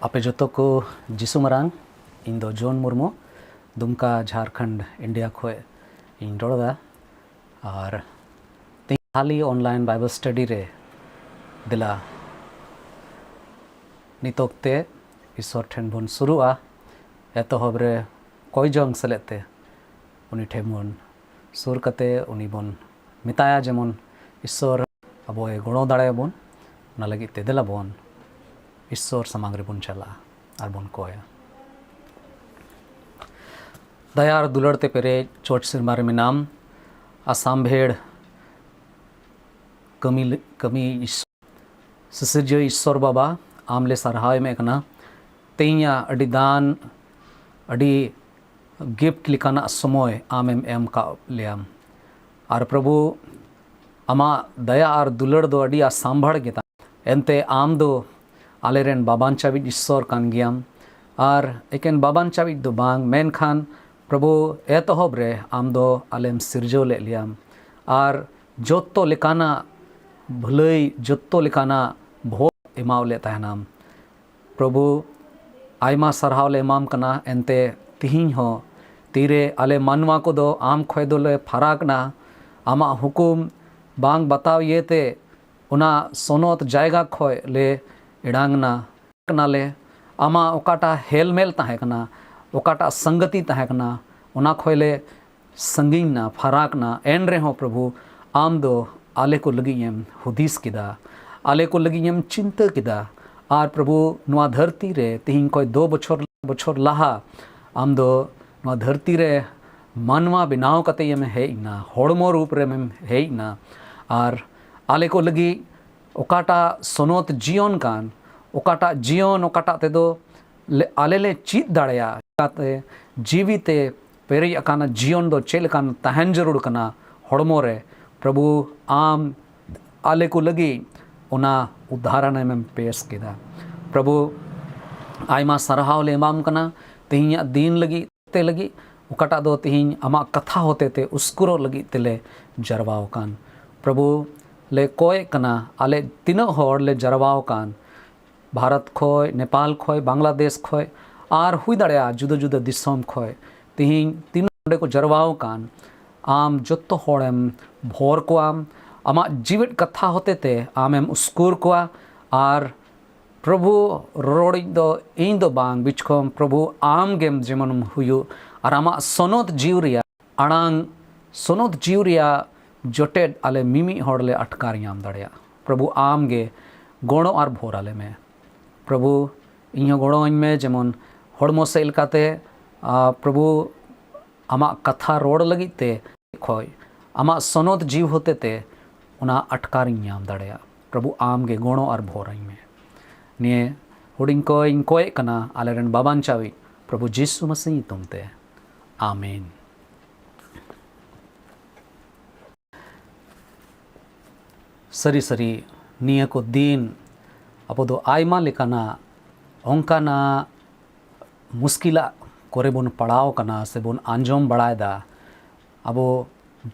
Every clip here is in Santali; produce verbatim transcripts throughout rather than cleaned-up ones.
ᱟᱯᱮ ᱡᱚᱛᱚ ᱠᱚ ᱡᱤᱥᱩ ᱢᱟᱨᱟᱝ᱾ ᱤᱧ ᱫᱚ ᱡᱚᱱ ᱢᱩᱨᱢᱩ, ᱫᱩᱢᱠᱟ, ᱡᱷᱟᱨᱠᱷᱚᱸᱰ, ᱤᱱᱰᱤᱭᱟ ᱠᱷᱚᱱ ᱤᱧ ᱨᱚᱲ ᱮᱫᱟ᱾ ᱟᱨ ᱛᱮᱦᱮᱧ ᱦᱟᱹᱞᱤ online Bible study ᱨᱮ ᱫᱮᱞᱟ ᱱᱤᱛ ᱚᱠᱛᱮ ᱤᱥᱥᱚᱨ ᱴᱷᱮᱱ ᱵᱚᱱ ᱥᱩᱨᱩᱜᱼᱟ᱾ ᱮᱛᱚᱦᱚᱵ ᱨᱮ ᱠᱚᱭ ᱡᱚᱝ ᱥᱮᱞᱮᱫ ᱛᱮ ᱩᱱᱤ ᱴᱷᱮᱱ ᱵᱚᱱ ᱥᱩᱨ ᱠᱟᱛᱮ ᱩᱱᱤ ᱵᱚᱱ ᱢᱮᱛᱟᱭᱟ ᱡᱮᱢᱚᱱ ᱤᱥᱥᱚᱨ ᱟᱵᱚᱭ ᱜᱚᱲᱚ ᱫᱟᱲᱮᱭᱟᱵᱚᱱ᱾ ᱚᱱᱟ ᱞᱟᱹᱜᱤᱫ ᱛᱮ ᱫᱮᱞᱟ ᱵᱚᱱ ᱤᱥᱥᱚᱨ ᱥᱟᱢᱟᱝ ᱨᱮᱵᱚᱱ ᱪᱟᱞᱟᱜᱼᱟ ᱟᱨ ᱵᱚᱱ ᱠᱚᱭᱟ᱾ ᱫᱟᱭᱟ ᱟᱨ ᱫᱩᱞᱟᱹᱲ ᱛᱮ ᱯᱮᱨᱮᱡ ᱪᱚᱴ ᱥᱮᱨᱢᱟ ᱨᱮ ᱢᱮᱱᱟᱢ, ᱟᱥᱟᱢ ᱵᱷᱮᱲ ᱠᱟᱹᱢᱤ, ᱠᱟᱹᱢᱤ ᱤᱥ-, ᱥᱤᱥᱤᱨᱡᱟᱹᱣ ᱤᱥᱥᱚᱨ ᱵᱟᱵᱟ, ᱟᱢ ᱞᱮ ᱥᱟᱨᱦᱟᱣ ᱮᱢᱮᱫ ᱠᱟᱱᱟ᱾ ᱛᱮᱦᱮᱧᱟᱜ ᱟᱹᱰᱤ ᱫᱟᱱ, ᱟᱹᱰᱤ ᱜᱤᱯᱷᱴ ᱞᱮᱠᱟᱱᱟᱜ ᱥᱚᱢᱚᱭ ᱟᱢᱮᱢ ᱮᱢ ᱠᱟᱜ ᱞᱮᱭᱟᱢ᱾ ᱟᱨ ᱯᱨᱚᱵᱷᱩ, ᱟᱢᱟᱜ ᱫᱟᱭᱟ ᱟᱨ ᱫᱩᱞᱟᱹᱲ ᱫᱚ ᱟᱹᱰᱤ ᱟᱥᱟᱢᱵᱷᱟᱲ ᱜᱮᱛᱟ᱾ ᱮᱱᱛᱮ ᱟᱢ ᱫᱚ ᱟᱞᱮᱨᱮᱱ ᱵᱟᱵᱟᱱ ᱪᱟᱵᱤᱡ ᱤᱥᱥᱚᱨ ᱠᱟᱱ ᱜᱮᱭᱟᱢ᱾ ᱟᱨ ᱮᱠᱮᱱ ᱵᱟᱵᱟᱱ ᱪᱟᱵᱤᱡ ᱫᱚ ᱵᱟᱝ, ᱢᱮᱱᱠᱷᱟᱱ ᱯᱨᱚᱵᱷᱩ, ᱮᱛᱚᱦᱚᱵ ᱨᱮ ᱟᱢ ᱫᱚ ᱟᱞᱮᱢ ᱥᱤᱨᱡᱟᱹᱣ ᱞᱮᱫ ᱞᱮᱭᱟᱢ᱾ ᱟᱨ ᱡᱚᱛᱚ ᱞᱮᱠᱟᱱᱟᱜ ᱵᱷᱟᱹᱞᱟᱹᱭ, ᱡᱚᱛᱚ ᱞᱮᱠᱟᱱᱟᱜ ᱵᱷᱳᱜ ᱮᱢᱟᱣ ᱞᱮᱫ ᱛᱟᱦᱮᱱᱟᱢ᱾ ᱯᱨᱚᱵᱷᱩ, ᱟᱭᱢᱟ ᱥᱟᱨᱦᱟᱣ ᱞᱮ ᱮᱢᱟᱢ ᱠᱟᱱᱟ᱾ ᱮᱱᱛᱮ ᱛᱤᱦᱤᱧ ᱦᱚᱸ ᱛᱤᱨᱮ ᱟᱞᱮ ᱢᱟᱱᱣᱟ ᱠᱚᱫᱚ ᱟᱢ ᱠᱷᱚᱡ ᱫᱚᱞᱮ ᱯᱷᱟᱨᱟᱠ ᱱᱟ, ᱟᱢᱟᱜ ᱦᱩᱠᱩᱢ ᱵᱟᱝ ᱵᱟᱛᱟᱣ ᱤᱭᱟᱹᱛᱮ ᱚᱱᱟ ᱥᱚᱱᱚᱛ ᱡᱟᱭᱜᱟ ᱠᱷᱚᱡ ᱞᱮ ᱮᱲᱟᱝ ᱱᱟ, ᱠᱟᱱᱟᱞᱮ᱾ ᱟᱢᱟᱜ ᱚᱠᱟᱴᱟᱜ ᱦᱮᱞᱢᱮᱞ ᱛᱟᱦᱮᱸ ᱠᱟᱱᱟ, ᱚᱠᱟᱴᱟᱜ ᱥᱟᱝᱜᱟᱛᱤ ᱛᱟᱦᱮᱸ ᱠᱟᱱᱟ, ᱚᱱᱟ ᱠᱷᱚᱡ ᱞᱮ ᱥᱟᱺᱜᱤᱧ ᱱᱟ, ᱯᱷᱟᱨᱟᱠ ᱱᱟ᱾ ᱮᱱ ᱨᱮᱦᱚᱸ ᱯᱨᱚᱵᱷᱩ, ᱟᱢ ᱫᱚ ᱟᱞᱮ ᱠᱚ ᱞᱟᱹᱜᱤᱫ ᱮᱢ ᱦᱩᱫᱤᱥ ᱠᱮᱫᱟ, ᱟᱞᱮ ᱠᱚ ᱞᱟᱹᱜᱤᱫ ᱮᱢ ᱪᱤᱱᱛᱟᱹ ᱠᱮᱫᱟ᱾ ᱟᱨ ᱯᱨᱚᱵᱷᱩ, ᱱᱚᱣᱟ ᱫᱷᱟᱹᱨᱛᱤ ᱨᱮ ᱛᱤᱦᱤᱧ ᱠᱷᱚᱡ ᱫᱩ ᱵᱚᱪᱷᱚᱨ, ᱵᱚᱪᱷᱚᱨ ᱞᱟᱦᱟ ᱟᱢ ᱫᱚ ᱱᱚᱣᱟ ᱫᱷᱟᱹᱨᱛᱤ ᱨᱮ ᱢᱟᱱᱣᱟ ᱵᱮᱱᱟᱣ ᱠᱟᱛᱮ ᱮᱢ ᱦᱮᱡ ᱮᱱᱟ, ᱦᱚᱲᱢᱚ ᱨᱩᱯ ᱨᱮᱢ ᱦᱮᱡ ᱮᱱᱟ᱾ ᱟᱨ ᱟᱞᱮ ᱠᱚ ᱞᱟᱹᱜᱤᱫ ᱚᱠᱟᱴᱟᱜ ᱥᱚᱱᱚᱛ ᱡᱤᱭᱚᱱ ᱠᱟᱱ, ᱚᱠᱟᱴᱟᱜ ᱡᱤᱭᱚᱱ, ᱚᱠᱟᱴᱟᱜ ᱛᱮᱫᱚ ᱞᱮ, ᱟᱞᱮ ᱞᱮ ᱪᱮᱫ ᱫᱟᱲᱮᱭᱟᱜᱼᱟ, ᱪᱤᱠᱟᱹᱛᱮ ᱡᱤᱣᱤ ᱛᱮ ᱯᱮᱨᱮᱡ ᱟᱠᱟᱱ ᱡᱤᱭᱚᱱ ᱫᱚ ᱪᱮᱫ ᱞᱮᱠᱟᱱ ᱛᱟᱦᱮᱱ ᱡᱟᱹᱨᱩᱲ ᱠᱟᱱᱟ ᱦᱚᱲᱢᱚ ᱨᱮ᱾ ᱯᱨᱚᱵᱷᱩ, ᱟᱢ ᱟᱞᱮ ᱠᱚ ᱞᱟᱹᱜᱤᱫ ᱚᱱᱟ ᱩᱫᱟᱦᱚᱨᱚᱱ ᱮᱢ ᱯᱮᱥ ᱠᱮᱫᱟ᱾ ᱯᱨᱚᱵᱷᱩ, ᱟᱭᱢᱟ ᱥᱟᱨᱦᱟᱣ ᱞᱮ ᱮᱢᱟᱢ ᱠᱟᱱᱟ ᱛᱮᱦᱮᱧᱟᱜ ᱫᱤᱱ ᱞᱟᱹᱜᱤᱫ, ᱛᱮ ᱞᱟᱹᱜᱤᱫ, ᱚᱠᱟᱴᱟᱜ ᱫᱚ ᱛᱮᱦᱮᱧ ᱟᱢᱟᱜ ᱠᱟᱛᱷᱟ ᱦᱚᱛᱮ ᱛᱮ ᱩᱥᱠᱩᱨᱚᱜ ᱞᱟᱹᱜᱤᱫ ᱛᱮᱞᱮ ᱡᱟᱨᱣᱟ ᱟᱠᱟᱱ᱾ ᱯᱨᱚᱵᱷᱩ, ᱞᱮ ᱠᱚᱭᱮᱜ ᱠᱟᱱᱟ, ᱟᱞᱮ ᱛᱤᱱᱟᱹᱜ ᱦᱚᱲ ᱞᱮ ᱡᱟᱨᱣᱟ ᱟᱠᱟᱱ, ᱵᱷᱟᱨᱚᱛ ᱠᱷᱚᱡ, ᱱᱮᱯᱟᱞ ᱠᱷᱚᱡ, ᱵᱟᱝᱞᱟᱫᱮᱥ ᱠᱷᱚᱡ, ᱟᱨ ᱦᱩᱭ ᱫᱟᱲᱮᱭᱟᱜᱼᱟ ᱡᱩᱫᱟᱹ ᱡᱩᱫᱟᱹ ᱫᱤᱥᱚᱢ ᱠᱷᱚᱡ, ᱛᱤᱦᱤᱧ ᱛᱤᱱᱟᱹᱜ ᱚᱸᱰᱮ ᱠᱚ ᱡᱟᱨᱣᱟ ᱟᱠᱟᱱ, ᱟᱢ ᱡᱚᱛᱚ ᱦᱚᱲᱮᱢ ᱵᱷᱚᱨ ᱠᱚᱣᱟᱢ, ᱟᱢᱟᱜ ᱡᱤᱣᱮᱫ ᱠᱟᱛᱷᱟ ᱦᱚᱛᱮ ᱛᱮ ᱟᱢᱮᱢ ᱩᱥᱠᱩᱨ ᱠᱚᱣᱟ᱾ ᱟᱨ ᱯᱨᱚᱵᱷᱩ, ᱨᱚᱨᱚᱲᱤᱡ ᱫᱚ ᱤᱧ ᱫᱚ ᱵᱟᱝ, ᱵᱤᱪᱠᱚᱢ ᱯᱨᱚᱵᱷᱩ ᱟᱢ ᱜᱮᱢ ᱡᱮᱢᱚᱱᱮᱢ ᱦᱩᱭᱩᱜ, ᱟᱨ ᱟᱢᱟᱜ ᱥᱚᱱᱚᱛ ᱡᱤᱣᱤ ᱨᱮᱭᱟᱜ ᱟᱲᱟᱝ, ᱥᱚᱱᱚᱛ ᱡᱤᱣᱤ ᱨᱮᱭᱟᱜ ᱡᱚᱴᱮᱫ ᱟᱞᱮ ᱢᱤᱢᱤᱫ ᱦᱚᱲ ᱞᱮ ᱟᱴᱠᱟᱨ ᱧᱟᱢ ᱫᱟᱲᱮᱭᱟᱜ᱾ ᱯᱨᱚᱵᱷᱩ, ᱟᱢ ᱜᱮ ᱜᱚᱲᱚ ᱟᱨ ᱵᱷᱚᱨ ᱟᱞᱮ ᱢᱮ᱾ ᱯᱨᱚᱵᱷᱩ, ᱤᱧ ᱦᱚᱸ ᱜᱚᱲᱚᱣᱟᱹᱧ ᱢᱮ, ᱡᱮᱢᱚᱱ ᱦᱚᱲᱢᱚ ᱥᱮᱫ ᱞᱮᱠᱟᱛᱮ, ᱟᱨ ᱯᱨᱚᱵᱷᱩ, ᱟᱢᱟᱜ ᱠᱟᱛᱷᱟ ᱨᱚᱲ ᱞᱟᱹᱜᱤᱫ ᱛᱮ ᱠᱷᱚᱡ ᱟᱢᱟᱜ ᱥᱚᱱᱚᱛ ᱡᱤᱣᱤ ᱦᱚᱛᱮ ᱛᱮ ᱚᱱᱟ ᱟᱴᱠᱟᱨᱤᱧ ᱧᱟᱢ ᱫᱟᱲᱮᱭᱟᱜ᱾ ᱯᱨᱚᱵᱷᱩ, ᱟᱢ ᱜᱮ ᱜᱚᱲᱚ ᱟᱨ ᱵᱷᱚᱨᱟᱹᱧ ᱢᱮ᱾ ᱱᱤᱭᱟᱹ ᱦᱩᱰᱤᱧ ᱠᱚᱧ ᱠᱚᱭᱮᱜ ᱠᱟᱱᱟ ᱟᱞᱮᱨᱮᱱ ᱵᱟᱵᱟᱧᱪᱟᱣᱤᱡ ᱯᱨᱚᱵᱷᱩ ᱡᱤᱥᱩ ᱢᱟᱥᱤ ᱧᱩᱛᱩᱢ ᱛᱮ, ᱟᱢᱮᱱ᱾ ᱥᱟᱹᱨᱤ ᱥᱟᱹᱨᱤ, ᱱᱤᱭᱟᱹ ᱠᱚ ᱫᱤᱱ ᱟᱵᱚ ᱫᱚ ᱟᱭᱢᱟ ᱞᱮᱠᱟᱱᱟᱜ ᱚᱱᱠᱟᱱᱟᱜ ᱢᱩᱥᱠᱤᱞᱟᱜ ᱠᱚᱨᱮ ᱵᱚᱱ ᱯᱟᱲᱟᱣ ᱠᱟᱱᱟ ᱥᱮ ᱵᱚᱱ ᱟᱸᱡᱚᱢ ᱵᱟᱲᱟᱭᱮᱫᱟ᱾ ᱟᱵᱚ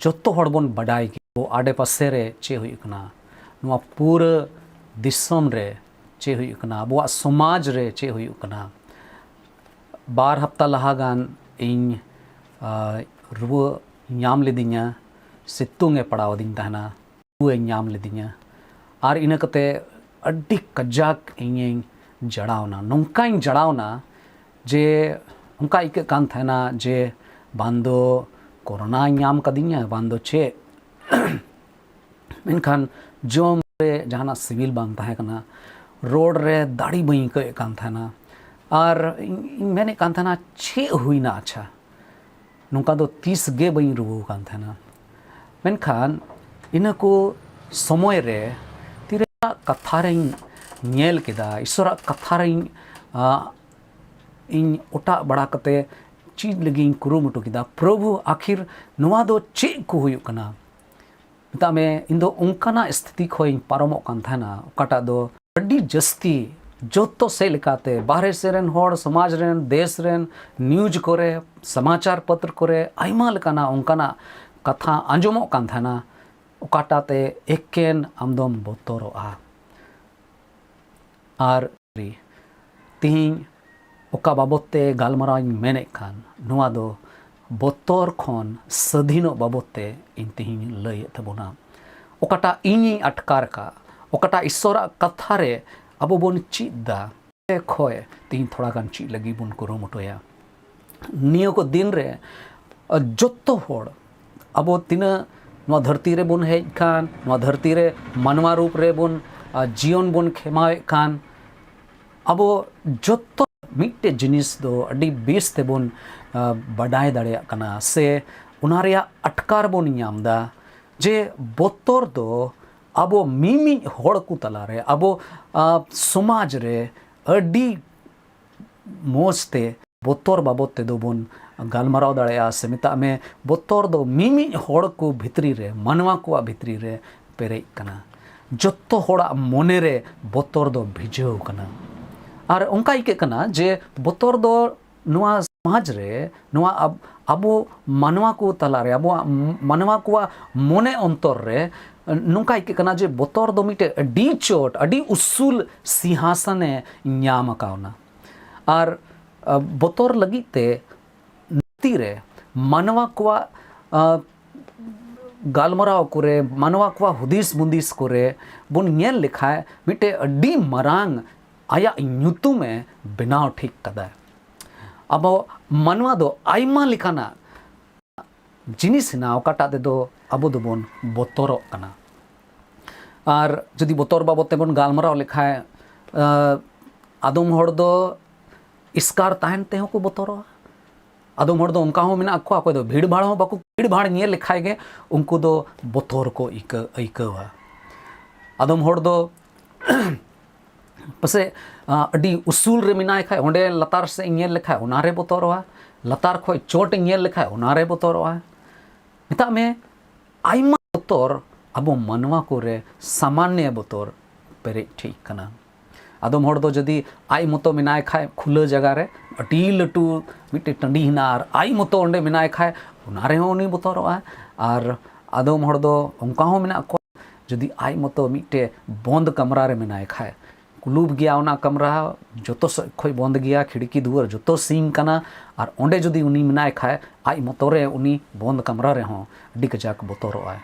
ᱡᱚᱛᱚ ᱦᱚᱲ ᱵᱚᱱ ᱵᱟᱰᱟᱭ ᱜᱮᱭᱟ, ᱟᱵᱚ ᱟᱰᱮ ᱯᱟᱥᱮ ᱨᱮ ᱪᱮᱫ ᱦᱩᱭᱩᱜ ᱠᱟᱱᱟ, ᱱᱚᱣᱟ ᱯᱩᱨᱟᱹ ᱫᱤᱥᱚᱢ ᱨᱮ ᱪᱮᱫ ᱦᱩᱭᱩᱜ ᱠᱟᱱᱟ, ᱟᱵᱚᱣᱟᱜ ᱥᱚᱢᱟᱡᱽ ᱨᱮ ᱪᱮᱫ ᱦᱩᱭᱩᱜ ᱠᱟᱱᱟ᱾ ᱵᱟᱨ ᱦᱟᱯᱛᱟ ᱞᱟᱦᱟ ᱜᱟᱱ ᱤᱧ, ᱟᱸ, ᱨᱩᱣᱟᱹ ᱧᱟᱢ ᱞᱤᱫᱤᱧᱟ, ᱥᱤᱛᱩᱝ ᱮ ᱯᱟᱲᱟᱣ ᱟᱹᱫᱤᱧ ᱛᱟᱦᱮᱱᱟ, ᱨᱩᱣᱟᱹ ᱧᱟᱢ ᱞᱤᱫᱤᱧᱟ᱾ ᱟᱨ ᱤᱱᱟᱹ ᱠᱟᱛᱮ ᱟᱹᱰᱤ ᱠᱟᱡᱟᱠ ᱤᱧᱤᱧ ᱡᱟᱲᱟᱣᱱᱟ, ᱱᱚᱝᱠᱟᱧ ᱡᱟᱲᱟᱣᱱᱟ ᱡᱮ ᱚᱱᱠᱟ ᱟᱹᱭᱠᱟᱹᱜ ᱠᱟᱱ ᱛᱟᱦᱮᱱᱟ ᱡᱮ ᱵᱟᱝ ᱫᱚ ᱠᱳᱨᱳᱱᱟ ᱧᱟᱢ ᱠᱟᱫᱤᱧᱟ, ᱵᱟᱝ ᱫᱚ ᱪᱮᱫ᱾ ᱢᱮᱱᱠᱷᱟᱱ ᱡᱚᱢ ᱨᱮ ᱡᱟᱦᱟᱱᱟᱜ ᱥᱤᱵᱤᱞ ᱵᱟᱝ ᱛᱟᱦᱮᱸ ᱠᱟᱱᱟ, ᱨᱚᱲ ᱨᱮ ᱫᱟᱲᱮ ᱵᱟᱹᱧ ᱟᱹᱭᱠᱟᱹᱣᱮᱫ ᱠᱟᱱ ᱛᱟᱦᱮᱱᱟ᱾ ᱟᱨ ᱤᱧ ᱤᱧ ᱢᱮᱱᱮᱫ ᱠᱟᱱ ᱛᱟᱦᱮᱱᱟ, "ᱪᱮᱫ ᱦᱩᱭᱱᱟ? ᱟᱪᱪᱷᱟ, ᱱᱚᱝᱠᱟ ᱫᱚ ᱛᱤᱥ ᱜᱮ ᱵᱟᱹᱧ ᱨᱩᱣᱟᱹ ᱠᱟᱱ ᱛᱟᱦᱮᱱᱟ᱾" ᱢᱮᱱᱠᱷᱟᱱ ᱤᱱᱟᱹ ᱠᱚ ᱥᱚᱢᱚᱭ ᱨᱮ ᱛᱤᱨᱮ ᱠᱟᱛᱷᱟ ᱨᱮᱧ ᱧᱮᱞ ᱠᱮᱫᱟ, ᱤᱥᱚᱨᱟᱜ ᱠᱟᱛᱷᱟ ᱨᱮᱧ, ᱟᱸ, ᱤᱧ ᱚᱴᱟᱜ ᱵᱟᱲᱟ ᱠᱟᱛᱮ ᱪᱮᱫ ᱞᱟᱹᱜᱤᱫ ᱤᱧ ᱠᱩᱨᱩᱢᱩᱴᱩ ᱠᱮᱫᱟ, ᱯᱨᱚᱵᱷᱩ, ᱟᱹᱠᱷᱤᱨ ᱱᱚᱣᱟ ᱫᱚ ᱪᱮᱫ ᱠᱚ ᱦᱩᱭᱩᱜ ᱠᱟᱱᱟ? ᱢᱮᱛᱟᱜ ᱢᱮ, ᱤᱧ ᱫᱚ ᱚᱱᱠᱟᱱᱟᱜ ᱥᱛᱷᱤᱛᱤ ᱠᱷᱚᱱ ᱤᱧ ᱯᱟᱨᱚᱢᱚᱜ ᱠᱟᱱ ᱛᱟᱦᱮᱱᱟ, ᱚᱠᱟᱴᱟᱜ ᱫᱚ ᱟᱹᱰᱤ ᱡᱟᱹᱥᱛᱤ ᱡᱚᱛᱚ ᱥᱮᱫ ᱞᱮᱠᱟᱛᱮ, ᱵᱟᱦᱨᱮ ᱥᱮᱫ ᱨᱮᱱ ᱦᱚᱲ, ᱥᱚᱢᱟᱡᱽ ᱨᱮᱱ, ᱫᱮᱥ ᱨᱮᱱ, ᱱᱤᱭᱩᱡᱽ ᱠᱚᱨᱮ, ᱥᱚᱢᱟᱪᱟᱨ ᱯᱚᱛᱨᱚ ᱠᱚᱨᱮ ᱟᱭᱢᱟ ᱞᱮᱠᱟᱱᱟᱜ ᱚᱱᱠᱟᱱᱟᱜ ᱠᱟᱛᱷᱟ ᱟᱸᱡᱚᱢᱚᱜ ᱠᱟᱱ ᱛᱟᱦᱮᱱᱟ, ᱚᱠᱟᱴᱟᱜ ᱛᱮ ᱮᱠᱮᱱ ᱟᱢᱫᱚᱢ ᱵᱚᱛᱚᱨᱚᱜᱼᱟ᱾ ᱟᱨ ᱛᱤᱦᱤᱧ ᱚᱠᱟ ᱵᱟᱵᱚᱛ ᱛᱮ ᱜᱟᱞᱢᱟᱨᱟᱣ ᱤᱧ ᱢᱮᱱᱮᱫ ᱠᱟᱱ, ᱱᱚᱣᱟ ᱫᱚ ᱵᱚᱛᱚᱨ ᱠᱷᱚᱱ ᱥᱟᱹᱫᱷᱤᱱᱚᱜ ᱵᱟᱵᱚᱛ ᱛᱮ ᱤᱧ ᱛᱤᱦᱤᱧ ᱞᱟᱹᱭᱮᱫ ᱛᱟᱵᱚᱱᱟ᱾ ᱚᱠᱟᱴᱟᱜ ᱤᱧᱤᱧ ᱟᱴᱠᱟᱨ ᱟᱠᱟᱫ, ᱚᱠᱟᱴᱟᱜ ᱤᱥᱚᱨᱟᱜ ᱠᱟᱛᱷᱟ ᱨᱮ ᱟᱵᱚ ᱵᱚᱱ ᱪᱮᱫ ᱫᱟ, ᱠᱷᱚᱡ ᱛᱤᱦᱤᱧ ᱛᱷᱚᱲᱟ ᱜᱟᱱ ᱪᱮᱫ ᱞᱟᱹᱜᱤᱫ ᱵᱚᱱ ᱠᱩᱨᱩᱢᱩᱴᱩᱭᱟ᱾ ᱱᱤᱭᱟᱹ ᱠᱚ ᱫᱤᱱ ᱨᱮ, ᱟ, ᱡᱚᱛᱚ ᱦᱚᱲ, ᱟᱵᱚ ᱛᱤᱱᱟᱹᱜ ᱱᱚᱣᱟ ᱫᱷᱟᱹᱨᱛᱤ ᱨᱮᱵᱚᱱ ᱦᱮᱡ ᱠᱟᱱ, ᱱᱚᱣᱟ ᱫᱷᱟᱹᱨᱛᱤ ᱨᱮ ᱢᱟᱱᱣᱟ ᱨᱩᱯ ᱨᱮᱵᱚᱱ, ᱟ, ᱡᱤᱭᱚᱱ ᱵᱚᱱ ᱠᱷᱮᱢᱟᱣᱮᱫ ᱠᱟᱱ, ᱟᱵᱚ ᱡᱚᱛᱚ ᱢᱤᱫᱴᱮᱡ ᱡᱤᱱᱤᱥ ᱫᱚ ᱟᱹᱰᱤ ᱵᱮᱥ ᱛᱮᱵᱚᱱ ᱟ, ᱵᱟᱰᱟᱭ ᱫᱟᱲᱮᱭᱟᱜ ᱠᱟᱱᱟ, ᱥᱮ ᱚᱱᱟ ᱨᱮᱭᱟᱜ ᱟᱴᱠᱟᱨ ᱵᱚᱱ ᱧᱟᱢ ᱮᱫᱟ, ᱡᱮ ᱵᱚᱛᱚᱨ ᱫᱚ ᱟᱵᱚ ᱢᱤᱢᱤᱫ ᱦᱚᱲ ᱠᱚ ᱛᱟᱞᱟᱨᱮ, ᱟᱵᱚ ᱟ, ᱥᱚᱢᱟᱡᱽ ᱨᱮ ᱟᱹᱰᱤ ᱢᱚᱡᱽ ᱛᱮ ᱵᱚᱛᱚᱨ ᱵᱟᱵᱚᱫ ᱛᱮᱫᱚ ᱵᱚᱱ ᱜᱟᱞᱢᱟᱨᱟᱣ ᱫᱟᱲᱮᱭᱟᱜᱼᱟ, ᱥᱮ ᱢᱮᱛᱟᱜ ᱢᱮ, ᱵᱚᱛᱚᱨ ᱫᱚ ᱢᱤᱢᱤᱫ ᱦᱚᱲ ᱠᱚ ᱵᱷᱤᱛᱨᱤ ᱨᱮ, ᱢᱟᱱᱣᱟ ᱠᱚᱣᱟᱜ ᱵᱷᱤᱛᱨᱤ ᱨᱮ ᱯᱮᱨᱮᱡ ᱠᱟᱱᱟ᱾ ᱡᱚᱛᱚ ᱦᱚᱲᱟᱜ ᱢᱚᱱᱮ ᱨᱮ ᱵᱚᱛᱚᱨ ᱫᱚ ᱵᱷᱤᱡᱟᱹᱣ ᱠᱟᱱᱟ᱾ ᱟᱨ ᱚᱱᱠᱟ ᱟᱹᱭᱠᱟᱹᱜ ᱠᱟᱱᱟ ᱡᱮ ᱵᱚᱛᱚᱨ ᱫᱚ ᱱᱚᱣᱟ ᱥᱚᱢᱟᱡᱽ ᱨᱮ, ᱱᱚᱣᱟ ᱟᱵ-, ᱟᱵᱚ ᱢᱟᱱᱣᱟ ᱠᱚ ᱛᱟᱞᱟᱨᱮ, ᱟᱵᱚᱣᱟᱜ ᱢᱟᱱᱣᱟ ᱠᱚᱣᱟᱜ ᱢᱚᱱᱮ ᱚᱱᱛᱚᱨ ᱨᱮ ᱱᱚᱝᱠᱟ ᱟᱹᱭᱠᱟᱹᱜ ᱠᱟᱱᱟ ᱡᱮ ᱵᱚᱛᱚᱨ ᱫᱚ ᱢᱤᱫᱴᱮᱡ ᱟᱹᱰᱤ ᱪᱚᱴ, ᱟᱹᱰᱤ ᱩᱥᱩᱞ ᱥᱤᱝᱦᱟᱥᱚᱱᱮ ᱧᱟᱢ ᱟᱠᱟᱣᱱᱟ᱾ ᱟᱨ ᱟ, ᱵᱚᱛᱚᱨ ᱞᱟᱹᱜᱤᱫ ᱛᱮ ᱫᱷᱟᱹᱨᱛᱤ ᱨᱮ ᱢᱟᱱᱣᱟ ᱠᱚᱣᱟᱜ ᱟ, ᱜᱟᱞᱢᱟᱨᱟᱣ ᱠᱚᱨᱮ, ᱢᱟᱱᱣᱟ ᱠᱚᱣᱟᱜ ᱦᱩᱫᱤᱥ ᱵᱩᱸᱫᱤᱥ ᱠᱚᱨᱮ ᱵᱚᱱ ᱧᱮᱞ ᱞᱮᱠᱷᱟᱡ, ᱢᱤᱫᱴᱮᱡ ᱟᱹᱰᱤ ᱢᱟᱨᱟᱝ ᱟᱭᱟᱜ ᱧᱩᱛᱩᱢᱮ ᱵᱮᱱᱟᱣ ᱴᱷᱤᱠ ᱠᱟᱫᱟ᱾ ᱟᱵᱚ ᱢᱟᱱᱣᱟ ᱫᱚ ᱟᱭᱢᱟ ᱞᱮᱠᱟᱱᱟᱜ ᱡᱤᱱᱤᱥ ᱦᱮᱱᱟᱜᱼᱟ, ᱚᱠᱟᱴᱟᱜ ᱛᱮᱫᱚ ᱟᱵᱚ ᱫᱚᱵᱚᱱ ᱵᱚᱛᱚᱨᱚᱜ ᱠᱟᱱᱟ᱾ ᱟᱨ ᱡᱩᱫᱤ ᱵᱚᱛᱚᱨ ᱵᱟᱵᱚᱫ ᱛᱮᱵᱚᱱ ᱜᱟᱞᱢᱟᱨᱟᱣ ᱞᱮᱠᱷᱟᱡ, ᱟ, ᱟᱫᱚᱢ ᱦᱚᱲ ᱫᱚ ᱮᱥᱠᱟᱨ ᱛᱟᱦᱮᱱ ᱛᱮᱦᱚᱸ ᱠᱚ ᱵᱚᱛᱚᱨᱚᱜᱼᱟ᱾ ᱟᱫᱚᱢ ᱦᱚᱲ ᱫᱚ ᱚᱱᱠᱟ ᱦᱚᱸ ᱢᱮᱱᱟᱜ ᱠᱚᱣᱟ, ᱚᱠᱚᱭ ᱫᱚ ᱵᱷᱤᱲ ᱵᱷᱟᱲ ᱦᱚᱸ ᱵᱟᱠᱚ, ᱵᱷᱤᱲ ᱵᱷᱟᱲ ᱧᱮᱞ ᱞᱮᱠᱷᱟᱡ ᱜᱮ ᱩᱱᱠᱩ ᱫᱚ ᱵᱚᱛᱚᱨ ᱠᱚ ᱟᱹᱭᱠᱟᱹ-, ᱟᱹᱭᱠᱟᱹᱣᱟ᱾ ᱟᱫᱚᱢ ᱦᱚᱲ ᱫᱚ ᱯᱟᱥᱮᱡ, ᱟ, ᱟᱹᱰᱤ ᱩᱥᱩᱞ ᱨᱮ ᱢᱮᱱᱟᱭ ᱠᱷᱟᱡ, ᱚᱸᱰᱮ ᱞᱟᱛᱟᱨ ᱥᱮᱫ ᱤᱧ ᱧᱮᱞ ᱞᱮᱠᱷᱟᱡ ᱚᱱᱟᱨᱮ ᱵᱚᱛᱚᱨᱚᱜᱼᱟ, ᱞᱟᱛᱟᱨ ᱠᱷᱚᱡ ᱪᱚᱴ ᱤᱧ ᱧᱮᱞ ᱞᱮᱠᱷᱟᱡ ᱚᱱᱟᱨᱮ ᱵᱚᱛᱚᱨᱚᱜᱼᱟ᱾ ᱢᱮᱛᱟᱜ ᱢᱮ, ᱟᱭᱢᱟ ᱵᱚᱛᱚᱨ ᱟᱵᱚ ᱢᱟᱱᱣᱟ ᱠᱚᱨᱮ ᱥᱟᱢᱟᱱᱱᱚ ᱵᱚᱛᱚᱨ ᱯᱮᱨᱮᱡ ᱴᱷᱤᱠ ᱠᱟᱱᱟ᱾ ᱟᱫᱚᱢ ᱦᱚᱲ ᱫᱚ ᱡᱩᱫᱤ ᱟᱡ ᱢᱚᱛᱚ ᱢᱮᱱᱟᱭ ᱠᱷᱟᱡ, ᱠᱷᱩᱞᱟᱹ ᱡᱟᱭᱜᱟ ᱨᱮ ᱟᱹᱰᱤ ᱞᱟᱹᱴᱩ ᱢᱤᱫᱴᱮᱡ ᱴᱟᱺᱰᱤ ᱦᱮᱱᱟᱜᱼᱟ, ᱟᱨ ᱟᱡ ᱢᱚᱛᱚ ᱚᱸᱰᱮ ᱢᱮᱱᱟᱭ ᱠᱷᱟᱡ, ᱚᱱᱟ ᱨᱮᱦᱚᱸ ᱩᱱᱤ ᱵᱚᱛᱚᱨᱚᱜᱼᱟ᱾ ᱟᱨ ᱟᱫᱚᱢ ᱦᱚᱲ ᱫᱚ ᱚᱱᱠᱟ ᱦᱚᱸ ᱢᱮᱱᱟᱜ ᱠᱚᱣᱟ, ᱡᱩᱫᱤ ᱟᱡ ᱢᱚᱛᱚ ᱢᱤᱫᱴᱮᱡ ᱵᱚᱱᱫ ᱠᱟᱢᱨᱟ ᱨᱮ ᱢᱮᱱᱟᱭ ᱠᱷᱟᱡ, ᱠᱩᱞᱩᱵ ᱜᱮᱭᱟ ᱚᱱᱟ ᱠᱟᱢᱨᱟ, ᱡᱚᱛᱚ ᱥᱮᱫ ᱠᱷᱚᱡ ᱵᱚᱱᱫ ᱜᱮᱭᱟ, ᱠᱷᱤᱲᱠᱤ ᱫᱩᱣᱟᱹᱨ ᱡᱚᱛᱚ ᱥᱤᱧ ᱠᱟᱱᱟ, ᱟᱨ ᱚᱸᱰᱮ ᱡᱩᱫᱤ ᱩᱱᱤ ᱢᱮᱱᱟᱭ ᱠᱷᱟᱡ, ᱟᱡ ᱢᱚᱛᱚ ᱨᱮ ᱩᱱᱤ ᱵᱚᱱᱫ ᱠᱟᱢᱨᱟ ᱨᱮᱦᱚᱸ ᱟᱹᱰᱤ ᱠᱟᱡᱟᱠ ᱵᱚᱛᱚᱨᱚᱜᱼᱟᱭ᱾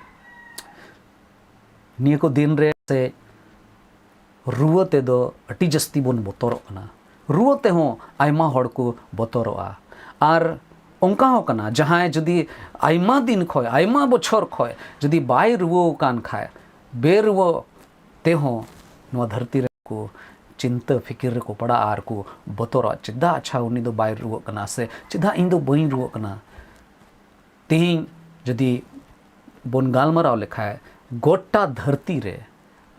ᱱᱤᱭᱟᱹ ᱠᱚ ᱫᱤᱱ ᱨᱮ ᱥᱮ ᱨᱩᱣᱟᱹ ᱛᱮᱫᱚ ᱟᱹᱰᱤ ᱡᱟᱹᱥᱛᱤ ᱵᱚᱱ ᱵᱚᱛᱚᱨᱚᱜ ᱠᱟᱱᱟ᱾ ᱨᱩᱣᱟᱹ ᱛᱮᱦᱚᱸ ᱟᱭᱢᱟ ᱦᱚᱲ ᱠᱚ ᱵᱚᱛᱚᱨᱚᱜᱼᱟ᱾ ᱟᱨ ᱚᱱᱠᱟ ᱦᱚᱸ ᱠᱟᱱᱟ, ᱡᱟᱦᱟᱸᱭ ᱡᱩᱫᱤ ᱟᱭᱢᱟ ᱫᱤᱱ ᱠᱷᱚᱡ, ᱟᱭᱢᱟ ᱵᱚᱪᱷᱚᱨ ᱠᱷᱚᱡ ᱡᱩᱫᱤ ᱵᱟᱭ ᱨᱩᱣᱟᱹ ᱟᱠᱟᱱ ᱠᱷᱟᱡ, ᱵᱮᱨᱩᱣᱟᱹ ᱛᱮᱦᱚᱸ ᱱᱚᱣᱟ ᱫᱷᱟᱹᱨᱛᱤ ᱨᱮᱠᱚ ᱪᱤᱱᱛᱟᱹ ᱯᱷᱤᱠᱤᱨ ᱨᱮᱠᱚ ᱯᱟᱲᱟᱜᱼᱟ ᱟᱨ ᱠᱚ ᱵᱚᱛᱚᱨᱚᱜᱼᱟ, "ᱪᱮᱫᱟᱜ ᱟᱪᱪᱷᱟ ᱩᱱᱤ ᱫᱚ ᱵᱟᱭ ᱨᱩᱣᱟᱹᱜ ᱠᱟᱱᱟ ᱥᱮ ᱪᱮᱫᱟᱜ ᱤᱧ ᱫᱚ ᱵᱟᱹᱧ ᱨᱩᱣᱟᱹᱜ ᱠᱟᱱᱟ?" ᱛᱮᱦᱮᱧ ᱡᱩᱫᱤ ᱵᱚᱱ ᱜᱟᱞᱢᱟᱨᱟᱣ ᱞᱮᱠᱷᱟᱡ, ᱜᱚᱴᱟ ᱫᱷᱟᱹᱨᱛᱤ ᱨᱮ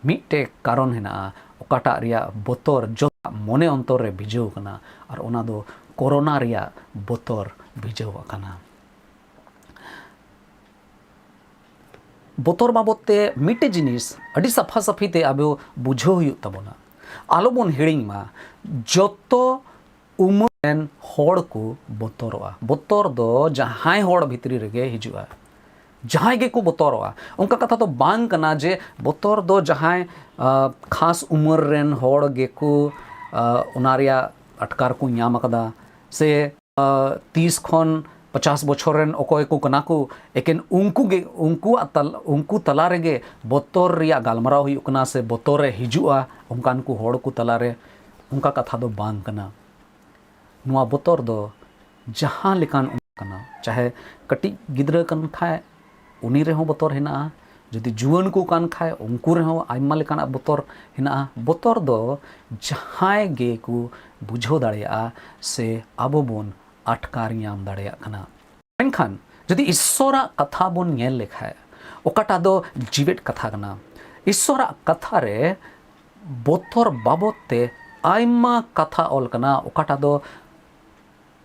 ᱢᱤᱫᱴᱮᱡ ᱠᱟᱨᱚᱱ ᱦᱮᱱᱟᱜᱼᱟ, ᱚᱠᱟᱴᱟᱜ ᱨᱮᱭᱟᱜ ᱵᱚᱛᱚᱨ ᱡᱚᱛᱚ ᱢᱚᱱᱮ ᱚᱱᱛᱚᱨ ᱨᱮ ᱵᱷᱤᱡᱟᱹᱣ ᱠᱟᱱᱟ, ᱟᱨ ᱚᱱᱟ ᱫᱚ ᱠᱳᱨᱳᱱᱟ ᱨᱮᱭᱟᱜ ᱵᱚᱛᱚᱨ ᱵᱷᱤᱡᱟᱹᱣ ᱟᱠᱟᱱᱟ᱾ ᱵᱚᱛᱚᱨ ᱵᱟᱵᱚᱫ ᱛᱮ ᱢᱤᱫᱴᱮᱡ ᱡᱤᱱᱤᱥ ᱟᱹᱰᱤ ᱥᱟᱯᱷᱟ ᱥᱟᱹᱯᱷᱤ ᱛᱮ ᱟᱵᱚ ᱵᱩᱡᱷᱟᱹᱣ ᱦᱩᱭᱩᱜ ᱛᱟᱵᱚᱱᱟ᱾ ᱟᱞᱚᱵᱚᱱ ᱦᱤᱲᱤᱧ ᱢᱟ, ᱡᱚᱛᱚ ᱩᱢᱮᱨ ᱨᱮᱱ ᱦᱚᱲ ᱠᱚ ᱵᱚᱛᱚᱨᱚᱜᱼᱟ᱾ ᱵᱚᱛᱚᱨ ᱫᱚ ᱡᱟᱦᱟᱸᱭ ᱦᱚᱲ ᱵᱷᱤᱛᱨᱤ ᱨᱮᱜᱮ ᱦᱤᱡᱩᱜᱼᱟ, ᱡᱟᱦᱟᱸᱭ ᱜᱮᱠᱚ ᱵᱚᱛᱚᱨᱚᱜᱼᱟ᱾ ᱚᱱᱠᱟ ᱠᱟᱛᱷᱟ ᱫᱚ ᱵᱟᱝ ᱠᱟᱱᱟ ᱡᱮ ᱵᱚᱛᱚᱨ ᱫᱚ ᱡᱟᱦᱟᱸᱭ, ᱟ, ᱠᱷᱟᱥ ᱩᱢᱮᱨ ᱨᱮᱱ ᱦᱚᱲ ᱜᱮᱠᱚ, ᱟ, ᱚᱱᱟ ᱨᱮᱭᱟᱜ ᱟᱴᱠᱟᱨ ᱠᱚ ᱧᱟᱢ ᱟᱠᱟᱫᱟ, ᱥᱮ, ᱟ, ᱛᱤᱥ ᱠᱷᱚᱱ ᱯᱚᱪᱟᱥ ᱵᱚᱪᱷᱚᱨ ᱨᱮᱱ ᱚᱠᱚᱭ ᱠᱚ ᱠᱟᱱᱟ ᱠᱚ, ᱮᱠᱮᱱ ᱩᱱᱠᱩ ᱜᱮ, ᱩᱱᱠᱩᱣᱟᱜ ᱛᱟᱞ-, ᱩᱱᱠᱩ ᱛᱟᱞᱟ ᱨᱮᱜᱮ ᱵᱚᱛᱚᱨ ᱨᱮᱭᱟᱜ ᱜᱟᱞᱢᱟᱨᱟᱣ ᱦᱩᱭᱩᱜ ᱠᱟᱱᱟ, ᱥᱮ ᱵᱚᱛᱚᱨ ᱨᱮ ᱦᱤᱡᱩᱜᱼᱟ ᱚᱱᱠᱟᱱ ᱠᱚ ᱦᱚᱲ ᱠᱚ ᱛᱟᱞᱟ ᱨᱮ, ᱚᱱᱠᱟ ᱠᱟᱛᱷᱟ ᱫᱚ ᱵᱟᱝ ᱠᱟᱱᱟ᱾ ᱱᱚᱣᱟ ᱵᱚᱛᱚᱨ ᱫᱚ ᱡᱟᱦᱟᱸ ᱞᱮᱠᱟᱱ ᱠᱟᱱᱟ, ᱪᱟᱦᱮ ᱠᱟᱹᱴᱤᱡ ᱜᱤᱫᱽᱨᱟᱹ ᱠᱟᱱ ᱠᱷᱟᱡ, ᱩᱱᱤ ᱨᱮᱦᱚᱸ ᱵᱚᱛᱚᱨ ᱦᱮᱱᱟᱜᱼᱟ, ᱡᱩᱫᱤ ᱡᱩᱣᱟᱹᱱ ᱠᱚ ᱠᱟᱱ ᱠᱷᱟᱡ, ᱩᱱᱠᱩ ᱨᱮᱦᱚᱸ ᱟᱭᱢᱟ ᱞᱮᱠᱟᱱᱟᱜ ᱵᱚᱛᱚᱨ ᱦᱮᱱᱟᱜᱼᱟ᱾ ᱵᱚᱛᱚᱨ ᱫᱚ ᱡᱟᱦᱟᱸᱭ ᱜᱮ ᱠᱚ ᱵᱩᱡᱷᱟᱹᱣ ᱫᱟᱲᱮᱭᱟᱜᱼᱟ ᱥᱮ ᱟᱵᱚ ᱵᱚᱱ ᱟᱴᱠᱟᱨ ᱧᱟᱢ ᱫᱟᱲᱮᱭᱟᱜ ᱠᱟᱱᱟ᱾ ᱢᱮᱱᱠᱷᱟᱱ ᱡᱩᱫᱤ ᱤᱥᱥᱚᱨᱟᱜ ᱠᱟᱛᱷᱟ ᱵᱚᱱ ᱧᱮᱞ ᱞᱮᱠᱷᱟᱡ, ᱚᱠᱟᱴᱟᱜ ᱫᱚ ᱡᱤᱣᱮᱫ ᱠᱟᱛᱷᱟ ᱠᱟᱱᱟ, ᱤᱥᱥᱚᱨᱟᱜ ᱠᱟᱛᱷᱟ ᱨᱮ ᱵᱚᱛᱚᱨ ᱵᱟᱵᱚᱫ ᱛᱮ ᱟᱭᱢᱟ ᱠᱟᱛᱷᱟ ᱚᱞ ᱠᱟᱱᱟ, ᱚᱠᱟᱴᱟᱜ ᱫᱚ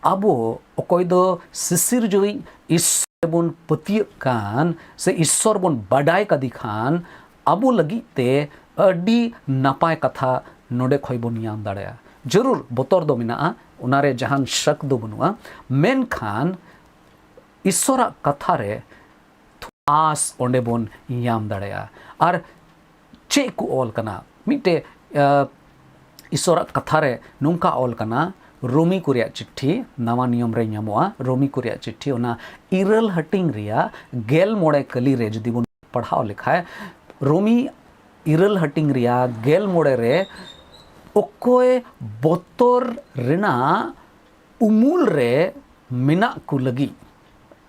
ᱟᱵᱚ ᱚᱠᱚᱭ ᱫᱚ ᱥᱤᱥᱤᱨᱡᱟᱹᱣᱤᱡ ᱤᱥᱥᱚᱨ ᱵᱚᱱ ᱯᱟᱹᱛᱭᱟᱹᱜ ᱠᱟᱱ ᱥᱮ ᱤᱥᱥᱚᱨ ᱵᱚᱱ ᱵᱟᱰᱟᱭ ᱠᱟᱫᱮ ᱠᱷᱟᱱ, ᱟᱵᱚ ᱞᱟᱹᱜᱤᱫ ᱛᱮ ᱟᱹᱰᱤ ᱱᱟᱯᱟᱭ ᱠᱟᱛᱷᱟ ᱱᱚᱰᱮ ᱠᱷᱚᱡ ᱵᱚᱱ ᱧᱟᱢ ᱫᱟᱲᱮᱭᱟᱜᱼᱟ᱾ ᱡᱟᱹᱨᱩᱲ ᱵᱚᱛᱚᱨ ᱫᱚ ᱢᱮᱱᱟᱜᱼᱟ, ᱚᱱᱟᱨᱮ ᱡᱟᱦᱟᱱ ᱥᱟᱠ ᱫᱚ ᱵᱟᱹᱱᱩᱜᱼᱟ, ᱢᱮᱱᱠᱷᱟᱱ ᱤᱥᱥᱚᱨᱟᱜ ᱠᱟᱛᱷᱟ ᱨᱮ ᱟᱸᱥ ᱚᱸᱰᱮ ᱵᱚᱱ ᱧᱟᱢ ᱫᱟᱲᱮᱭᱟᱜᱼᱟ᱾ ᱟᱨ ᱪᱮᱫ ᱠᱚ ᱚᱞ ᱠᱟᱱᱟ? ᱢᱤᱫᱴᱮᱡ, ᱟ, ᱤᱥᱥᱚᱨᱟᱜ ᱠᱟᱛᱷᱟ ᱨᱮ ᱱᱚᱝᱠᱟ ᱚᱞ ᱠᱟᱱᱟ, ᱨᱳᱢᱤ ᱠᱚ ᱨᱮᱭᱟᱜ ᱪᱤᱴᱷᱤ, ᱱᱟᱣᱟ ᱱᱤᱭᱚᱢ ᱨᱮ ᱧᱟᱢᱚᱜᱼᱟ, ᱨᱳᱢᱤ ᱠᱚ ᱨᱮᱭᱟᱜ ᱪᱤᱴᱷᱤ, ᱚᱱᱟ ᱤᱨᱟᱹᱞ ᱦᱟᱹᱴᱤᱧ ᱨᱮᱭᱟᱜ ᱜᱮᱞ ᱢᱚᱬᱮ ᱠᱟᱹᱞᱤ ᱨᱮ ᱡᱩᱫᱤ ᱵᱚᱱ ᱯᱟᱲᱦᱟᱣ ᱞᱮᱠᱷᱟᱡ, ᱨᱳᱢᱤ ᱤᱨᱟᱹᱞ ᱦᱟᱹᱴᱤᱧ ᱨᱮᱭᱟᱜ ᱜᱮᱞ ᱢᱚᱬᱮ ᱨᱮ ᱚᱠᱚᱭ ᱵᱚᱛᱚᱨ ᱨᱮᱱᱟᱜ ᱩᱢᱩᱞ ᱨᱮ ᱢᱮᱱᱟᱜ ᱠᱚ ᱞᱟᱹᱜᱤᱫ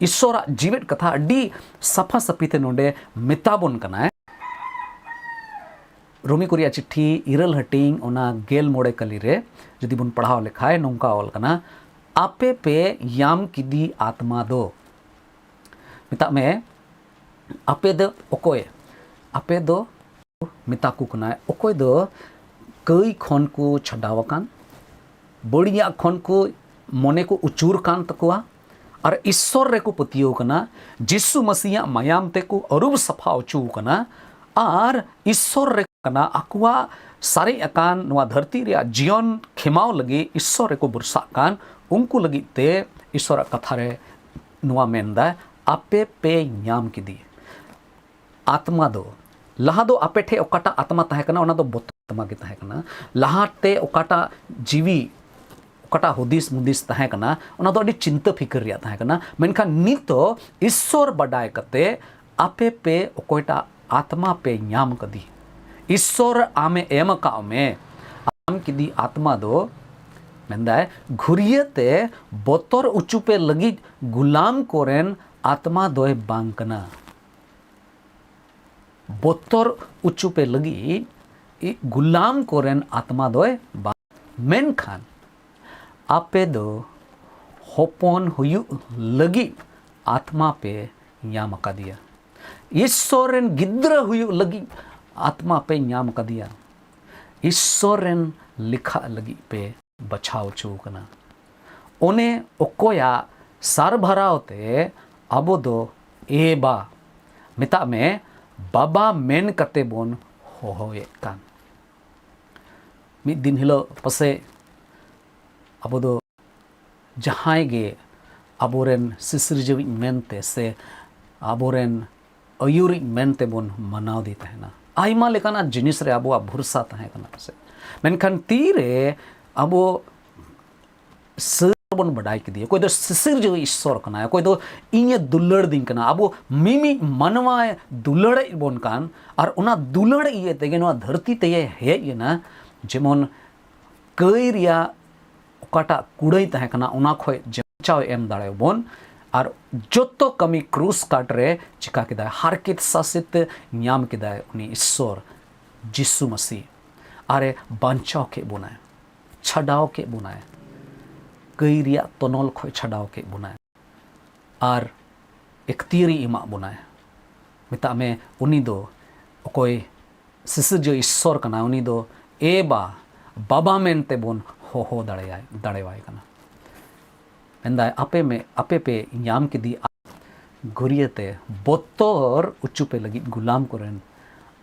ᱤᱥᱥᱚᱨᱟᱜ ᱡᱤᱣᱮᱫ ᱠᱟᱛᱷᱟ ᱟᱹᱰᱤ ᱥᱟᱯᱷᱟ ᱥᱟᱹᱯᱷᱤ ᱛᱮ ᱱᱚᱰᱮ ᱢᱮᱛᱟ ᱵᱚᱱ ᱠᱟᱱᱟᱭ᱾ ᱨᱳᱢᱤ ᱠᱚ ᱨᱮᱭᱟᱜ ᱪᱤᱴᱷᱤ ᱤᱨᱟᱹᱞ ᱦᱟᱹᱴᱤᱧ, ᱚᱱᱟ ᱜᱮᱞ ᱢᱚᱬᱮ ᱠᱟᱹᱞᱤ ᱨᱮ ᱡᱩᱫᱤ ᱵᱚᱱ ᱯᱟᱲᱦᱟᱣ ᱞᱮᱠᱷᱟᱡ, ᱱᱚᱝᱠᱟ ᱚᱞ ᱠᱟᱱᱟ, "ᱟᱯᱮ ᱯᱮ ᱧᱟᱢ ᱠᱮᱫᱮ ᱟᱛᱢᱟ ᱫᱚ", ᱢᱮᱛᱟᱜ ᱢᱮ, ᱟᱯᱮ ᱫᱚ ᱚᱠᱚᱭ? ᱟᱯᱮ ᱫᱚ ᱢᱮᱛᱟ ᱠᱚ ᱠᱟᱱᱟᱭ, ᱚᱠᱚᱭ ᱫᱚ ᱠᱟᱹᱭ ᱠᱷᱚᱱ ᱠᱚ ᱪᱷᱟᱰᱟᱣ ᱟᱠᱟᱱ, ᱵᱟᱹᱲᱤᱡᱟᱜ ᱠᱷᱚᱱ ᱠᱚ ᱢᱚᱱᱮ ᱠᱚ ᱩᱪᱩᱨ ᱠᱟᱱ ᱛᱟᱠᱚᱣᱟ, ᱟᱨ ᱤᱥᱥᱚᱨ ᱨᱮᱠᱚ ᱯᱟᱹᱛᱭᱟᱹᱣ ᱠᱟᱱᱟ, ᱡᱤᱥᱩ ᱢᱟᱹᱥᱤᱭᱟᱜ ᱢᱟᱭᱟᱢ ᱛᱮᱠᱚ ᱟᱹᱨᱩᱵ ᱥᱟᱯᱷᱟ ᱚᱪᱚ ᱟᱠᱟᱱᱟ, ᱟᱨ ᱤᱥᱥᱚᱨ ᱨᱮ ᱠᱟᱱᱟ ᱟᱠᱚᱣᱟᱜ ᱥᱟᱨᱮᱡ ᱟᱠᱟᱱ ᱱᱚᱣᱟ ᱫᱷᱟᱹᱨᱛᱤ ᱨᱮᱭᱟᱜ ᱡᱤᱭᱚᱱ ᱠᱷᱮᱢᱟᱣ ᱞᱟᱹᱜᱤᱫ ᱤᱥᱥᱚᱨ ᱨᱮᱠᱚ ᱵᱷᱚᱨᱥᱟᱜ ᱠᱟᱱ, ᱩᱱᱠᱩ ᱞᱟᱹᱜᱤᱫ ᱛᱮ ᱤᱥᱥᱚᱨᱟᱜ ᱠᱟᱛᱷᱟ ᱨᱮ ᱱᱚᱣᱟ ᱢᱮᱱᱫᱟᱭ, "ᱟᱯᱮ ᱯᱮ ᱧᱟᱢ ᱠᱮᱫᱮ ᱟᱛᱢᱟ ᱫᱚ", ᱞᱟᱦᱟ ᱫᱚ ᱟᱯᱮ ᱴᱷᱮᱡ ᱚᱠᱟᱴᱟᱜ ᱟᱛᱢᱟ ᱛᱟᱦᱮᱸ ᱠᱟᱱᱟ, ᱚᱱᱟ ᱫᱚ ᱵᱚᱛᱚᱨ ᱟᱛᱢᱟ ᱜᱮ ᱛᱟᱦᱮᱸ ᱠᱟᱱᱟ᱾ ᱞᱟᱦᱟᱛᱮ ᱚᱠᱟᱴᱟᱜ ᱡᱤᱣᱤ, ᱚᱠᱟᱴᱟᱜ ᱦᱩᱫᱤᱥ ᱢᱩᱫᱤᱥ ᱛᱟᱦᱮᱸ ᱠᱟᱱᱟ, ᱚᱱᱟ ᱫᱚ ᱟᱹᱰᱤ ᱪᱤᱱᱛᱟᱹ ᱯᱷᱤᱠᱤᱨ ᱨᱮᱭᱟᱜ ᱛᱟᱦᱮᱸ ᱠᱟᱱᱟ᱾ ᱢᱮᱱᱠᱷᱟᱱ ᱱᱤᱛᱚᱜ ᱤᱥᱥᱚᱨ ᱵᱟᱰᱟᱭ ᱠᱟᱛᱮ ᱟᱯᱮ ᱯᱮ ᱚᱠᱚᱭᱴᱟᱜ ᱟᱛᱢᱟ ᱯᱮ ᱧᱟᱢ ᱠᱟᱫᱮ, ᱤᱥᱥᱚᱨ ᱟᱢᱮ ᱮᱢ ᱟᱠᱟᱫ ᱢᱮ, ᱟᱢ ᱠᱤᱫᱤ ᱟᱛᱢᱟ ᱫᱚ, ᱢᱮᱱᱫᱟᱭ, ᱜᱷᱩᱨᱤᱭᱟᱹ ᱛᱮ ᱵᱚᱛᱚᱨ ᱚᱪᱚ ᱯᱮ ᱞᱟᱹᱜᱤᱫ ᱜᱩᱞᱟᱢ ᱠᱚᱨᱮᱱ ᱟᱛᱢᱟ ᱫᱚᱭ ᱵᱟᱝ ᱠᱟᱱᱟ᱾ ᱵᱚᱛᱚᱨ ᱚᱪᱚ ᱯᱮ ᱞᱟᱹᱜᱤᱫ ᱜᱩᱞᱟᱢ ᱠᱚᱨᱮᱱ ᱟᱛᱢᱟ ᱫᱚᱭ ᱵᱟᱝ, ᱢᱮᱱᱠᱷᱟᱱ ᱟᱯᱮ ᱫᱚ ᱦᱚᱯᱚᱱ ᱦᱩᱭᱩᱜ ᱞᱟᱹᱜᱤᱫ ᱟᱛᱢᱟ ᱯᱮ ᱧᱟᱢ ᱟᱠᱟᱫᱮᱭᱟ᱾ ᱤᱥᱥᱚᱨ ᱨᱮᱱ ᱜᱤᱫᱽᱨᱟᱹ ᱦᱩᱭᱩᱜ ᱞᱟᱹᱜᱤᱫ ᱟᱛᱢᱟ ᱯᱮ ᱧᱟᱢ ᱟᱠᱟᱫᱮᱭᱟ᱾ ᱤᱥᱥᱚᱨ ᱨᱮᱱ ᱞᱮᱠᱷᱟᱜ ᱞᱟᱹᱜᱤᱫ ᱯᱮ ᱵᱟᱪᱷᱟᱣ ᱦᱚᱪᱚ ᱟᱠᱟᱱᱟ᱾ ᱚᱱᱮ ᱚᱠᱚᱭᱟᱜ ᱥᱟᱨᱵᱷᱟᱨᱟᱣ ᱛᱮ ᱟᱵᱚ ᱫᱚ ᱮ ᱵᱟ, ᱢᱮᱛᱟᱜ ᱢᱮ, ᱵᱟᱵᱟ ᱢᱮᱱ ᱠᱟᱛᱮ ᱵᱚᱱ ᱦᱚᱦᱚᱭᱮᱫ ᱠᱟᱱ᱾ ᱢᱤᱫ ᱫᱤᱱ ᱦᱤᱞᱳᱜ ᱯᱟᱥᱮᱡ ᱟᱵᱚ ᱫᱚ ᱡᱟᱦᱟᱸᱭ ᱜᱮ ᱟᱵᱚᱨᱮᱱ ᱥᱤᱥᱤᱨᱡᱟᱹᱣᱤᱡ ᱢᱮᱱᱛᱮ ᱥᱮ ᱟᱵᱚᱨᱮᱱ ᱟᱹᱭᱩᱨᱤᱡ ᱢᱮᱱᱛᱮ ᱵᱚᱱ ᱢᱟᱱᱟᱣ ᱫᱮ ᱛᱟᱦᱮᱱᱟ᱾ ᱟᱭᱢᱟ ᱞᱮᱠᱟᱱᱟᱜ ᱡᱤᱱᱤᱥ ᱨᱮ ᱟᱵᱚᱣᱟᱜ ᱵᱷᱚᱨᱥᱟ ᱛᱟᱦᱮᱸ ᱠᱟᱱᱟ ᱯᱟᱥᱮᱡ, ᱢᱮᱱᱠᱷᱟᱱ ᱛᱤᱨᱮ ᱟᱵᱚ ᱥᱟᱹᱨᱤ ᱵᱚᱱ ᱵᱟᱰᱟᱭ ᱠᱮᱫᱮᱭᱟ, ᱚᱠᱚᱭ ᱫᱚ ᱥᱤᱥᱤᱨᱡᱟᱹᱣᱤᱡ ᱤᱥᱥᱚᱨ ᱠᱟᱱᱟᱭ, ᱚᱠᱚᱭ ᱫᱚ ᱤᱧᱮ ᱫᱩᱞᱟᱹᱲ ᱫᱤᱧ ᱠᱟᱱᱟ, ᱟᱵᱚ ᱢᱤᱢᱤᱫ ᱢᱟᱱᱣᱟᱭ ᱫᱩᱞᱟᱹᱲᱮᱫ ᱵᱚᱱ ᱠᱟᱱ, ᱟᱨ ᱚᱱᱟ ᱫᱩᱞᱟᱹᱲ ᱤᱭᱟᱹ ᱛᱮᱜᱮ ᱱᱚᱣᱟ ᱫᱷᱟᱹᱨᱛᱤ ᱛᱮᱭᱮ ᱦᱮᱡ ᱮᱱᱟ᱾ ᱡᱮᱢᱚᱱ ᱠᱟᱹᱭ ᱨᱮᱭᱟᱜ ᱚᱠᱟᱴᱟᱜ ᱠᱩᱲᱟᱹᱭ ᱛᱟᱦᱮᱸ ᱠᱟᱱᱟ, ᱚᱱᱟ ᱠᱷᱚᱡ ᱡᱮ ᱵᱟᱧᱪᱟᱣ ᱮ ᱮᱢ ᱫᱟᱲᱮᱭᱟᱵᱚᱱ, ᱟᱨ ᱡᱚᱛᱚ ᱠᱟᱹᱢᱤ ᱠᱨᱩᱥ ᱠᱟᱴ ᱨᱮ ᱪᱤᱠᱟ ᱠᱮᱫᱟᱭ, ᱦᱟᱨᱠᱮᱛ ᱥᱟᱥᱮᱛ ᱧᱟᱢ ᱠᱮᱫᱟᱭ ᱩᱱᱤ ᱤᱥᱥᱚᱨ᱾ ᱡᱤᱥᱩ ᱢᱟᱹᱥᱤ ᱟᱨᱮ ᱵᱟᱧᱪᱟᱣ ᱠᱮᱫ ᱵᱚᱱᱟᱭ, ᱪᱷᱟᱰᱟᱣ ᱠᱮᱫ ᱵᱚᱱᱟᱭ, ᱠᱟᱹᱭ ᱨᱮᱭᱟᱜ ᱛᱚᱱᱚᱞ ᱠᱷᱚᱱ ᱪᱷᱟᱰᱟᱣ ᱠᱮᱫ ᱵᱚᱱᱟᱭ᱾ ᱟᱨ ᱮᱠᱛᱤᱭᱟᱹᱨᱤ ᱮᱢᱟᱜ ᱵᱚᱱᱟᱭ᱾ ᱢᱮᱛᱟᱜ ᱢᱮ, ᱩᱱᱤ ᱫᱚ ᱚᱠᱚᱭ ᱥᱤᱥᱤᱨᱡᱟᱹ ᱤᱥᱥᱚᱨ ᱠᱟᱱᱟᱭ, ᱩᱱᱤ ᱫᱚ ᱮ ᱵᱟ, ᱵᱟᱵᱟ ᱢᱮᱱᱛᱮ ᱵᱚᱱ ᱦᱚᱦᱚ ᱫᱟᱲᱮᱭᱟᱭ, ᱫᱟᱲᱮᱣᱟᱭ ᱠᱟᱱᱟ᱾ ᱢᱮᱱᱫᱟᱭ, ᱟᱯᱮ ᱢᱮ, ᱟᱯᱮ ᱯᱮ ᱧᱟᱢ ᱠᱮᱫᱮ ᱜᱩᱨᱤᱭᱟᱹᱛᱮ ᱵᱚᱛᱚᱨ ᱚᱪᱚ ᱯᱮ ᱞᱟᱹᱜᱤᱫ ᱜᱩᱞᱟᱢ ᱠᱚᱨᱮᱱ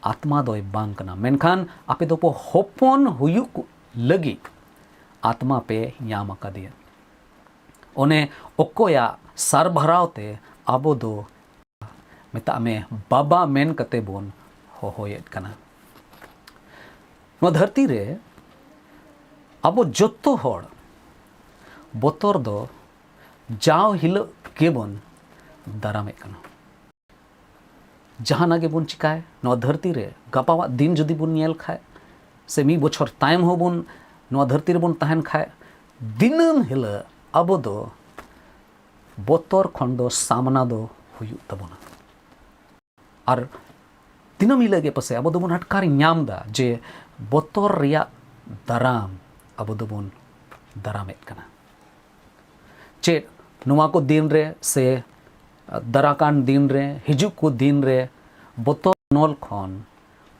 ᱟᱛᱢᱟ ᱫᱚᱭ ᱵᱟᱝ ᱠᱟᱱᱟ, ᱢᱮᱱᱠᱷᱟᱱ ᱟᱯᱮ ᱫᱚᱠᱚ ᱦᱚᱯᱚᱱ ᱦᱩᱭᱩᱜ ᱞᱟᱹᱜᱤᱫ ᱟᱛᱢᱟ ᱯᱮ ᱧᱟᱢ ᱟᱠᱟᱫᱮᱭᱟ᱾ ᱚᱱᱮ ᱚᱠᱚᱭᱟᱜ ᱥᱟᱨᱵᱷᱟᱨᱟᱣ ᱛᱮ ᱟᱵᱚ ᱫᱚ, ᱢᱮᱛᱟᱜ ᱢᱮ, ᱵᱟᱵᱟ ᱢᱮᱱ ᱠᱟᱛᱮ ᱵᱚᱱ ᱦᱚᱦᱚᱭᱮᱫ ᱠᱟᱱᱟ᱾ ᱱᱚᱣᱟ ᱫᱷᱟᱹᱨᱛᱤ ᱨᱮ ᱟᱵᱚ ᱡᱚᱛᱚ ᱦᱚᱲ ᱵᱚᱛᱚᱨ ᱫᱚ ᱡᱟᱣ ᱦᱤᱞᱳᱜ ᱜᱮᱵᱚᱱ ᱫᱟᱨᱟᱢᱮᱫ ᱠᱟᱱᱟ᱾ ᱡᱟᱦᱟᱱᱟᱜ ᱜᱮᱵᱚᱱ ᱪᱤᱠᱟᱭ, ᱱᱚᱣᱟ ᱫᱷᱟᱹᱨᱛᱤ ᱨᱮ ᱜᱟᱯᱟᱣᱟᱜ ᱫᱤᱱ ᱡᱩᱫᱤ ᱵᱚᱱ ᱧᱮᱞ ᱠᱷᱟᱡ, ᱥᱮ ᱢᱤᱫ ᱵᱚᱪᱷᱚᱨ ᱛᱟᱭᱚᱢ ᱦᱚᱸᱵᱚᱱ ᱱᱚᱣᱟ ᱫᱷᱟᱹᱨᱛᱤ ᱨᱮᱵᱚᱱ ᱛᱟᱦᱮᱱ ᱠᱷᱟᱡ, ᱫᱤᱱᱟᱹᱢ ᱦᱤᱞᱳᱜ ᱟᱵᱚ ᱫᱚ ᱵᱚᱛᱚᱨ ᱠᱷᱚᱱ ᱫᱚ ᱥᱟᱢᱱᱟ ᱫᱚ ᱦᱩᱭᱩᱜ ᱛᱟᱵᱚᱱᱟ᱾ ᱟᱨ ᱫᱤᱱᱟᱹᱢ ᱦᱤᱞᱳᱜ ᱜᱮ ᱯᱟᱥᱮᱡ ᱟᱵᱚ ᱫᱚᱵᱚᱱ ᱟᱴᱠᱟᱨ ᱧᱟᱢ ᱮᱫᱟ ᱡᱮ ᱵᱚᱛᱚᱨ ᱨᱮᱭᱟᱜ ᱫᱟᱨᱟᱢ ᱟᱵᱚ ᱫᱚᱵᱚᱱ ᱫᱟᱨᱟᱢᱮᱫ ᱠᱟᱱᱟ᱾ ᱪᱮᱫ ᱱᱚᱣᱟ ᱠᱚ ᱫᱤᱱ ᱨᱮ ᱥᱮ ᱫᱟᱨᱟᱠᱟᱱ ᱫᱤᱱ ᱨᱮ, ᱦᱤᱡᱩᱜ ᱠᱚ ᱫᱤᱱ ᱨᱮ ᱵᱚᱛᱚᱨ ᱱᱚᱞ ᱠᱷᱚᱱ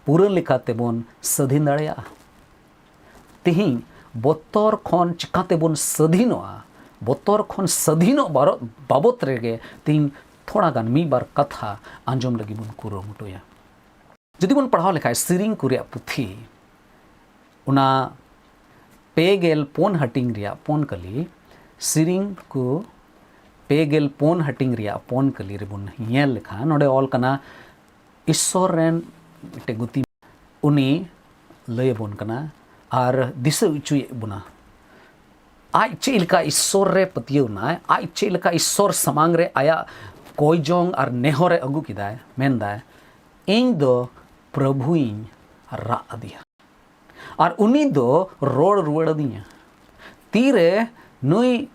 ᱯᱩᱨᱟᱹ ᱞᱮᱠᱟ ᱛᱮᱵᱚᱱ ᱥᱟᱹᱫᱷᱤᱱ ᱫᱟᱲᱮᱭᱟᱜᱼᱟ? ᱛᱤᱦᱤᱧ ᱵᱚᱛᱚᱨ ᱠᱷᱚᱱ ᱪᱤᱠᱟᱹ ᱛᱮᱵᱚᱱ ᱥᱟᱹᱫᱷᱤᱱᱚᱜᱼᱟ, ᱵᱚᱛᱚᱨ ᱠᱷᱚᱱ ᱥᱟᱹᱫᱷᱤᱱᱚᱜ ᱵᱟᱨᱚ-, ᱵᱟᱵᱚᱛ ᱨᱮᱜᱮ ᱛᱤᱦᱤᱧ ᱛᱷᱚᱲᱟ ᱜᱟᱱ ᱢᱤᱫ ᱵᱟᱨ ᱠᱟᱛᱷᱟ ᱟᱸᱡᱚᱢ ᱞᱟᱹᱜᱤᱫ ᱵᱚᱱ ᱠᱩᱨᱩᱢᱩᱴᱩᱭᱟ᱾ ᱡᱩᱫᱤ ᱵᱚᱱ ᱯᱟᱲᱦᱟᱣ ᱞᱮᱠᱷᱟᱡ ᱥᱮᱨᱮᱧ ᱠᱚ ᱨᱮᱭᱟᱜ ᱯᱩᱛᱷᱤ, ᱚᱱᱟ ᱯᱮ ᱜᱮᱞ ᱯᱩᱱ ᱦᱟᱹᱴᱤᱧ ᱨᱮᱭᱟᱜ ᱯᱩᱱ ᱠᱟᱹᱞᱤ, ᱥᱮᱨᱮᱧ ᱠᱚ ᱯᱮ ᱜᱮᱞ ᱯᱩᱱ ᱦᱟᱹᱴᱤᱧ ᱨᱮᱭᱟᱜ ᱯᱩᱱ ᱠᱟᱹᱞᱤ ᱨᱮᱵᱚᱱ ᱧᱮᱞ ᱞᱮᱠᱷᱟᱱ, ᱱᱚᱰᱮ ᱚᱞ ᱠᱟᱱᱟ, ᱤᱥᱥᱚᱨ ᱨᱮᱱ ᱢᱤᱫᱴᱮᱡ ᱜᱩᱛᱤ ᱩᱱᱤ ᱞᱟᱹᱭ ᱟᱵᱚᱱ ᱠᱟᱱᱟ ᱟᱨ ᱫᱤᱥᱟᱹ ᱦᱚᱪᱚᱭᱮᱫ ᱵᱚᱱᱟ᱾ ᱟᱡ ᱪᱮᱫ ᱞᱮᱠᱟ ᱤᱥᱥᱚᱨ ᱨᱮ ᱯᱟᱹᱛᱭᱟᱹᱣ ᱮᱱᱟᱭ, ᱟᱡ ᱪᱮᱫ ᱞᱮᱠᱟ ᱤᱥᱥᱚᱨ ᱥᱟᱢᱟᱝ ᱨᱮ ᱟᱭᱟᱜ ᱠᱚᱭᱡᱚᱝ ᱟᱨ ᱱᱮᱦᱚᱨᱮ ᱟᱹᱜᱩ ᱠᱮᱫᱟᱭ, ᱢᱮᱱᱫᱟᱭ, "ᱤᱧ ᱫᱚ ᱯᱨᱚᱵᱷᱩᱧ ᱨᱟᱜ ᱟᱫᱮᱭᱟ ᱟᱨ ᱩᱱᱤ ᱫᱚ ᱨᱚᱲ ᱨᱩᱣᱟᱹᱲ ᱟᱹᱫᱤᱧᱟ᱾ ᱛᱤᱨᱮ ᱱᱩᱭ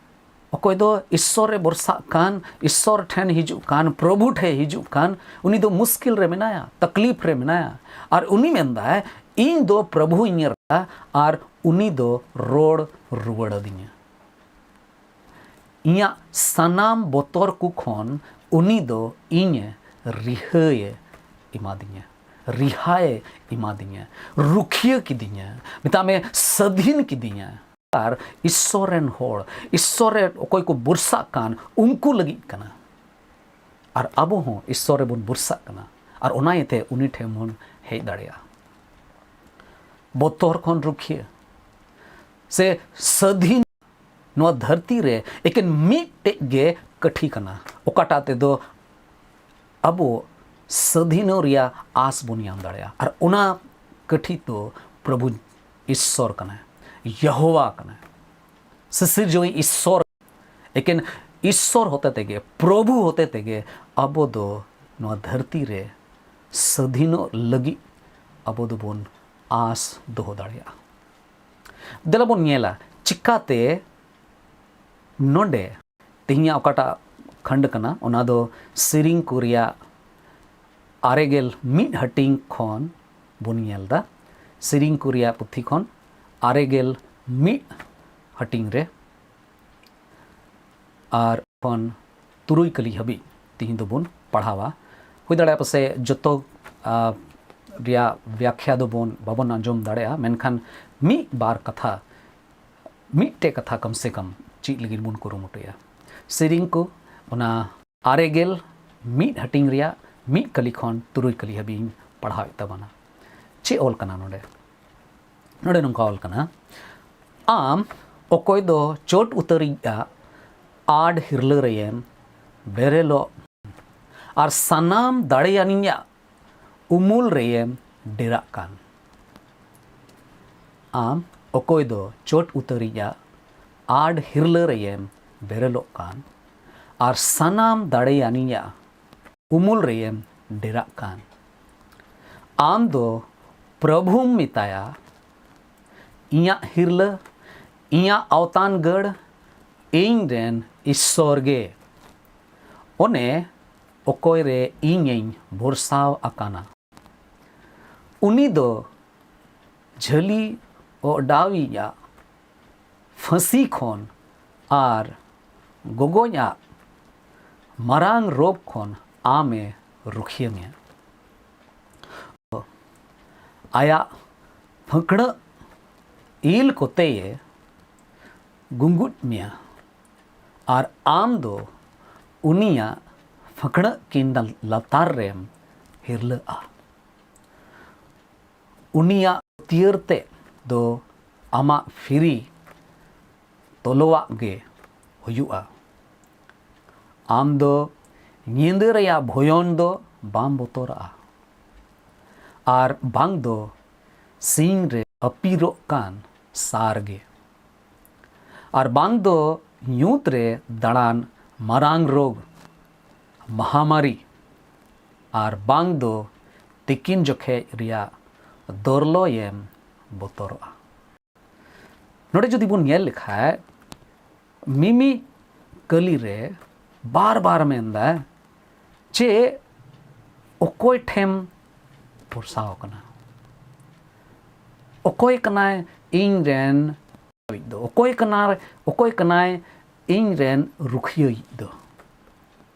ᱚᱠᱚᱭ ᱫᱚ ᱤᱥᱥᱚᱨ ᱨᱮ ᱵᱷᱚᱨᱥᱟᱜ ᱠᱟᱱ, ᱤᱥᱥᱚᱨ ᱴᱷᱮᱱ ᱦᱤᱡᱩᱜ ᱠᱟᱱ, ᱯᱨᱚᱵᱷᱩ ᱴᱷᱮᱱ ᱦᱤᱡᱩᱜ ᱠᱟᱱ, ᱩᱱᱤ ᱫᱚ ᱢᱩᱥᱠᱤᱞ ᱨᱮ ᱢᱮᱱᱟᱭᱟ, ᱛᱟᱠᱞᱤᱯ ᱨᱮ ᱢᱮᱱᱟᱭᱟ᱾ ᱟᱨ ᱩᱱᱤ ᱢᱮᱱᱫᱟᱭ, "ᱤᱧ ᱫᱚ ᱯᱨᱚᱵᱷᱩᱧ ᱧᱮᱞ ᱠᱟᱫᱟ ᱟᱨ ᱩᱱᱤ ᱫᱚ ᱨᱚᱲ ᱨᱩᱣᱟᱹᱲ ᱟᱹᱫᱤᱧᱟ᱾ ᱤᱧᱟᱹᱜ ᱥᱟᱱᱟᱢ ᱵᱚᱛᱚᱨ ᱠᱚ ᱠᱷᱚᱱ ᱩᱱᱤ ᱫᱚ ᱤᱧᱮ ᱨᱤᱦᱟᱹᱭᱮ ᱮᱢᱟᱫᱤᱧᱟ, ᱨᱤᱦᱟᱭᱮ ᱮᱢᱟᱫᱤᱧᱟ, ᱨᱩᱠᱷᱤᱭᱟᱹ ᱠᱤᱫᱤᱧᱟ, ᱢᱮᱛᱟᱜ ᱢᱮ ᱥᱟᱹᱫᱷᱤᱱ ᱠᱤᱫᱤᱧᱟ᱾" ᱟᱨ ᱤᱥᱥᱚᱨ ᱨᱮᱱ ᱦᱚᱲ, ᱤᱥᱥᱚᱨ ᱨᱮ ᱚᱠᱚᱭ ᱠᱚ ᱵᱷᱚᱨᱥᱟᱜ ᱠᱟᱱ, ᱩᱱᱠᱩ ᱞᱟᱹᱜᱤᱫ ᱠᱟᱱᱟ᱾ ᱟᱨ ᱟᱵᱚ ᱦᱚᱸ ᱤᱥᱥᱚᱨ ᱨᱮᱵᱚᱱ ᱵᱷᱚᱨᱥᱟᱜ ᱠᱟᱱᱟ, ᱟᱨ ᱚᱱᱟ ᱤᱭᱟᱹᱛᱮ ᱩᱱᱤ ᱴᱷᱮᱱ ᱵᱚᱱ ᱦᱮᱡ ᱫᱟᱲᱮᱭᱟᱜᱼᱟ᱾ ᱵᱚᱛᱚᱨ ᱠᱷᱚᱱ ᱨᱩᱠᱷᱤᱭᱟᱹ ᱥᱮ ᱥᱟᱹᱫᱷᱤᱱ ᱱᱚᱣᱟ ᱫᱷᱟᱹᱨᱛᱤ ᱨᱮ ᱮᱠᱮᱱ ᱢᱤᱫᱴᱮᱡ ᱜᱮ ᱠᱟᱹᱴᱷᱤ ᱠᱟᱱᱟ, ᱚᱠᱟᱴᱟᱜ ᱛᱮᱫᱚ ᱟᱵᱚ ᱥᱟᱹᱫᱷᱤᱱᱚᱜ ᱨᱮᱭᱟᱜ ᱟᱸᱥ ᱵᱚᱱ ᱧᱟᱢ ᱫᱟᱲᱮᱭᱟᱜᱼᱟ᱾ ᱟᱨ ᱚᱱᱟ ᱠᱟᱹᱴᱷᱤ ᱫᱚ ᱯᱨᱚᱵᱷᱩ ᱤᱥᱥᱚᱨ ᱠᱟᱱᱟᱭ, ᱭᱮᱦᱳᱣᱟ ᱠᱟᱱᱟᱭ, ᱥᱤᱥᱤᱨᱡᱟᱹᱣᱤᱡ ᱤᱥᱥᱚᱨ᱾ ᱮᱠᱮᱱ ᱤᱥᱥᱚᱨ ᱦᱚᱛᱮ ᱛᱮᱜᱮ, ᱯᱨᱚᱵᱷᱩ ᱦᱚᱛᱮ ᱛᱮᱜᱮ ᱟᱵᱚ ᱫᱚ ᱱᱚᱣᱟ ᱫᱷᱟᱹᱨᱛᱤ ᱨᱮ ᱥᱟᱹᱫᱷᱤᱱᱚᱜ ᱞᱟᱹᱜᱤᱫ ᱟᱵᱚ ᱫᱚᱵᱚᱱ ᱟᱸᱥ ᱫᱚᱦᱚ ᱫᱟᱲᱮᱭᱟᱜᱼᱟ᱾ ᱫᱮᱞᱟ ᱵᱚᱱ ᱧᱮᱞᱟ ᱪᱤᱠᱟᱛᱮ ᱱᱚᱰᱮ ᱛᱮᱦᱮᱧᱟᱜ ᱚᱠᱟᱴᱟᱜ ᱠᱷᱟᱱᱰ ᱠᱟᱱᱟ, ᱚᱱᱟ ᱫᱚ ᱥᱮᱨᱮᱧ ᱠᱚ ᱨᱮᱭᱟᱜ ᱟᱨᱮ ᱜᱮᱞ ᱢᱤᱫ ᱦᱟᱹᱴᱤᱧ ᱠᱷᱚᱱ ᱵᱚᱱ ᱧᱮᱞ ᱮᱫᱟ᱾ ᱥᱮᱨᱮᱧ ᱠᱚ ᱨᱮᱭᱟᱜ ᱯᱩᱛᱷᱤ ᱠᱷᱚᱱ ᱟᱨᱮ ᱜᱮᱞ ᱢᱤᱫ ᱦᱟᱹᱴᱤᱧ ᱨᱮ ᱟᱨ ᱠᱷᱚᱱ ᱛᱩᱨᱩᱭ ᱠᱟᱹᱞᱤ ᱦᱟᱹᱵᱤᱡ ᱛᱮᱦᱮᱧ ᱫᱚᱵᱚᱱ ᱯᱟᱲᱦᱟᱣᱟ᱾ ᱦᱩᱭ ᱫᱟᱲᱮᱭᱟᱜᱼᱟ ᱯᱟᱥᱮᱡ ᱡᱚᱛᱚ, ᱟ, ᱨᱮᱭᱟᱜ ᱵᱮᱠᱠᱷᱟ ᱫᱚᱵᱚᱱ, ᱵᱟᱵᱚᱱ ᱟᱸᱡᱚᱢ ᱫᱟᱲᱮᱭᱟᱜᱼᱟ, ᱢᱮᱱᱠᱷᱟᱱ ᱢᱤᱫ ᱵᱟᱨ ᱠᱟᱛᱷᱟ, ᱢᱤᱫᱴᱮᱡ ᱠᱟᱛᱷᱟ ᱠᱚᱢ ᱥᱮ ᱠᱚᱢ ᱪᱮᱫ ᱞᱟᱹᱜᱤᱫ ᱵᱚᱱ ᱠᱩᱨᱩᱢᱩᱴᱩᱭᱟ᱾ ᱥᱮᱨᱮᱧ ᱠᱚ ᱚᱱᱟ ᱟᱨᱮ ᱜᱮᱞ ᱢᱤᱫ ᱦᱟᱹᱴᱤᱧ ᱨᱮᱭᱟᱜ ᱢᱤᱫ ᱠᱟᱹᱞᱤ ᱠᱷᱚᱱ ᱛᱩᱨᱩᱭ ᱠᱟᱹᱞᱤ ᱦᱟᱹᱵᱤᱡ ᱤᱧ ᱯᱟᱲᱦᱟᱣᱮᱫ ᱛᱟᱵᱚᱱᱟ᱾ ᱪᱮᱫ ᱚᱞ ᱠᱟᱱᱟ ᱱᱚᱰᱮ? ᱱᱚᱰᱮ ᱱᱚᱝᱠᱟ ᱚᱞ ᱠᱟᱱᱟ, "ᱟᱢ ᱚᱠᱚᱭ ᱫᱚ ᱪᱚᱴ ᱩᱛᱟᱹᱨᱤᱡᱟᱜ ᱟᱰ ᱦᱤᱨᱞᱟᱹ ᱨᱮᱭᱮᱢ ᱵᱮᱨᱮᱞᱚᱜ ᱟᱨ ᱥᱟᱱᱟᱢ ᱫᱟᱲᱮᱭᱟᱱᱤᱡᱟᱜ ᱩᱢᱩᱞ ᱨᱮᱭᱮᱢ ᱰᱮᱨᱟᱜ ᱠᱟᱱ?" ᱟᱢ ᱚᱠᱚᱭ ᱫᱚ ᱪᱚᱴ ᱩᱛᱟᱹᱨᱤᱡᱟᱜ ᱟᱰ ᱦᱤᱨᱞᱟᱹ ᱨᱮᱭᱮᱢ ᱵᱮᱨᱮᱞᱚᱜ ᱠᱟᱱ ᱟᱨ ᱥᱟᱱᱟᱢ ᱫᱟᱲᱮᱭᱟᱱᱤᱡᱟᱜ ᱩᱢᱩᱞ ᱨᱮᱭᱮᱢ ᱰᱮᱨᱟᱜ ᱠᱟᱱ? ᱟᱢ ᱫᱚ ᱯᱨᱚᱵᱷᱩᱢ ᱢᱮᱛᱟᱭᱟ, "ᱤᱧᱟᱜ ᱦᱤᱨᱞᱟᱹ, ᱤᱧᱟᱜ ᱟᱣᱛᱟᱱ ᱜᱟᱹᱲ, ᱤᱧ ᱨᱮᱱ ᱤᱥᱥᱚᱨ ᱜᱮ, ᱚᱱᱮ ᱚᱠᱚᱭ ᱨᱮ ᱤᱧᱤᱧ ᱵᱷᱚᱨᱥᱟᱣ ᱟᱠᱟᱱᱟ᱾ ᱩᱱᱤ ᱫᱚ ᱡᱷᱟᱹᱞᱤ ᱚᱰᱟᱣᱤᱡᱟᱜ ᱯᱷᱟᱹᱥᱤ ᱠᱷᱚᱱ ᱟᱨ ᱜᱚᱜᱚᱧᱟᱜ ᱢᱟᱨᱟᱝ ᱨᱳᱜᱽ ᱠᱷᱚᱱ ᱟᱢᱮ ᱨᱩᱠᱷᱤᱭᱟᱹ ᱢᱮᱭᱟ᱾ ᱟᱭᱟᱜ ᱯᱷᱟᱹᱠᱲᱟᱹᱜ ᱤᱞ ᱠᱚᱛᱮᱭᱮ ᱜᱩᱸᱜᱩᱡ ᱢᱮᱭᱟ, ᱟᱨ ᱟᱢ ᱫᱚ ᱩᱱᱤᱭᱟᱜ ᱯᱷᱟᱹᱠᱲᱟᱹᱜ ᱠᱤᱱ ᱞᱟᱛᱟᱨ ᱨᱮᱢ ᱦᱤᱨᱞᱟᱹᱜᱼᱟ᱾ ᱩᱱᱤᱭᱟᱜ ᱛᱤᱭᱟᱹᱨ ᱛᱮ ᱫᱚ ᱟᱢᱟᱜ ᱯᱷᱤᱨᱤ ᱛᱚᱞᱚᱣᱟᱜ ᱜᱮ ᱦᱩᱭᱩᱜᱼᱟ᱾ ᱟᱢ ᱫᱚ ᱧᱤᱫᱟᱹ ᱨᱮᱭᱟᱜ ᱵᱷᱚᱭᱚᱱ ᱫᱚ ᱵᱟᱢ ᱵᱚᱛᱚᱨᱟᱜᱼᱟ, ᱟᱨ ᱵᱟᱝ ᱫᱚ ᱥᱤᱧ ᱨᱮ ᱟᱹᱯᱤᱨᱚᱜ ᱠᱟᱱ ᱥᱟᱨ ᱜᱮ, ᱟᱨ ᱵᱟᱝ ᱫᱚ ᱧᱩᱛ ᱨᱮ ᱫᱟᱬᱟᱱ ᱢᱟᱨᱟᱝ ᱨᱳᱜᱽ, ᱢᱟᱦᱟᱢᱟᱨᱤ, ᱟᱨ ᱵᱟᱝ ᱫᱚ ᱛᱤᱠᱤᱱ ᱡᱚᱠᱷᱮᱡ ᱨᱮᱭᱟᱜ ᱫᱚᱨᱞᱚᱭᱮᱢ ᱵᱚᱛᱚᱨᱚᱜᱼᱟ᱾ ᱱᱚᱰᱮ ᱡᱩᱫᱤ ᱵᱚᱱ ᱧᱮᱞ ᱞᱮᱠᱷᱟᱡ, ᱢᱤᱢᱤ ᱠᱟᱹᱞᱤ ᱨᱮ ᱵᱟᱨ ᱵᱟᱨ ᱢᱮᱱᱫᱟ ᱡᱮ ᱚᱠᱚᱭ ᱴᱷᱮᱱ ᱵᱷᱚᱨᱥᱟᱣ ᱠᱟᱱᱟ, ᱚᱠᱚᱭ ᱠᱟᱱᱟᱭ ᱤᱧ ᱨᱮᱱ ᱫᱚ, ᱚᱠᱚᱭ ᱠᱟᱱᱟ, ᱚᱠᱚᱭ ᱠᱟᱱᱟᱭ ᱤᱧ ᱨᱮᱱ ᱨᱩᱠᱷᱤᱭᱟᱹᱭᱤᱡ ᱫᱚ?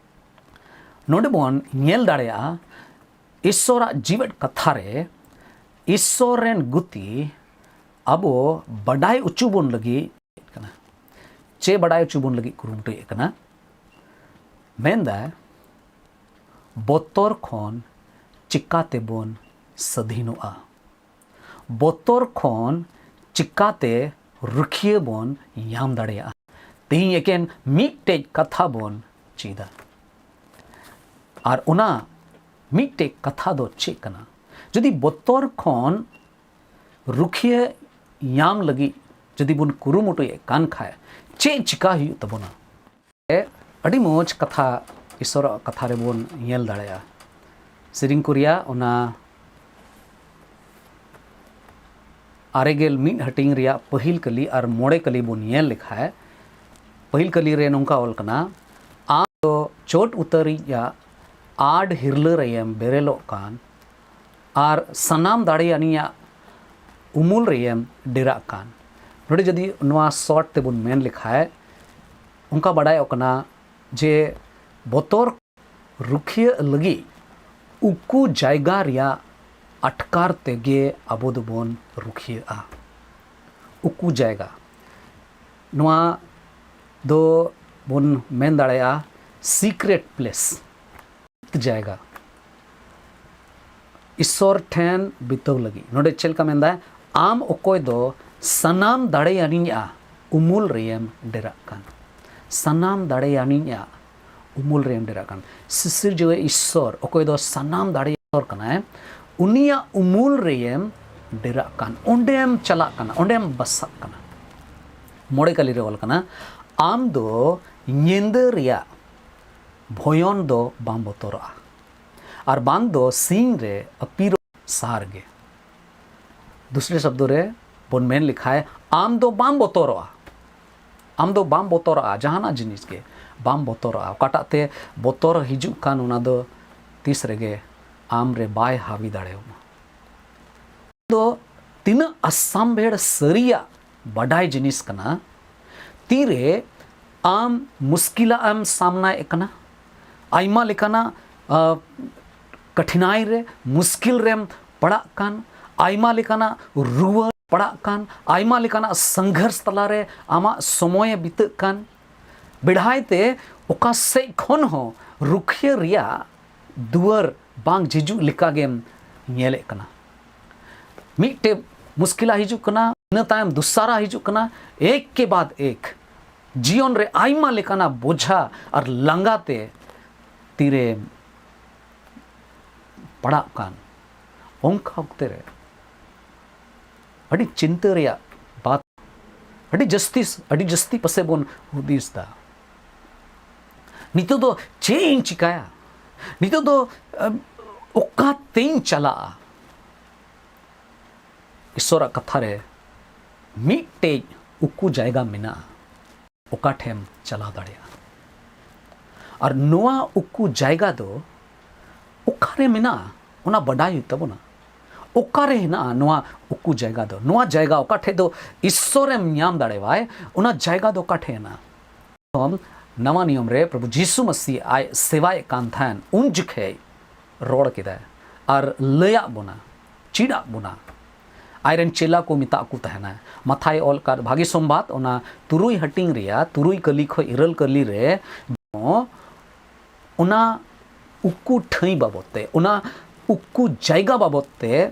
ᱱᱚᱰᱮ ᱵᱚᱱ ᱧᱮᱞ ᱫᱟᱲᱮᱭᱟᱜᱼᱟ, ᱤᱥᱥᱚᱨᱟᱜ ᱡᱤᱣᱮᱫ ᱠᱟᱛᱷᱟ ᱨᱮ ᱤᱥᱥᱚᱨ ᱨᱮᱱ ᱜᱩᱛᱤ ᱟᱵᱚ ᱵᱟᱰᱟᱭ ᱦᱚᱪᱚ ᱵᱚᱱ ᱞᱟᱹᱜᱤᱫ ᱠᱟᱱᱟ᱾ ᱪᱮᱫ ᱵᱟᱰᱟᱭ ᱦᱚᱪᱚ ᱵᱚᱱ ᱞᱟᱹᱜᱤᱫ ᱠᱩᱨᱩᱢᱩᱴᱩᱭᱮᱫ ᱠᱟᱱᱟ? ᱢᱮᱱᱫᱟᱭ, ᱵᱚᱛᱚᱨ ᱠᱷᱚᱱ ᱪᱤᱠᱟ ᱛᱮᱵᱚᱱ ᱥᱟᱹᱫᱷᱤᱱᱚᱜᱼᱟ? ᱵᱚᱛᱚᱨ ᱠᱷᱚᱱ ᱪᱤᱠᱟᱛᱮ ᱨᱩᱠᱷᱤᱭᱟᱹ ᱵᱚᱱ ᱧᱟᱢ ᱫᱟᱲᱮᱭᱟᱜᱼᱟ? ᱛᱮᱦᱮᱧ ᱮᱠᱮᱱ ᱢᱤᱫᱴᱮᱡ ᱠᱟᱛᱷᱟ ᱵᱚᱱ ᱪᱮᱫᱟ᱾ ᱟᱨ ᱚᱱᱟ ᱢᱤᱫᱴᱮᱡ ᱠᱟᱛᱷᱟ ᱫᱚ ᱪᱮᱫ ᱠᱟᱱᱟ? ᱡᱩᱫᱤ ᱵᱚᱛᱚᱨ ᱠᱷᱚᱱ ᱨᱩᱠᱷᱤᱭᱟᱹ ᱧᱟᱢ ᱞᱟᱹᱜᱤᱫ ᱡᱩᱫᱤ ᱵᱚᱱ ᱠᱩᱨᱩᱢᱩᱴᱩᱭᱮᱫ ᱠᱟᱱ ᱠᱷᱟᱡ, ᱪᱮᱫ ᱪᱤᱠᱟ ᱦᱩᱭᱩᱜ ᱛᱟᱵᱚᱱᱟ? ᱟᱹᱰᱤ ᱢᱚᱡᱽ ᱠᱟᱛᱷᱟ ᱤᱥᱚᱨᱟᱜ ᱠᱟᱛᱷᱟ ᱨᱮᱵᱚᱱ ᱧᱮᱞ ᱫᱟᱲᱮᱭᱟᱜᱼᱟ᱾ ᱥᱮᱨᱮᱧ ᱠᱚ ᱨᱮᱭᱟᱜ ᱚᱱᱟ ᱟᱨᱮ ᱜᱮᱞ ᱢᱤᱫ ᱦᱟᱹᱴᱤᱧ ᱨᱮᱭᱟᱜ ᱯᱟᱹᱦᱤᱞ ᱠᱟᱹᱞᱤ ᱟᱨ ᱢᱚᱬᱮ ᱠᱟᱹᱞᱤ ᱵᱚᱱ ᱧᱮᱞ ᱞᱮᱠᱷᱟᱡ, ᱯᱟᱹᱦᱤᱞ ᱠᱟᱹᱞᱤ ᱨᱮ ᱱᱚᱝᱠᱟ ᱚᱞ ᱠᱟᱱᱟ, "ᱟᱢ ᱫᱚ ᱪᱚᱴ ᱩᱛᱟᱹᱨᱤᱡᱟᱜ ᱟᱰ ᱦᱤᱨᱞᱟᱹ ᱨᱮᱭᱮᱢ ᱵᱮᱨᱮᱞᱚᱜ ᱠᱟᱱ ᱟᱨ ᱥᱟᱱᱟᱢ ᱫᱟᱲᱮᱭᱟᱱᱤᱡᱟᱜ ᱩᱢᱩᱞ ᱨᱮᱭᱮᱢ ᱰᱮᱨᱟᱜ ᱠᱟᱱ᱾" ᱱᱚᱰᱮ ᱡᱩᱫᱤ ᱱᱚᱣᱟ ᱥᱚᱨᱴ ᱛᱮᱵᱚᱱ ᱢᱮᱱ ᱞᱮᱠᱷᱟᱡ, ᱚᱱᱠᱟ ᱵᱟᱰᱟᱭᱚᱜ ᱠᱟᱱᱟ ᱡᱮ ᱵᱚᱛᱚᱨ ᱨᱩᱠᱷᱤᱭᱟᱹ ᱞᱟᱹᱜᱤᱫ ᱩᱠᱩ ᱡᱟᱭᱜᱟ ᱨᱮᱭᱟᱜ ᱟᱴᱠᱟᱨ ᱛᱮᱜᱮ ᱟᱵᱚ ᱫᱚᱵᱚᱱ ᱨᱩᱠᱷᱤᱭᱟᱹᱜᱼᱟ᱾ ᱩᱠᱩ ᱡᱟᱭᱜᱟ, ᱱᱚᱣᱟ ᱫᱚ ᱵᱚᱱ ᱢᱮᱱ ᱫᱟᱲᱮᱭᱟᱜᱼᱟ secret place, ᱡᱟᱭᱜᱟ᱾ ᱤᱥᱥᱚᱨ ᱴᱷᱮᱱ ᱵᱤᱛᱟᱹᱣ ᱞᱟᱹᱜᱤᱫ᱾ ᱱᱚᱰᱮ ᱪᱮᱫ ᱞᱮᱠᱟ ᱢᱮᱱᱫᱟᱭ? "ᱟᱢ ᱚᱠᱚᱭ ᱫᱚ ᱥᱟᱱᱟᱢ ᱫᱟᱲᱮᱭᱟᱱᱤᱡᱼᱟ ᱩᱢᱩᱞ ᱨᱮᱭᱮᱢ ᱰᱮᱨᱟᱜ ᱠᱟᱱ᱾" ᱥᱟᱱᱟᱢ ᱫᱟᱲᱮᱭᱟᱱᱤᱡᱼᱟ ᱩᱢᱩᱞ ᱨᱮᱭᱮᱢ ᱰᱮᱨᱟᱜ ᱠᱟᱱ᱾ ᱥᱤᱥᱤᱨᱡᱟᱹᱣᱤᱡ ᱤᱥᱥᱚᱨ, ᱚᱠᱚᱭ ᱫᱚ ᱥᱟᱱᱟᱢ ᱫᱟᱲᱮᱭᱟᱱ ᱤᱥᱥᱚᱨ ᱠᱟᱱᱟᱭ, ᱩᱱᱤᱭᱟᱜ ᱩᱢᱩᱞ ᱨᱮᱭᱮᱢ ᱰᱮᱨᱟᱜ ᱠᱟᱱ, ᱚᱸᱰᱮᱢ ᱪᱟᱞᱟᱜ ᱠᱟᱱᱟ, ᱚᱸᱰᱮᱢ ᱵᱟᱥᱟᱜ ᱠᱟᱱᱟ᱾ ᱢᱚᱬᱮ ᱠᱟᱹᱞᱤ ᱨᱮ ᱚᱞ ᱠᱟᱱᱟ, "ᱟᱢ ᱫᱚ ᱧᱤᱫᱟᱹ ᱨᱮᱭᱟᱜ ᱵᱷᱚᱭᱚᱱ ᱫᱚ ᱵᱟᱢ ᱵᱚᱛᱚᱨᱚᱜᱼᱟ, ᱟᱨ ᱵᱟᱝ ᱫᱚ ᱥᱤᱧ ᱨᱮ ᱟᱹᱯᱤᱨᱚᱜ ᱥᱟᱨ ᱜᱮ᱾" ᱫᱩᱥᱨᱮ ᱥᱚᱵᱫᱚ ᱨᱮ ᱵᱚᱱ ᱢᱮᱱ ᱞᱮᱠᱷᱟᱡ, ᱟᱢ ᱫᱚ ᱵᱟᱢ ᱵᱚᱛᱚᱨᱚᱜᱼᱟ᱾ ᱟᱢ ᱫᱚ ᱵᱟᱢ ᱵᱚᱛᱚᱨᱚᱜᱼᱟ, ᱡᱟᱦᱟᱱᱟᱜ ᱡᱤᱱᱤᱥ ᱜᱮ ᱵᱟᱢ ᱵᱚᱛᱚᱨᱚᱜᱼᱟ᱾ ᱚᱠᱟᱴᱟᱜ ᱛᱮ ᱵᱚᱛᱚᱨ ᱦᱤᱡᱩᱜ ᱠᱟᱱ, ᱚᱱᱟ ᱫᱚ ᱛᱤᱥ ᱨᱮᱜᱮ ᱟᱢ ᱨᱮ ᱵᱟᱭ ᱦᱟᱹᱣᱤ ᱫᱟᱲᱮᱭᱟᱢᱟ᱾ ᱫᱚ ᱛᱤᱱᱟᱹᱜ ᱟᱥᱟᱢᱵᱷᱮᱲ ᱥᱟᱹᱨᱤᱭᱟᱜ ᱵᱟᱰᱟᱭ ᱡᱤᱱᱤᱥ ᱠᱟᱱᱟ᱾ ᱛᱤᱨᱮ ᱟᱢ ᱢᱩᱥᱠᱤᱞᱟᱜ ᱮᱢ ᱥᱟᱢᱱᱟᱭᱮᱫ ᱠᱟᱱᱟ, ᱟᱭᱢᱟ ᱞᱮᱠᱟᱱᱟᱜ, ᱟ, ᱠᱟᱴᱷᱤᱱᱟᱭ ᱨᱮ, ᱢᱩᱥᱠᱤᱞ ᱨᱮᱢ ᱯᱟᱲᱟᱜ ᱠᱟᱱ, ᱟᱭᱢᱟ ᱞᱮᱠᱟᱱᱟᱜ ᱨᱩᱣᱟᱹ ᱯᱟᱲᱟᱜ ᱠᱟᱱ, ᱟᱭᱢᱟ ᱞᱮᱠᱟᱱᱟᱜ ᱥᱚᱝᱜᱷᱚᱨᱥ ᱛᱟᱞᱟᱨᱮ ᱟᱢᱟᱜ ᱥᱚᱢᱚᱭᱮ ᱵᱤᱛᱟᱹᱜ ᱠᱟᱱ, ᱵᱮᱲᱦᱟᱭ ᱛᱮ ᱚᱠᱟ ᱥᱮᱫ ᱠᱷᱚᱱ ᱦᱚᱸ ᱨᱩᱠᱷᱤᱭᱟᱹ ᱨᱮᱭᱟᱜ ᱫᱩᱣᱟᱹᱨ ᱵᱟᱝ ᱡᱷᱤᱡᱩᱜ ᱞᱮᱠᱟ ᱜᱮᱢ ᱧᱮᱞᱮᱫ ᱠᱟᱱᱟ᱾ ᱢᱤᱫᱴᱮᱡ ᱢᱩᱥᱠᱤᱞᱟ ᱦᱤᱡᱩᱜ ᱠᱟᱱᱟ, ᱤᱱᱟᱹ ᱛᱟᱭᱚᱢ ᱫᱩᱥᱟᱨᱟ ᱦᱤᱡᱩᱜ ᱠᱟᱱᱟ, ᱮᱠ ᱠᱮ ᱵᱟᱫ ᱮᱠ᱾ ᱡᱤᱭᱚᱱ ᱨᱮ ᱟᱭᱢᱟ ᱞᱮᱠᱟᱱᱟᱜ ᱵᱳᱡᱷᱟ ᱟᱨ ᱞᱟᱸᱜᱟ ᱛᱮ ᱛᱤᱨᱮ ᱯᱟᱲᱟᱜ ᱠᱟᱱ, ᱚᱱᱠᱟ ᱚᱠᱛᱮ ᱨᱮ ᱟᱹᱰᱤ ᱪᱤᱱᱛᱟᱹ ᱨᱮᱭᱟᱜ ᱵᱟᱛ, ᱟᱹᱰᱤ ᱡᱟᱹᱥᱛᱤ, ᱟᱹᱰᱤ ᱡᱟᱹᱥᱛᱤ ᱯᱟᱥᱮᱡ ᱵᱚᱱ ᱦᱩᱫᱤᱥ ᱫᱟ, "ᱱᱤᱛᱚᱜ ᱫᱚ ᱪᱮᱫ ᱤᱧ ᱪᱤᱠᱟᱭᱟ? ᱱᱤᱛᱚᱜ ᱫᱚ, ᱮᱢ, ᱚᱠᱟᱛᱮᱧ ᱪᱟᱞᱟᱜᱼᱟ?" ᱤᱥᱥᱚᱨᱟᱜ ᱠᱟᱛᱷᱟ ᱨᱮ ᱢᱤᱫᱴᱮᱡ ᱩᱠᱩ ᱡᱟᱭᱜᱟ ᱢᱮᱱᱟᱜᱼᱟ᱾ ᱚᱠᱟ ᱴᱷᱮᱢ ᱪᱟᱞᱟᱣ ᱫᱟᱲᱮᱭᱟᱜᱼᱟ᱾ ᱟᱨ ᱱᱚᱣᱟ ᱩᱠᱩ ᱡᱟᱭᱜᱟ ᱫᱚ ᱚᱠᱟᱨᱮ ᱢᱮᱱᱟᱜᱼᱟ, ᱚᱱᱟ ᱵᱟᱰᱟᱭ ᱦᱩᱭᱩᱜ ᱛᱟᱵᱚᱱᱟ᱾ ᱚᱠᱟᱨᱮ ᱦᱮᱱᱟᱜᱼᱟ ᱱᱚᱣᱟ ᱩᱠᱩ ᱡᱟᱭᱜᱟ ᱫᱚ? ᱱᱚᱣᱟ ᱡᱟᱭᱜᱟ ᱚᱠᱟ ᱴᱷᱮᱡ ᱫᱚ ᱤᱥᱥᱚᱨᱮᱢ ᱧᱟᱢ ᱫᱟᱲᱮᱣᱟᱭ, ᱚᱱᱟ ᱡᱟᱭᱜᱟ ᱫᱚ ᱚᱠᱟ ᱴᱷᱮᱡ ᱦᱮᱱᱟᱜᱼᱟ? ᱱᱟᱣᱟ ᱱᱤᱭᱚᱢ ᱨᱮ ᱯᱨᱚᱵᱷᱩ ᱡᱤᱥᱩ ᱢᱟᱥᱤ ᱟᱡ ᱥᱮᱵᱟᱭᱮᱫ ᱠᱟᱱ ᱛᱟᱦᱮᱱ, ᱩᱱ ᱡᱚᱠᱷᱮᱡ ᱨᱚᱲ ᱠᱮᱫᱟᱭ ᱟᱨ ᱞᱟᱹᱭᱟᱜ ᱵᱚᱱᱟ, ᱪᱮᱫᱟᱜ ᱵᱚᱱᱟ᱾ ᱟᱡᱨᱮᱱ ᱪᱮᱞᱟ ᱠᱚ ᱢᱮᱛᱟᱜ ᱠᱚ ᱛᱟᱦᱮᱱᱟ᱾ ᱢᱟᱛᱷᱟᱭ ᱚᱞ ᱠᱟᱫ ᱵᱷᱟᱜᱤ ᱥᱚᱢᱵᱟᱫ, ᱚᱱᱟ ᱛᱩᱨᱩᱭ ᱦᱟᱹᱴᱤᱧ ᱨᱮᱭᱟᱜ ᱛᱩᱨᱩᱭ ᱠᱟᱹᱞᱤ ᱠᱷᱚᱱ ᱤᱨᱟᱹᱞ ᱠᱟᱹᱞᱤ ᱨᱮ ᱚᱱᱟ ᱩᱠᱩ ᱴᱷᱟᱹᱭ ᱵᱟᱵᱚᱫ ᱛᱮ, ᱚᱱᱟ ᱩᱠᱩ ᱡᱟᱭᱜᱟ ᱵᱟᱵᱚᱫ ᱛᱮ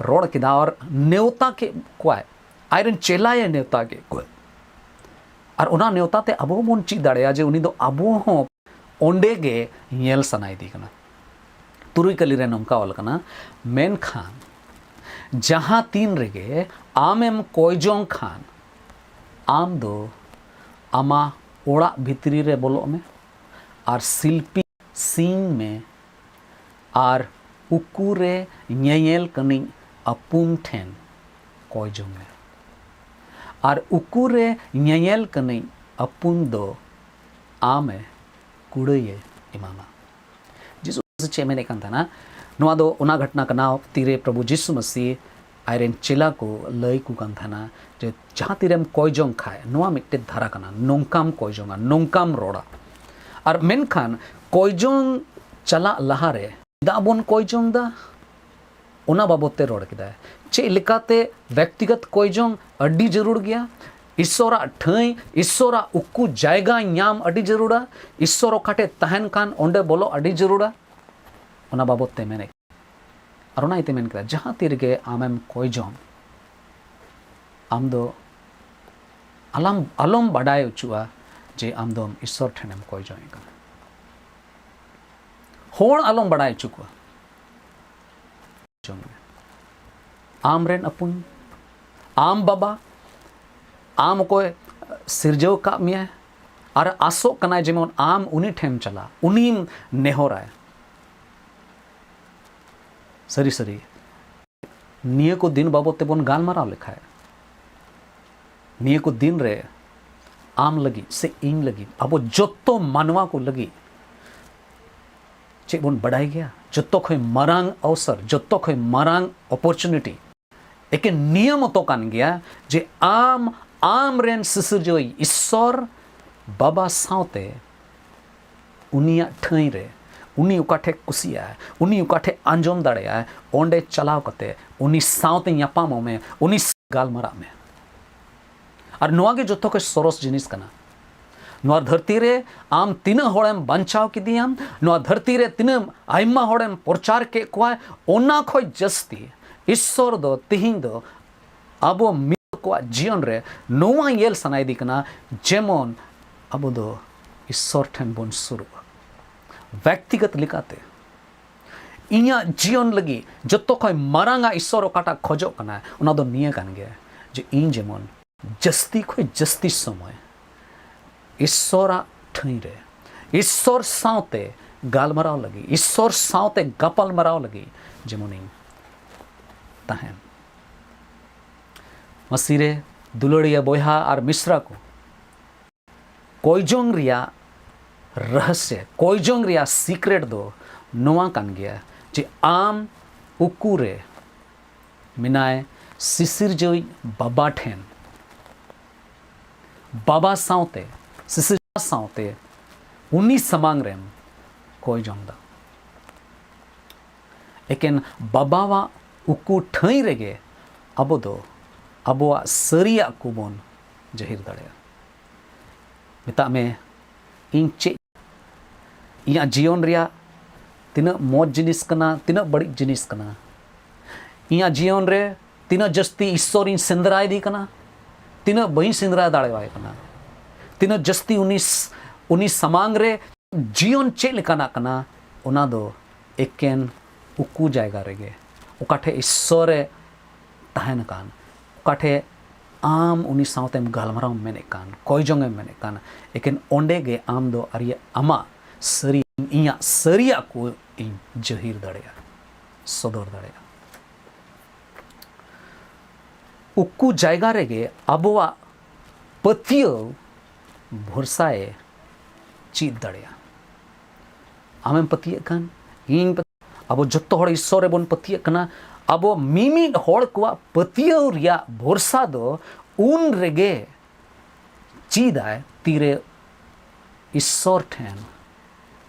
ᱨᱚᱲ ᱠᱮᱫᱟ ᱟᱨ ᱱᱮᱣᱛᱟ ᱠᱮᱫ ᱠᱚᱣᱟᱭ᱾ ᱟᱡᱨᱮᱱ ᱪᱮᱞᱟᱭᱮ ᱱᱮᱣᱛᱟ ᱠᱮᱫ ᱠᱚᱣᱟ᱾ ᱟᱨ ᱚᱱᱟ ᱱᱮᱣᱛᱟ ᱛᱮ ᱟᱵᱚ ᱦᱚᱸᱵᱚᱱ ᱪᱮᱫ ᱫᱟᱲᱮᱭᱟᱜᱼᱟ ᱡᱮ ᱩᱱᱤ ᱫᱚ ᱟᱵᱚ ᱦᱚᱸ ᱚᱸᱰᱮ ᱜᱮ ᱧᱮᱞ ᱥᱟᱱᱟᱭᱮᱫᱮ ᱠᱟᱱᱟ᱾ ᱛᱩᱨᱩᱭ ᱠᱟᱹᱞᱤ ᱨᱮ ᱱᱚᱝᱠᱟ ᱚᱞ ᱠᱟᱱᱟ, ᱢᱮᱱᱠᱷᱟᱱ ᱡᱟᱦᱟᱸ ᱛᱤᱱ ᱨᱮᱜᱮ ᱟᱢᱮᱢ ᱠᱚᱭ ᱡᱚᱝ ᱠᱷᱟᱱ, ᱟᱢ ᱫᱚ ᱟᱢᱟᱜ ᱚᱲᱟᱜ ᱵᱷᱤᱛᱨᱤ ᱨᱮ ᱵᱚᱞᱚᱜ ᱢᱮ ᱟᱨ ᱥᱤᱞᱯᱤ ᱥᱤᱧ ᱢᱮ ᱟᱨ ᱩᱠᱩ ᱨᱮ ᱧᱮᱧᱮᱞ ᱠᱟᱹᱱᱤᱡ ᱟᱹᱯᱩᱢ ᱴᱷᱮᱱ ᱠᱚᱭ ᱡᱚᱝ ᱢᱮ᱾ ᱟᱨ ᱩᱠᱩ ᱨᱮ ᱧᱮᱧᱮᱞ ᱠᱟᱹᱱᱤᱡ ᱟᱹᱯᱩᱢ ᱫᱚ ᱟᱢᱮ ᱠᱩᱲᱟᱹᱭᱮ ᱮᱢᱟᱢᱟ᱾ ᱡᱤᱥᱩ ᱢᱟᱥᱤ ᱪᱮᱫ ᱮ ᱢᱮᱱᱮᱫ ᱠᱟᱱ ᱛᱟᱦᱮᱱᱟ? ᱱᱚᱣᱟ ᱫᱚ ᱚᱱᱟ ᱜᱷᱚᱴᱚᱱᱟ ᱠᱟᱱᱟ, ᱛᱤᱨᱮ ᱯᱨᱚᱵᱷᱩ ᱡᱤᱥᱩ ᱢᱟᱥᱤ ᱟᱡᱨᱮᱱ ᱪᱮᱞᱟ ᱠᱚ ᱞᱟᱹᱭ ᱠᱚ ᱠᱟᱱ ᱛᱟᱦᱮᱱᱟ ᱡᱮ ᱡᱟᱦᱟᱸ ᱛᱤᱨᱮᱢ ᱠᱚᱭ ᱡᱚᱝ ᱠᱷᱟᱡ, ᱱᱚᱣᱟ ᱢᱤᱫᱴᱮᱡ ᱫᱷᱟᱨᱟ ᱠᱟᱱᱟ, ᱱᱚᱝᱠᱟᱢ ᱠᱚᱭ ᱡᱚᱝᱟ, ᱱᱚᱝᱠᱟᱢ ᱨᱚᱲᱟ᱾ ᱟᱨ ᱢᱮᱱᱠᱷᱟᱱ ᱠᱚᱭ ᱡᱚᱝ ᱪᱟᱞᱟᱜ ᱞᱟᱦᱟᱨᱮ ᱪᱮᱫᱟᱜ ᱵᱚᱱ ᱠᱚᱭ ᱡᱚᱝ ᱫᱟ? ᱚᱱᱟ ᱵᱟᱵᱚᱫ ᱛᱮ ᱨᱚᱲ ᱠᱮᱫᱟᱭ᱾ ᱪᱮᱫ ᱞᱮᱠᱟᱛᱮ ᱵᱮᱠᱛᱤᱜᱚᱛ ᱠᱚᱭ ᱡᱚᱝ ᱟᱹᱰᱤ ᱡᱟᱹᱨᱩᱲ ᱜᱮᱭᱟ, ᱤᱥᱥᱚᱨᱟᱜ ᱴᱷᱟᱹᱭ, ᱤᱥᱥᱚᱨᱟᱜ ᱩᱠᱩ ᱡᱟᱭᱜᱟ ᱧᱟᱢ ᱟᱹᱰᱤ ᱡᱟᱹᱨᱩᱲᱟ, ᱤᱥᱥᱚᱨ ᱚᱠᱟ ᱴᱷᱮᱡ ᱛᱟᱦᱮᱱ ᱠᱷᱟᱱ ᱚᱸᱰᱮ ᱵᱚᱞᱚᱜ ᱟᱹᱰᱤ ᱡᱟᱹᱨᱩᱲᱟ, ᱚᱱᱟ ᱵᱟᱵᱚᱫ ᱛᱮ ᱢᱮᱱᱮᱫ᱾ ᱟᱨ ᱚᱱᱟ ᱤᱭᱟᱹᱛᱮ ᱢᱮᱱ ᱠᱮᱫᱟ, ᱡᱟᱦᱟᱸ ᱛᱤ ᱨᱮᱜᱮ ᱟᱢᱮᱢ ᱠᱚᱭ ᱡᱚᱝ, ᱟᱢ ᱫᱚ ᱟᱞᱟᱢ, ᱟᱞᱚᱢ ᱵᱟᱰᱟᱭ ᱦᱚᱪᱚᱜᱼᱟ ᱡᱮ ᱟᱢ ᱫᱚᱢ ᱤᱥᱥᱚᱨ ᱴᱷᱮᱱᱮᱢ ᱠᱚᱭ ᱡᱚᱝ ᱠᱟᱱᱟ᱾ ᱦᱚᱲ ᱟᱞᱚᱢ ᱵᱟᱰᱟᱭ ᱦᱚᱪᱚ ᱠᱚᱣᱟ᱾ ᱡᱚᱝ ᱢᱮ᱾ ᱟᱢ ᱨᱮᱱ ᱟᱹᱯᱩᱧ, ᱟᱢ ᱵᱟᱵᱟ, ᱟᱢ ᱚᱠᱚᱭ ᱥᱤᱨᱡᱟᱹᱣ ᱟᱠᱟᱫ ᱢᱮᱭᱟᱭ ᱟᱨ ᱟᱥᱚᱜ ᱠᱟᱱᱟᱭ ᱡᱮᱢᱚᱱ ᱟᱢ ᱩᱱᱤ ᱴᱷᱮᱱ ᱪᱟᱞᱟᱜ, ᱩᱱᱤᱢ ᱱᱮᱦᱚᱨᱟᱭ᱾ ᱥᱟᱹᱨᱤ ᱥᱟᱹᱨᱤ ᱱᱤᱭᱟᱹ ᱠᱚ ᱫᱤᱱ ᱵᱟᱵᱚᱫ ᱛᱮᱵᱚᱱ ᱜᱟᱞᱢᱟᱨᱟᱣ ᱞᱮᱠᱷᱟᱡ, ᱱᱤᱭᱟᱹ ᱠᱚ ᱫᱤᱱ ᱨᱮ ᱟᱢ ᱞᱟᱹᱜᱤᱫ ᱥᱮ ᱤᱧ ᱞᱟᱹᱜᱤᱫ, ᱟᱵᱚ ᱡᱚᱛᱚ ᱢᱟᱱᱣᱟ ᱠᱚ ᱞᱟᱹᱜᱤᱫ ᱪᱮᱫ ᱵᱚᱱ ᱵᱟᱰᱟᱭ ᱜᱮᱭᱟ? ᱡᱚᱛᱚ ᱠᱷᱚᱱ ᱢᱟᱨᱟᱝ ᱚᱣᱥᱚᱨ, ᱡᱚᱛᱚ ᱠᱷᱚᱱ ᱢᱟᱨᱟᱝ ᱚᱯᱚᱨᱪᱩᱱᱤᱴᱤ ᱮᱠᱮᱱ ᱱᱤᱭᱟᱹ ᱢᱚᱛᱚ ᱠᱟᱱ ᱜᱮᱭᱟ ᱡᱮ ᱟᱢ, ᱟᱢ ᱨᱮᱱ ᱥᱤᱥᱤᱨᱡᱟᱹᱣᱤᱡ ᱤᱥᱥᱚᱨ ᱵᱟᱵᱟ ᱥᱟᱶᱛᱮ ᱩᱱᱤᱭᱟᱜ ᱴᱷᱟᱹᱭ ᱨᱮ, ᱩᱱᱤ ᱚᱠᱟ ᱴᱷᱮᱡ ᱠᱩᱥᱤᱭᱟᱜᱼᱟᱭ, ᱩᱱᱤ ᱚᱠᱟ ᱴᱷᱮᱡ ᱟᱸᱡᱚᱢ ᱫᱟᱲᱮᱭᱟᱜᱼᱟᱭ, ᱚᱸᱰᱮ ᱪᱟᱞᱟᱣ ᱠᱟᱛᱮ ᱩᱱᱤ ᱥᱟᱶᱛᱮ ᱧᱟᱯᱟᱢᱚᱜ ᱢᱮ, ᱩᱱᱤ ᱥᱟᱶ ᱜᱟᱞᱢᱟᱨᱟᱜ ᱢᱮ᱾ ᱟᱨ ᱱᱚᱣᱟ ᱜᱮ ᱡᱚᱛᱚ ᱠᱷᱚᱱ ᱥᱚᱨᱚᱥ ᱡᱤᱱᱤᱥ ᱠᱟᱱᱟ᱾ ᱱᱚᱣᱟ ᱫᱷᱟᱹᱨᱛᱤ ᱨᱮ ᱟᱢ ᱛᱤᱱᱟᱹᱜ ᱦᱚᱲᱮᱢ ᱵᱟᱧᱪᱟᱣ ᱠᱮᱫᱮᱭᱟᱢ, ᱱᱚᱣᱟ ᱫᱷᱟᱹᱨᱛᱤ ᱨᱮ ᱛᱤᱱᱟᱹᱜ ᱟᱭᱢᱟ ᱦᱚᱲᱮᱢ ᱯᱨᱚᱪᱟᱨ ᱠᱮᱫ ᱠᱚᱣᱟ, ᱚᱱᱟ ᱠᱷᱚᱱ ᱡᱟᱹᱥᱛᱤ ᱤᱥᱥᱚᱨ ᱫᱚ ᱛᱤᱦᱤᱧ ᱫᱚ ᱟᱵᱚ ᱢᱤᱫ ᱠᱚᱣᱟᱜ ᱡᱤᱭᱚᱱ ᱨᱮ ᱱᱚᱣᱟ ᱧᱮᱞ ᱥᱟᱱᱟᱭᱮᱫᱮ ᱠᱟᱱᱟ, ᱡᱮᱢᱚᱱ ᱟᱵᱚ ᱫᱚ ᱤᱥᱥᱚᱨ ᱴᱷᱮᱱ ᱵᱚᱱ ᱥᱩᱨᱩᱜᱼᱟ᱾ ᱵᱮᱠᱛᱤᱜᱚᱛ ᱞᱮᱠᱟᱛᱮ ᱤᱧᱟᱹᱜ ᱡᱤᱭᱚᱱ ᱞᱟᱹᱜᱤᱫ ᱡᱚᱛᱚ ᱠᱷᱚᱱ ᱢᱟᱨᱟᱝ ᱟᱜ ᱤᱥᱥᱚᱨ ᱚᱠᱟᱴᱟᱜ ᱠᱷᱚᱡᱚᱜ ᱠᱟᱱᱟ, ᱚᱱᱟ ᱫᱚ ᱱᱤᱭᱟᱹ ᱠᱟᱱ ᱜᱮᱭᱟ ᱡᱮ ᱤᱧ ᱡᱮᱢᱚᱱ ᱡᱟᱹᱥᱛᱤ ᱠᱷᱚᱱ ᱡᱟᱹᱥᱛᱤ ᱥᱚᱢᱚᱭ ᱤᱥᱥᱚᱨᱟᱜ ᱴᱷᱟᱹᱭ ᱨᱮ, ᱤᱥᱥᱚᱨ ᱥᱟᱶᱛᱮ ᱜᱟᱞᱢᱟᱨᱟᱣ ᱞᱟᱹᱜᱤᱫ, ᱤᱥᱥᱚᱨ ᱥᱟᱶᱛᱮ ᱜᱟᱯᱟᱞᱢᱟᱨᱟᱣ ᱞᱟᱹᱜᱤᱫ ᱡᱮᱢᱚᱱᱤᱧ ᱛᱟᱦᱮᱱ᱾ ᱢᱟᱹᱥᱤ ᱨᱮ ᱫᱩᱞᱟᱹᱲᱤᱭᱟᱹ ᱵᱚᱭᱦᱟ ᱟᱨ ᱢᱤᱥᱨᱟ ᱠᱚ, ᱠᱚᱭᱡᱚᱝ ᱨᱮᱭᱟᱜ ᱨᱚᱦᱚᱥᱭᱚ, ᱠᱚᱭᱡᱚᱝ ᱨᱮᱭᱟᱜ ᱥᱤᱠᱨᱮᱴ ᱫᱚ ᱱᱚᱣᱟ ᱠᱟᱱ ᱜᱮᱭᱟ ᱡᱮ ᱟᱢ ᱩᱠᱩ ᱨᱮ ᱢᱮᱱᱟᱭ ᱥᱤᱥᱤᱨᱡᱟᱹᱣᱤᱡ ᱵᱟᱵᱟ ᱴᱷᱮᱱ, ᱵᱟᱵᱟ ᱥᱟᱶᱛᱮ, ᱥᱤᱥᱤᱨᱡᱟᱹᱣ ᱥᱟᱶᱛᱮ ᱩᱱᱤ ᱥᱟᱢᱟᱝ ᱨᱮᱢ ᱠᱚᱭ ᱡᱚᱝ ᱫᱟ᱾ ᱮᱠᱮᱱ ᱵᱟᱵᱟᱣᱟᱜ ᱩᱠᱩ ᱴᱷᱟᱹᱭ ᱨᱮᱜᱮ ᱟᱵᱚ ᱫᱚ ᱟᱵᱚᱣᱟᱜ ᱥᱟᱹᱨᱤᱭᱟᱜ ᱠᱚᱵᱚᱱ ᱡᱟᱹᱦᱤᱨ ᱫᱟᱲᱮᱭᱟᱜᱼᱟ᱾ ᱢᱮᱛᱟᱜ ᱢᱮ, ᱤᱧ ᱪᱮᱫ, ᱤᱧᱟᱹᱜ ᱡᱤᱭᱚᱱ ᱨᱮᱭᱟᱜ ᱛᱤᱱᱟᱹᱜ ᱢᱚᱡᱽ ᱡᱤᱱᱤᱥ ᱠᱟᱱᱟ, ᱛᱤᱱᱟᱹᱜ ᱵᱟᱹᱲᱤᱡ ᱡᱤᱱᱤᱥ ᱠᱟᱱᱟ, ᱤᱧᱟᱹᱜ ᱡᱤᱭᱚᱱ ᱨᱮ ᱛᱤᱱᱟᱹᱜ ᱡᱟᱹᱥᱛᱤ ᱤᱥᱥᱚᱨᱤᱧ ᱥᱮᱸᱫᱽᱨᱟᱭᱮᱫᱮ ᱠᱟᱱᱟ, ᱛᱤᱱᱟᱹᱜ ᱵᱟᱹᱧ ᱥᱮᱸᱫᱽᱨᱟ ᱫᱟᱲᱮᱣᱟᱭ ᱠᱟᱱᱟ, ᱛᱤᱱᱟᱹᱜ ᱡᱟᱹᱥᱛᱤ ᱩᱱᱤ ᱥ-, ᱩᱱᱤ ᱥᱟᱢᱟᱝ ᱨᱮ ᱡᱤᱭᱚᱱ ᱪᱮᱫ ᱞᱮᱠᱟᱱᱟᱜ ᱠᱟᱱᱟ, ᱚᱱᱟ ᱫᱚ ᱮᱠᱮᱱ ᱩᱠᱩ ᱡᱟᱭᱜᱟ ᱨᱮᱜᱮ, ᱚᱠᱟ ᱴᱷᱮᱡ ᱤᱥᱥᱚᱨᱮ ᱛᱟᱦᱮᱱ ᱠᱟᱱ, ᱚᱠᱟ ᱴᱷᱮᱡ ᱟᱢ ᱩᱱᱤ ᱥᱟᱶᱛᱮᱢ ᱜᱟᱞᱢᱟᱨᱟᱣ ᱮᱢ ᱢᱮᱱᱮᱫ ᱠᱟᱱ, ᱠᱚᱭ ᱡᱚᱝ ᱮᱢ ᱢᱮᱱᱮᱫ ᱠᱟᱱ, ᱮᱠᱮᱱ ᱚᱸᱰᱮ ᱜᱮ ᱟᱢ ᱫᱚ ᱟᱨᱤᱭᱟᱜ ᱟᱢᱟᱜ ᱥᱟᱹᱨᱤ, ᱤᱧᱟᱹᱜ ᱥᱟᱹᱨᱤᱭᱟᱜ ᱠᱚ ᱤᱧ ᱡᱟᱹᱦᱤᱨ ᱫᱟᱲᱮᱭᱟᱜᱼᱟ, ᱥᱚᱫᱚᱨ ᱫᱟᱲᱮᱭᱟᱜᱼᱟ᱾ ᱩᱠᱩ ᱡᱟᱭᱜᱟ ᱨᱮᱜᱮ ᱟᱵᱚᱣᱟᱜ ᱯᱟᱹᱛᱭᱟᱹᱣ ᱵᱷᱚᱨᱥᱟᱭ ᱪᱮᱫ ᱫᱟᱲᱮᱭᱟᱜᱼᱟ᱾ ᱟᱢᱮᱢ ᱯᱟᱹᱛᱭᱟᱹᱜ ᱠᱟᱱ, ᱤᱧ ᱯᱟᱹᱛᱭᱟᱹᱜ, ᱟᱵᱚ ᱡᱚᱛᱚ ᱦᱚᱲ ᱤᱥᱥᱚᱨ ᱨᱮᱵᱚᱱ ᱯᱟᱹᱛᱭᱟᱹᱜ ᱠᱟᱱᱟ᱾ ᱟᱵᱚ ᱢᱤᱢᱤᱫ ᱦᱚᱲ ᱠᱚᱣᱟᱜ ᱯᱟᱹᱛᱭᱟᱹᱣ ᱨᱮᱭᱟᱜ ᱵᱷᱚᱨᱥᱟ ᱫᱚ ᱩᱱ ᱨᱮᱜᱮ ᱪᱮᱫᱟᱭ, ᱛᱤᱨᱮ ᱤᱥᱥᱚᱨ ᱴᱷᱮᱱ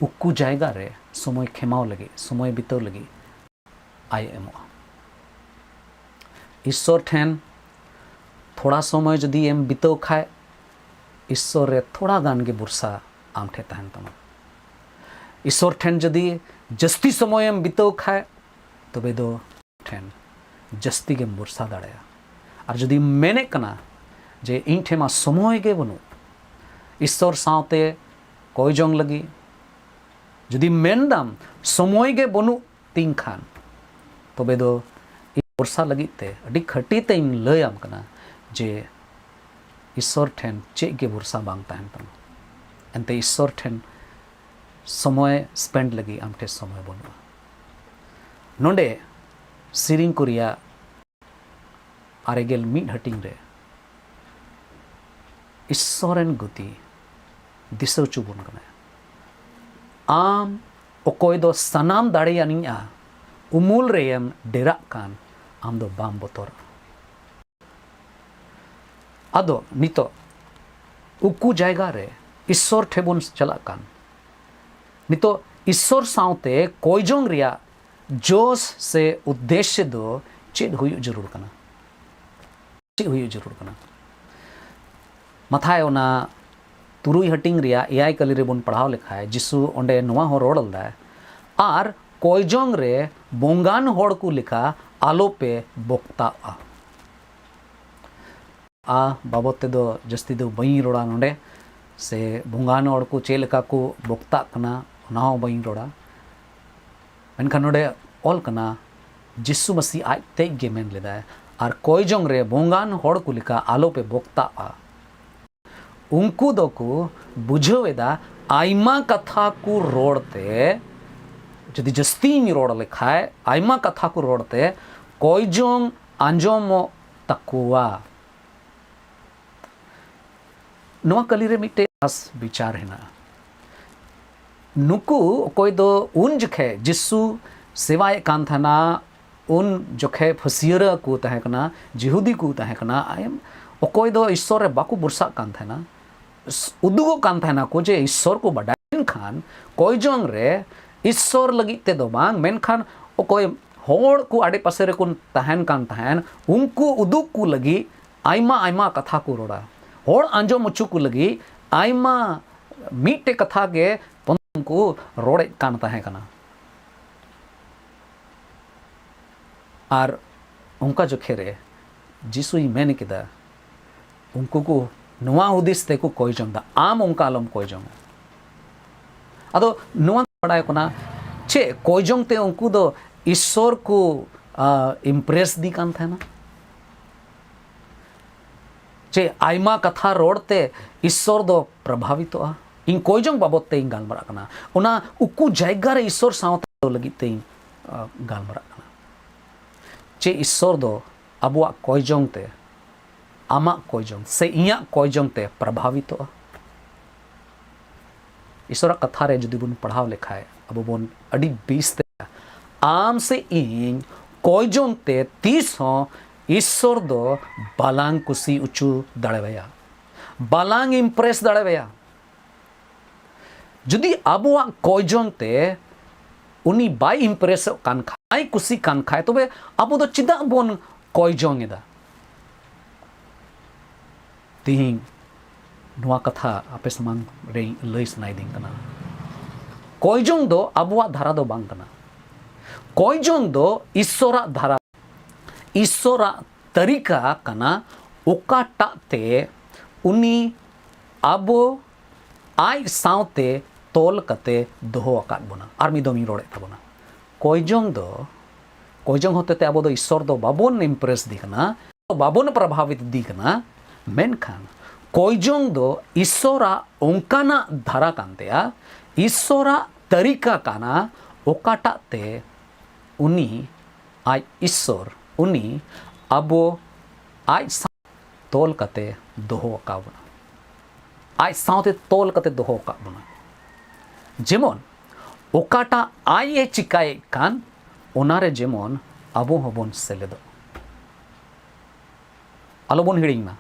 ᱩᱠᱩ ᱡᱟᱭᱜᱟ ᱨᱮ ᱥᱚᱢᱚᱭ ᱠᱷᱮᱢᱟᱣ ᱞᱟᱹᱜᱤᱫ, ᱥᱚᱢᱚᱭ ᱵᱤᱛᱟᱹᱣ ᱞᱟᱹᱜᱤᱫ ᱟᱭ ᱮᱢᱚᱜᱼᱟ᱾ ᱤᱥᱥᱚᱨ ᱴᱷᱮᱱ ᱛᱷᱚᱲᱟ ᱥᱚᱢᱚᱭ ᱡᱩᱫᱤ ᱮᱢ ᱵᱤᱛᱟᱹᱣ ᱠᱷᱟᱡ, ᱤᱥᱥᱚᱨ ᱨᱮ ᱛᱷᱚᱲᱟ ᱜᱟᱱ ᱜᱮ ᱵᱷᱚᱨᱥᱟ ᱟᱢ ᱴᱷᱮᱱ ᱛᱟᱦᱮᱱ ᱛᱟᱢᱟ᱾ ᱤᱥᱥᱚᱨ ᱴᱷᱮᱱ ᱡᱩᱫᱤ ᱡᱟᱹᱥᱛᱤ ᱥᱚᱢᱚᱭ ᱮᱢ ᱵᱤᱛᱟᱹᱣ ᱠᱷᱟᱡ, ᱛᱚᱵᱮ ᱫᱚ ᱴᱷᱮᱱ ᱡᱟᱹᱥᱛᱤ ᱜᱮᱢ ᱵᱷᱚᱨᱥᱟ ᱫᱟᱲᱮᱭᱟᱜᱼᱟ᱾ ᱟᱨ ᱡᱩᱫᱤᱢ ᱢᱮᱱᱮᱫ ᱠᱟᱱᱟ ᱡᱮ ᱤᱧ ᱴᱷᱮᱱ ᱢᱟ ᱥᱚᱢᱚᱭ ᱜᱮ ᱵᱟᱹᱱᱩᱜ ᱤᱥᱥᱚᱨ ᱥᱟᱶᱛᱮ ᱠᱚᱭ ᱡᱚᱝ ᱞᱟᱹᱜᱤᱫ, ᱡᱩᱫᱤ ᱢᱮᱱᱫᱟᱢ ᱥᱚᱢᱚᱭ ᱜᱮ ᱵᱟᱹᱱᱩᱜ ᱛᱤᱧ ᱠᱷᱟᱱ, ᱛᱚᱵᱮ ᱫᱚ ᱤᱧ ᱵᱷᱚᱨᱥᱟ ᱞᱟᱹᱜᱤᱫ ᱛᱮ ᱟᱹᱰᱤ ᱠᱷᱟᱹᱴᱤ ᱛᱮᱧ ᱞᱟᱹᱭᱟᱢ ᱠᱟᱱᱟ ᱡᱮ ᱤᱥᱥᱚᱨ ᱴᱷᱮᱱ ᱪᱮᱫ ᱜᱮ ᱵᱷᱚᱨᱥᱟ ᱵᱟᱝ ᱛᱟᱦᱮᱱ ᱛᱟᱢᱟ᱾ ᱮᱱᱛᱮ ᱤᱥᱥᱚᱨ ᱴᱷᱮᱱ ᱥᱚᱢᱚᱭ spend ᱞᱟᱹᱜᱤᱫ ᱟᱢ ᱴᱷᱮᱱ ᱥᱚᱢᱚᱭ ᱵᱟᱹᱱᱩᱜᱼᱟ᱾ ᱱᱚᱰᱮ ᱥᱮᱨᱮᱧ ᱠᱚ ᱨᱮᱭᱟᱜ ᱟᱨᱮ ᱜᱮᱞ ᱢᱤᱫ ᱦᱟᱹᱴᱤᱧ ᱨᱮ ᱤᱥᱥᱚᱨ ᱨᱮᱱ ᱜᱚᱛᱤ ᱫᱤᱥᱟᱹ ᱦᱚᱪᱚ ᱵᱚᱱ ᱠᱟᱱᱟᱭ᱾ ᱟᱢ ᱚᱠᱚᱭ ᱫᱚ ᱥᱟᱱᱟᱢ ᱫᱟᱲᱮᱭᱟᱱᱤᱡᱼᱟ ᱩᱢᱩᱞ ᱨᱮᱭᱮᱢ ᱰᱮᱨᱟᱜ ᱠᱟᱱ, ᱟᱢ ᱫᱚ ᱵᱟᱢ ᱵᱚᱛᱚᱨᱚᱜᱼᱟ᱾ ᱟᱫᱚ ᱱᱤᱛᱚᱜ ᱩᱠᱩ ᱡᱟᱭᱜᱟ ᱨᱮ ᱤᱥᱥᱚᱨ ᱴᱷᱮᱱ ᱵᱚᱱ ᱪᱟᱞᱟᱜ ᱠᱟᱱ, ᱱᱤᱛᱚᱜ ᱤᱥᱥᱚᱨ ᱥᱟᱶᱛᱮ ᱠᱚᱭᱡᱚᱝ ᱨᱮᱭᱟᱜ ᱡᱚᱥ ᱥᱮ ᱩᱫᱽᱫᱮᱥᱥᱚ ᱫᱚ ᱪᱮᱫ ᱦᱩᱭᱩᱜ ᱡᱟᱹᱨᱩᱲ ᱠᱟᱱᱟ? ᱪᱮᱫ ᱦᱩᱭᱩᱜ ᱡᱟᱹᱨᱩᱲ ᱠᱟᱱᱟ? ᱢᱟᱛᱷᱟᱭ ᱚᱱᱟ ᱛᱩᱨᱩᱭ ᱦᱟᱹᱴᱤᱧ ᱨᱮᱭᱟᱜ ᱮᱭᱟᱭ ᱠᱟᱹᱞᱤ ᱨᱮᱵᱚᱱ ᱯᱟᱲᱦᱟᱣ ᱞᱮᱠᱷᱟᱡ, ᱡᱤᱥᱩ ᱚᱸᱰᱮ ᱱᱚᱣᱟ ᱦᱚᱸ ᱨᱚᱲ ᱞᱮᱫᱟᱭ, "ᱟᱨ ᱠᱚᱭᱡᱚᱝ ᱨᱮ ᱵᱚᱝᱜᱟᱱ ᱦᱚᱲ ᱠᱚ ᱞᱮᱠᱟ ᱟᱞᱚᱯᱮ ᱵᱚᱠᱛᱟᱜᱼᱟ᱾" ᱟ ᱵᱟᱵᱚᱫ ᱛᱮᱫᱚ ᱡᱟᱹᱥᱛᱤ ᱫᱚ ᱵᱟᱹᱧ ᱨᱚᱲᱟ ᱱᱚᱰᱮ, ᱥᱮ ᱵᱚᱸᱜᱟᱱ ᱦᱚᱲ ᱠᱚ ᱪᱮᱫ ᱞᱮᱠᱟ ᱠᱚ ᱵᱚᱠᱛᱟᱜ ᱠᱟᱱᱟ, ᱚᱱᱟ ᱦᱚᱸ ᱵᱟᱹᱧ ᱨᱚᱲᱟ᱾ ᱢᱮᱱᱠᱷᱟᱱ ᱱᱚᱰᱮ ᱚᱞ ᱠᱟᱱᱟ, ᱡᱤᱥᱩ ᱢᱟᱹᱥᱤ ᱟᱡ ᱛᱮᱡ ᱜᱮ ᱢᱮᱱ ᱞᱮᱫᱟᱭ, "ᱟᱨ ᱠᱚᱭᱡᱚᱝ ᱨᱮ ᱵᱚᱸᱜᱟᱱ ᱦᱚᱲ ᱠᱚ ᱞᱮᱠᱟ ᱟᱞᱚᱯᱮ ᱵᱚᱠᱛᱟᱜᱼᱟ᱾" ᱩᱱᱠᱩ ᱫᱚᱠᱚ ᱵᱩᱡᱷᱟᱹᱣ ᱮᱫᱟ, ᱟᱭᱢᱟ ᱠᱟᱛᱷᱟ ᱠᱚ ᱨᱚᱲ ᱛᱮ, ᱡᱩᱫᱤ ᱡᱟᱹᱥᱛᱤᱧ ᱨᱚᱲ ᱞᱮᱠᱷᱟᱡ, ᱟᱭᱢᱟ ᱠᱟᱛᱷᱟ ᱠᱚ ᱨᱚᱲ ᱛᱮ ᱠᱚᱭᱡᱚᱝ ᱟᱸᱡᱚᱢᱚᱜ ᱛᱟᱠᱚᱣᱟ᱾ ᱱᱚᱣᱟ ᱠᱟᱹᱞᱤ ᱨᱮ ᱢᱤᱫᱴᱮᱡ ᱠᱷᱟᱥ ᱵᱤᱪᱟᱨ ᱦᱮᱱᱟᱜᱼᱟ᱾ ᱱᱩᱠᱩ ᱚᱠᱚᱭ ᱫᱚ ᱩᱱ ᱡᱚᱠᱷᱮᱡ ᱡᱤᱥᱩ ᱥᱮᱵᱟᱭᱮᱫ ᱠᱟᱱ ᱛᱟᱦᱮᱱᱟ, ᱩᱱ ᱡᱚᱠᱷᱮᱡ ᱯᱷᱟᱹᱥᱭᱟᱹᱨᱟᱹ ᱠᱚ ᱛᱟᱦᱮᱸ ᱠᱟᱱᱟ, ᱡᱤᱦᱩᱫᱤ ᱠᱚ ᱛᱟᱦᱮᱸ ᱠᱟᱱᱟ, ᱟᱭᱮᱢ, ᱚᱠᱚᱭ ᱫᱚ ᱤᱥᱥᱚᱨ ᱨᱮ ᱵᱟᱠᱚ ᱵᱷᱚᱨᱥᱟᱜ ᱠᱟᱱ ᱛᱟᱦᱮᱱᱟ, ᱩᱫᱩᱜᱚᱜ ᱠᱟᱱ ᱛᱟᱦᱮᱱᱟ ᱠᱚ ᱡᱮ ᱤᱥᱥᱚᱨ ᱠᱚ ᱵᱟᱰᱟᱭ, ᱢᱮᱱᱠᱷᱟᱱ ᱠᱚᱭᱡᱚᱝ ᱨᱮ ᱤᱥᱥᱚᱨ ᱞᱟᱹᱜᱤᱫ ᱛᱮᱫᱚ ᱵᱟᱝ, ᱢᱮᱱᱠᱷᱟᱱ ᱚᱠᱚᱭ ᱦᱚᱲ ᱠᱚ ᱟᱰᱮ ᱯᱟᱥᱮ ᱨᱮᱠᱚ ᱛᱟᱦᱮᱱ ᱠᱟᱱ ᱛᱟᱦᱮᱱ, ᱩᱱᱠᱩ ᱩᱫᱩᱜ ᱠᱚ ᱞᱟᱹᱜᱤᱫ ᱟᱭᱢᱟ ᱟᱭᱢᱟ ᱠᱟᱛᱷᱟ ᱠᱚ ᱨᱚᱲᱟ᱾ ᱦᱚᱲ ᱟᱸᱡᱚᱢ ᱦᱚᱪᱚ ᱠᱚ ᱞᱟᱹᱜᱤᱫ ᱟᱭᱢᱟ ᱢᱤᱫᱴᱮᱡ ᱠᱟᱛᱷᱟ ᱜᱮ ᱯᱚᱱᱫᱨᱚ ᱠᱚ ᱨᱚᱲᱮᱫ ᱠᱟᱱ ᱛᱟᱦᱮᱸ ᱠᱟᱱᱟ᱾ ᱟᱨ ᱚᱱᱠᱟ ᱡᱚᱠᱷᱮ ᱨᱮ ᱡᱤᱥᱩᱭ ᱢᱮᱱ ᱠᱮᱫᱟ, ᱩᱱᱠᱩ ᱠᱚ ᱱᱚᱣᱟ ᱦᱩᱫᱤᱥ ᱛᱮᱠᱚ ᱠᱚᱭ ᱡᱚᱝ ᱫᱟ, ᱟᱢ ᱚᱱᱠᱟ ᱟᱞᱚᱢ ᱠᱚᱭ ᱡᱚᱝᱟ᱾ ᱟᱫᱚ ᱱᱚᱣᱟ ᱵᱟᱲᱟᱭ ᱠᱟᱱᱟ, ᱪᱮᱫ ᱠᱚᱭ ᱡᱚᱝ ᱛᱮ ᱩᱱᱠᱩ ᱫᱚ ᱤᱥᱥᱚᱨ ᱠᱚ, ᱟ, ᱤᱢᱯᱨᱮᱥ ᱫᱤ ᱠᱟᱱ ᱛᱟᱦᱮᱱᱟ? ᱪᱮ ᱟᱭᱢᱟ ᱠᱟᱛᱷᱟ ᱨᱚᱲ ᱛᱮ ᱤᱥᱥᱚᱨ ᱫᱚ ᱯᱨᱚᱵᱷᱟᱵᱤᱛᱚᱜᱼᱟ? ᱤᱧ ᱠᱚᱭᱡᱚᱝ ᱵᱟᱵᱚᱫ ᱛᱮ ᱤᱧ ᱜᱟᱞᱢᱟᱨᱟᱜ ᱠᱟᱱᱟ, ᱚᱱᱟ ᱩᱠᱩ ᱡᱟᱭᱜᱟ ᱨᱮ ᱤᱥᱥᱚᱨ ᱥᱟᱶᱛᱟ ᱞᱟᱹᱜᱤᱫ ᱛᱮ ᱤᱧ, ᱟ, ᱜᱟᱞᱢᱟᱨᱟᱜ ᱠᱟᱱᱟ᱾ ᱪᱮ ᱤᱥᱥᱚᱨ ᱫᱚ ᱟᱵᱚᱣᱟᱜ ᱠᱚᱭᱡᱚᱝ ᱛᱮ, ᱟᱢᱟᱜ ᱠᱚᱭᱡᱚᱝ ᱥᱮ ᱤᱧᱟᱹᱜ ᱠᱚᱭᱡᱚᱝ ᱛᱮ ᱯᱨᱚᱵᱷᱟᱵᱤᱛᱚᱜᱼᱟ? ᱤᱥᱥᱚᱨᱟᱜ ᱠᱟᱛᱷᱟ ᱨᱮ ᱡᱩᱫᱤ ᱵᱚᱱ ᱯᱟᱲᱦᱟᱣ ᱞᱮᱠᱷᱟᱡ, ᱟᱵᱚ ᱵᱚᱱ ᱟᱹᱰᱤ ᱵᱮᱥ ᱛᱮ, ᱟᱢ ᱥᱮ ᱤᱧ ᱠᱚᱭᱡᱚᱝ ᱛᱮ ᱛᱤᱥ ᱦᱚᱸ ᱤᱥᱥᱚᱨ ᱫᱚ ᱵᱟᱞᱟᱝ ᱠᱩᱥᱤ ᱚᱪᱚ ᱫᱟᱲᱮᱣᱟᱭᱟ, ᱵᱟᱞᱟᱝ ᱤᱢᱯᱨᱮᱥ ᱫᱟᱲᱮᱣᱟᱭᱟ᱾ ᱡᱩᱫᱤ ᱟᱵᱚᱣᱟᱜ ᱠᱚᱭᱡᱚᱝ ᱛᱮ ᱩᱱᱤ ᱵᱟᱭ ᱤᱢᱯᱨᱮᱥᱚᱜ ᱠᱟᱱ ᱠᱷᱟᱡ, ᱵᱟᱭ ᱠᱩᱥᱤᱜ ᱠᱟᱱ ᱠᱷᱟᱡ, ᱛᱚᱵᱮ ᱟᱵᱚ ᱫᱚ ᱪᱮᱫᱟᱜ ᱵᱚᱱ ᱠᱚᱭᱡᱚᱝ ᱮᱫᱟ? ᱛᱤᱦᱤᱧ ᱱᱚᱣᱟ ᱠᱟᱛᱷᱟ ᱟᱯᱮ ᱥᱟᱢᱟᱝ ᱨᱮ ᱞᱟᱹᱭ ᱥᱟᱱᱟᱭᱮᱫᱤᱧ ᱠᱟᱱᱟ᱾ ᱠᱚᱭᱡᱚᱝ ᱫᱚ ᱟᱵᱚᱣᱟᱜ ᱫᱷᱟᱨᱟ ᱫᱚ ᱵᱟᱝ ᱠᱟᱱᱟ᱾ ᱠᱚᱭᱡᱚᱝ ᱫᱚ ᱤᱥᱥᱚᱨᱟᱜ ᱫᱷᱟᱨᱟ, ᱤᱥᱥᱚᱨᱟᱜ ᱛᱟᱹᱨᱤᱠᱟ ᱠᱟᱱᱟ, ᱚᱠᱟᱴᱟᱜ ᱛᱮ ᱩᱱᱤ ᱟᱵᱚ ᱟᱡ ᱥᱟᱶᱛᱮ ᱛᱚᱞ ᱠᱟᱛᱮ ᱫᱚᱦᱚ ᱟᱠᱟᱫ ᱵᱚᱱᱟ᱾ ᱟᱨ ᱢᱤᱫ ᱫᱚᱢ ᱤᱧ ᱨᱚᱲᱮᱫ ᱛᱟᱵᱚᱱᱟ, ᱠᱚᱭᱡᱚᱝ ᱫᱚ, ᱠᱚᱭᱡᱚᱝ ᱦᱚᱛᱮᱛᱮ ᱟᱵᱚ ᱫᱚ ᱤᱥᱥᱚᱨ ᱫᱚ ᱵᱟᱵᱚᱱ ᱤᱢᱯᱨᱮᱥ ᱫᱤ ᱠᱟᱱᱟ, ᱵᱟᱵᱚᱱ ᱯᱨᱚᱵᱷᱟᱵᱤᱛ ᱫᱤ ᱠᱟᱱᱟ, ᱢᱮᱱᱠᱷᱟᱱ ᱠᱚᱭᱡᱚᱝ ᱫᱚ ᱤᱥᱥᱚᱨᱟᱜ ᱚᱱᱠᱟᱱᱟᱜ ᱫᱷᱟᱨᱟ ᱠᱟᱱ ᱛᱟᱭᱟ, ᱤᱥᱥᱚᱨᱟᱜ ᱛᱟᱹᱨᱤᱠᱟ ᱠᱟᱱᱟ, ᱚᱠᱟᱴᱟᱜ ᱛᱮ ᱩᱱᱤ ᱟᱡ ᱤᱥᱥᱚᱨ, ᱩᱱᱤ ᱟᱵᱚ ᱟᱡ ᱥᱟᱶ ᱛᱚᱞ ᱠᱟᱛᱮ ᱫᱚᱦᱚ ᱟᱠᱟᱫ ᱵᱚᱱᱟ᱾ ᱟᱡ ᱥᱟᱶᱛᱮ ᱛᱚᱞ ᱠᱟᱛᱮ ᱫᱚᱦᱚ ᱟᱠᱟᱫ ᱵᱚᱱᱟ᱾ ᱡᱮᱢᱚᱱ ᱚᱠᱟᱴᱟᱜ ᱟᱡ ᱮ ᱪᱤᱠᱟᱹᱭᱮᱫ ᱠᱟᱱ, ᱚᱱᱟᱨᱮ ᱡᱮᱢᱚᱱ ᱟᱵᱚ ᱦᱚᱸᱵᱚᱱ ᱥᱮᱞᱮᱫᱚᱜ᱾ ᱟᱞᱚᱵᱚᱱ ᱦᱤᱲᱤᱧ ᱢᱟ,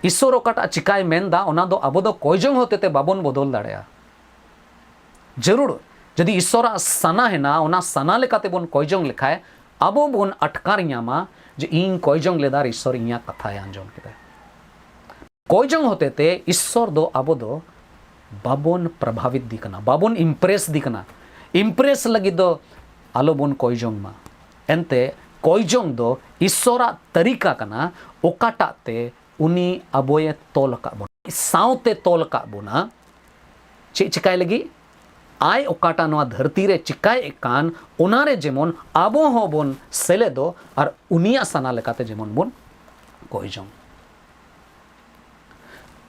ᱤᱥᱥᱚᱨ ᱚᱠᱟᱴᱟᱜ ᱪᱤᱠᱟᱹᱭ ᱢᱮᱱᱫᱟ, ᱚᱱᱟ ᱫᱚ ᱟᱵᱚ ᱫᱚ ᱠᱚᱭᱡᱚᱝ ᱦᱚᱛᱮᱛᱮ ᱵᱟᱵᱚᱱ ᱵᱚᱫᱚᱞ ᱫᱟᱲᱮᱭᱟᱜᱼᱟ᱾ ᱡᱟᱹᱨᱩᱲ ᱡᱩᱫᱤ ᱤᱥᱥᱚᱨᱟᱜ ᱥᱟᱱᱟ ᱦᱮᱱᱟᱜᱼᱟ, ᱚᱱᱟ ᱥᱟᱱᱟ ᱞᱮᱠᱟᱛᱮ ᱵᱚᱱ ᱠᱚᱭᱡᱚᱝ ᱞᱮᱠᱷᱟᱡ, ᱟᱵᱚ ᱵᱚᱱ ᱟᱴᱠᱟᱨ ᱧᱟᱢᱟ ᱡᱮ ᱤᱧ ᱠᱚᱭᱡᱚᱝ ᱞᱮᱫᱟ ᱟᱨ ᱤᱥᱥᱚᱨ ᱤᱧᱟᱹᱜ ᱠᱟᱛᱷᱟᱭ ᱟᱸᱡᱚᱢ ᱠᱮᱫᱟ᱾ ᱠᱚᱭᱡᱚᱝ ᱦᱚᱛᱮᱛᱮ ᱤᱥᱥᱚᱨ ᱫᱚ ᱟᱵᱚ ᱫᱚ ᱵᱟᱵᱚᱱ ᱯᱨᱚᱵᱷᱟᱵᱤᱛ ᱫᱤ ᱠᱟᱱᱟ, ᱵᱟᱵᱚᱱ ᱤᱢᱯᱨᱮᱥ ᱫᱤ ᱠᱟᱱᱟ᱾ ᱤᱢᱯᱨᱮᱥ ᱞᱟᱹᱜᱤᱫ ᱫᱚ ᱟᱞᱚᱵᱚᱱ ᱠᱚᱭᱡᱚᱝ ᱢᱟ᱾ ᱮᱱᱛᱮ ᱠᱚᱭᱡᱚᱝ ᱫᱚ ᱤᱥᱥᱚᱨᱟᱜ ᱛᱟᱹᱨᱤᱠᱟ ᱠᱟᱱᱟ, ᱚᱠᱟᱴᱟᱜ ᱛᱮ ᱩᱱᱤ ᱟᱵᱚᱭᱮ ᱛᱚᱞ ᱟᱠᱟᱫ ᱵᱚᱱᱟ, ᱥᱟᱶᱛᱮ ᱛᱚᱞ ᱟᱠᱟᱫ ᱵᱚᱱᱟ᱾ ᱪᱮᱫ ᱪᱤᱠᱟᱭ ᱞᱟᱹᱜᱤᱫ? ᱟᱡ ᱚᱠᱟᱴᱟᱜ ᱱᱚᱣᱟ ᱫᱷᱟᱹᱨᱛᱤ ᱨᱮ ᱪᱤᱠᱟᱭᱮᱫ ᱠᱟᱱ, ᱚᱱᱟᱨᱮ ᱡᱮᱢᱚᱱ ᱟᱵᱚ ᱦᱚᱸᱵᱚᱱ ᱥᱮᱞᱮᱫᱚᱜ ᱟᱨ ᱩᱱᱤᱭᱟᱜ ᱥᱟᱱᱟ ᱞᱮᱠᱟᱛᱮ ᱡᱮᱢᱚᱱ ᱵᱚᱱ ᱠᱚᱭ ᱡᱚᱝ᱾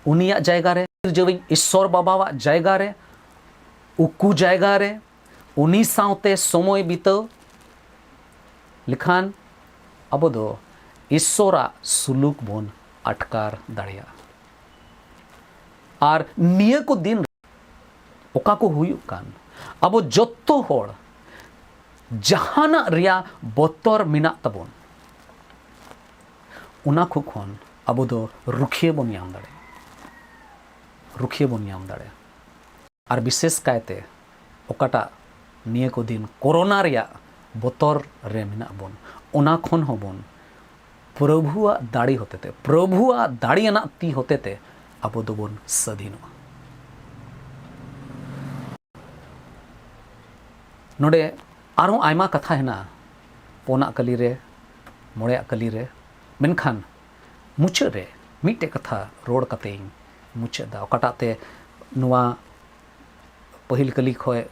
ᱩᱱᱤᱭᱟᱜ ᱡᱟᱭᱜᱟ ᱨᱮ, ᱥᱤᱨᱡᱟᱹᱣᱤᱡ ᱤᱥᱥᱚᱨ ᱵᱟᱵᱟᱣᱟᱜ ᱡᱟᱭᱜᱟ ᱨᱮ, ᱩᱠᱩ ᱡᱟᱭᱜᱟ ᱨᱮ, ᱩᱱᱤ ᱥᱟᱶᱛᱮ ᱥᱚᱢᱚᱭ ᱵᱤᱛᱟᱹᱣ ᱞᱮᱠᱷᱟᱱ ᱟᱵᱚ ᱫᱚ ᱤᱥᱥᱚᱨᱟᱜ ᱥᱩᱞᱩᱠ ᱵᱚᱱ ᱟᱴᱠᱟᱨ ᱫᱟᱲᱮᱭᱟᱜᱼᱟ᱾ ᱟᱨ ᱱᱤᱭᱟᱹ ᱠᱚ ᱫᱤᱱ ᱨᱮ ᱚᱠᱟ ᱠᱚ ᱦᱩᱭᱩᱜ ᱠᱟᱱ, ᱟᱵᱚ ᱡᱚᱛᱚ ᱦᱚᱲ ᱡᱟᱦᱟᱱᱟᱜ ᱨᱮᱭᱟᱜ ᱵᱚᱛᱚᱨ ᱢᱮᱱᱟᱜ ᱛᱟᱵᱚᱱ, ᱚᱱᱟ ᱠᱚ ᱠᱷᱚᱱ ᱟᱵᱚ ᱫᱚ ᱨᱩᱠᱷᱤᱭᱟᱹ ᱵᱚᱱ ᱧᱟᱢ ᱫᱟᱲᱮᱭᱟᱜᱼᱟ, ᱨᱩᱠᱷᱤᱭᱟᱹ ᱵᱚᱱ ᱧᱟᱢ ᱫᱟᱲᱮᱭᱟᱜᱼᱟ᱾ ᱟᱨ ᱵᱤᱥᱮᱥ ᱠᱟᱭᱛᱮ ᱚᱠᱟᱴᱟᱜ ᱱᱤᱭᱟᱹ ᱠᱚ ᱫᱤᱱ ᱠᱳᱨᱳᱱᱟ ᱨᱮᱭᱟᱜ ᱵᱚᱛᱚᱨ ᱨᱮ ᱢᱮᱱᱟᱜ ᱵᱚᱱ, ᱚᱱᱟ ᱠᱷᱚᱱ ᱦᱚᱸᱵᱚᱱ ᱯᱨᱚᱵᱷᱩᱣᱟᱜ ᱫᱟᱲᱮ ᱦᱚᱛᱮᱛᱮ, ᱯᱨᱚᱵᱷᱩᱣᱟᱜ ᱫᱟᱲᱮᱭᱟᱱᱟᱜ ᱛᱤ ᱦᱚᱛᱮᱛᱮ ᱟᱵᱚ ᱫᱚᱵᱚᱱ ᱥᱟᱹᱫᱷᱤᱱᱚᱜᱼᱟ᱾ ᱱᱚᱰᱮ ᱟᱨᱦᱚᱸ ᱟᱭᱢᱟ ᱠᱟᱛᱷᱟ ᱦᱮᱱᱟᱜᱼᱟ, ᱯᱩᱱᱟᱜ ᱠᱟᱹᱞᱤ ᱨᱮ, ᱢᱚᱬᱮᱭᱟᱜ ᱠᱟᱹᱞᱤ ᱨᱮ, ᱢᱮᱱᱠᱷᱟᱱ ᱢᱩᱪᱟᱹᱫ ᱨᱮ ᱢᱤᱫᱴᱮᱡ ᱠᱟᱛᱷᱟ ᱨᱚᱲ ᱠᱟᱛᱮ ᱤᱧ ᱢᱩᱪᱟᱹᱫ ᱫᱟ, ᱚᱠᱟᱴᱟᱜ ᱛᱮ ᱱᱚᱣᱟ ᱯᱟᱹᱦᱤᱞ ᱠᱟᱹᱞᱤ ᱠᱷᱚᱡ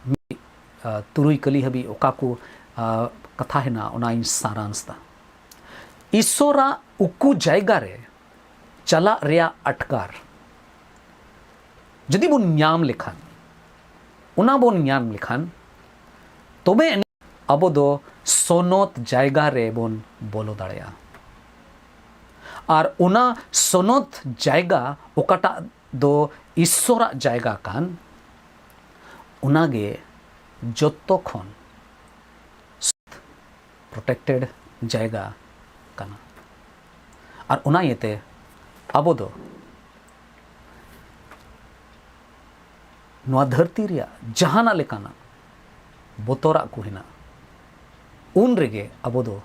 ᱢᱤᱫ, ᱟ, ᱛᱩᱨᱩᱭ ᱠᱟᱹᱞᱤ ᱦᱟᱹᱵᱤᱡ ᱚᱠᱟ ᱠᱚ, ᱟ, ᱠᱟᱛᱷᱟ ᱦᱮᱱᱟᱜᱼᱟ, ᱚᱱᱟᱧ ᱥᱟᱨᱟᱝᱥ ᱫᱟ᱾ ᱤᱥᱥᱚᱨᱟᱜ ᱩᱠᱩ ᱡᱟᱭᱜᱟ ᱨᱮ ᱪᱟᱞᱟᱜ ᱨᱮᱭᱟᱜ ᱟᱴᱠᱟᱨ ᱡᱩᱫᱤ ᱵᱚᱱ ᱧᱟᱢ ᱞᱮᱠᱷᱟᱱ, ᱚᱱᱟ ᱵᱚᱱ ᱧᱟᱢ ᱞᱮᱠᱷᱟᱱ, ᱛᱚᱵᱮ ᱟᱹᱱᱤᱡ ᱟᱵᱚ ᱫᱚ ᱥᱚᱱᱚᱛ ᱡᱟᱭᱜᱟ ᱨᱮᱵᱚᱱ ᱵᱚᱞᱚ ᱫᱟᱲᱮᱭᱟᱜᱼᱟ᱾ ᱟᱨ ᱚᱱᱟ ᱥᱚᱱᱚᱛ ᱡᱟᱭᱜᱟ ᱚᱠᱟᱴᱟᱜ ᱫᱚ ᱤᱥᱥᱚᱨᱟᱜ ᱡᱟᱭᱜᱟ ᱠᱟᱱ, ᱚᱱᱟᱜᱮ ᱡᱚᱛᱚ ᱠᱷᱚᱱ ᱯᱨᱚᱴᱮᱠᱴᱮᱰ ᱡᱟᱭᱜᱟ ᱠᱟᱱᱟ᱾ ᱟᱨ ᱚᱱᱟ ᱤᱭᱟᱹᱛᱮ ᱟᱵᱚ ᱫᱚ ᱱᱚᱣᱟ ᱫᱷᱟᱹᱨᱛᱤ ᱨᱮᱭᱟᱜ ᱡᱟᱦᱟᱱᱟᱜ ᱞᱮᱠᱟᱱᱟᱜ ᱵᱚᱛᱚᱨᱟᱜ ᱠᱚ ᱦᱮᱱᱟᱜ, ᱩᱱ ᱨᱮᱜᱮ ᱟᱵᱚ ᱫᱚ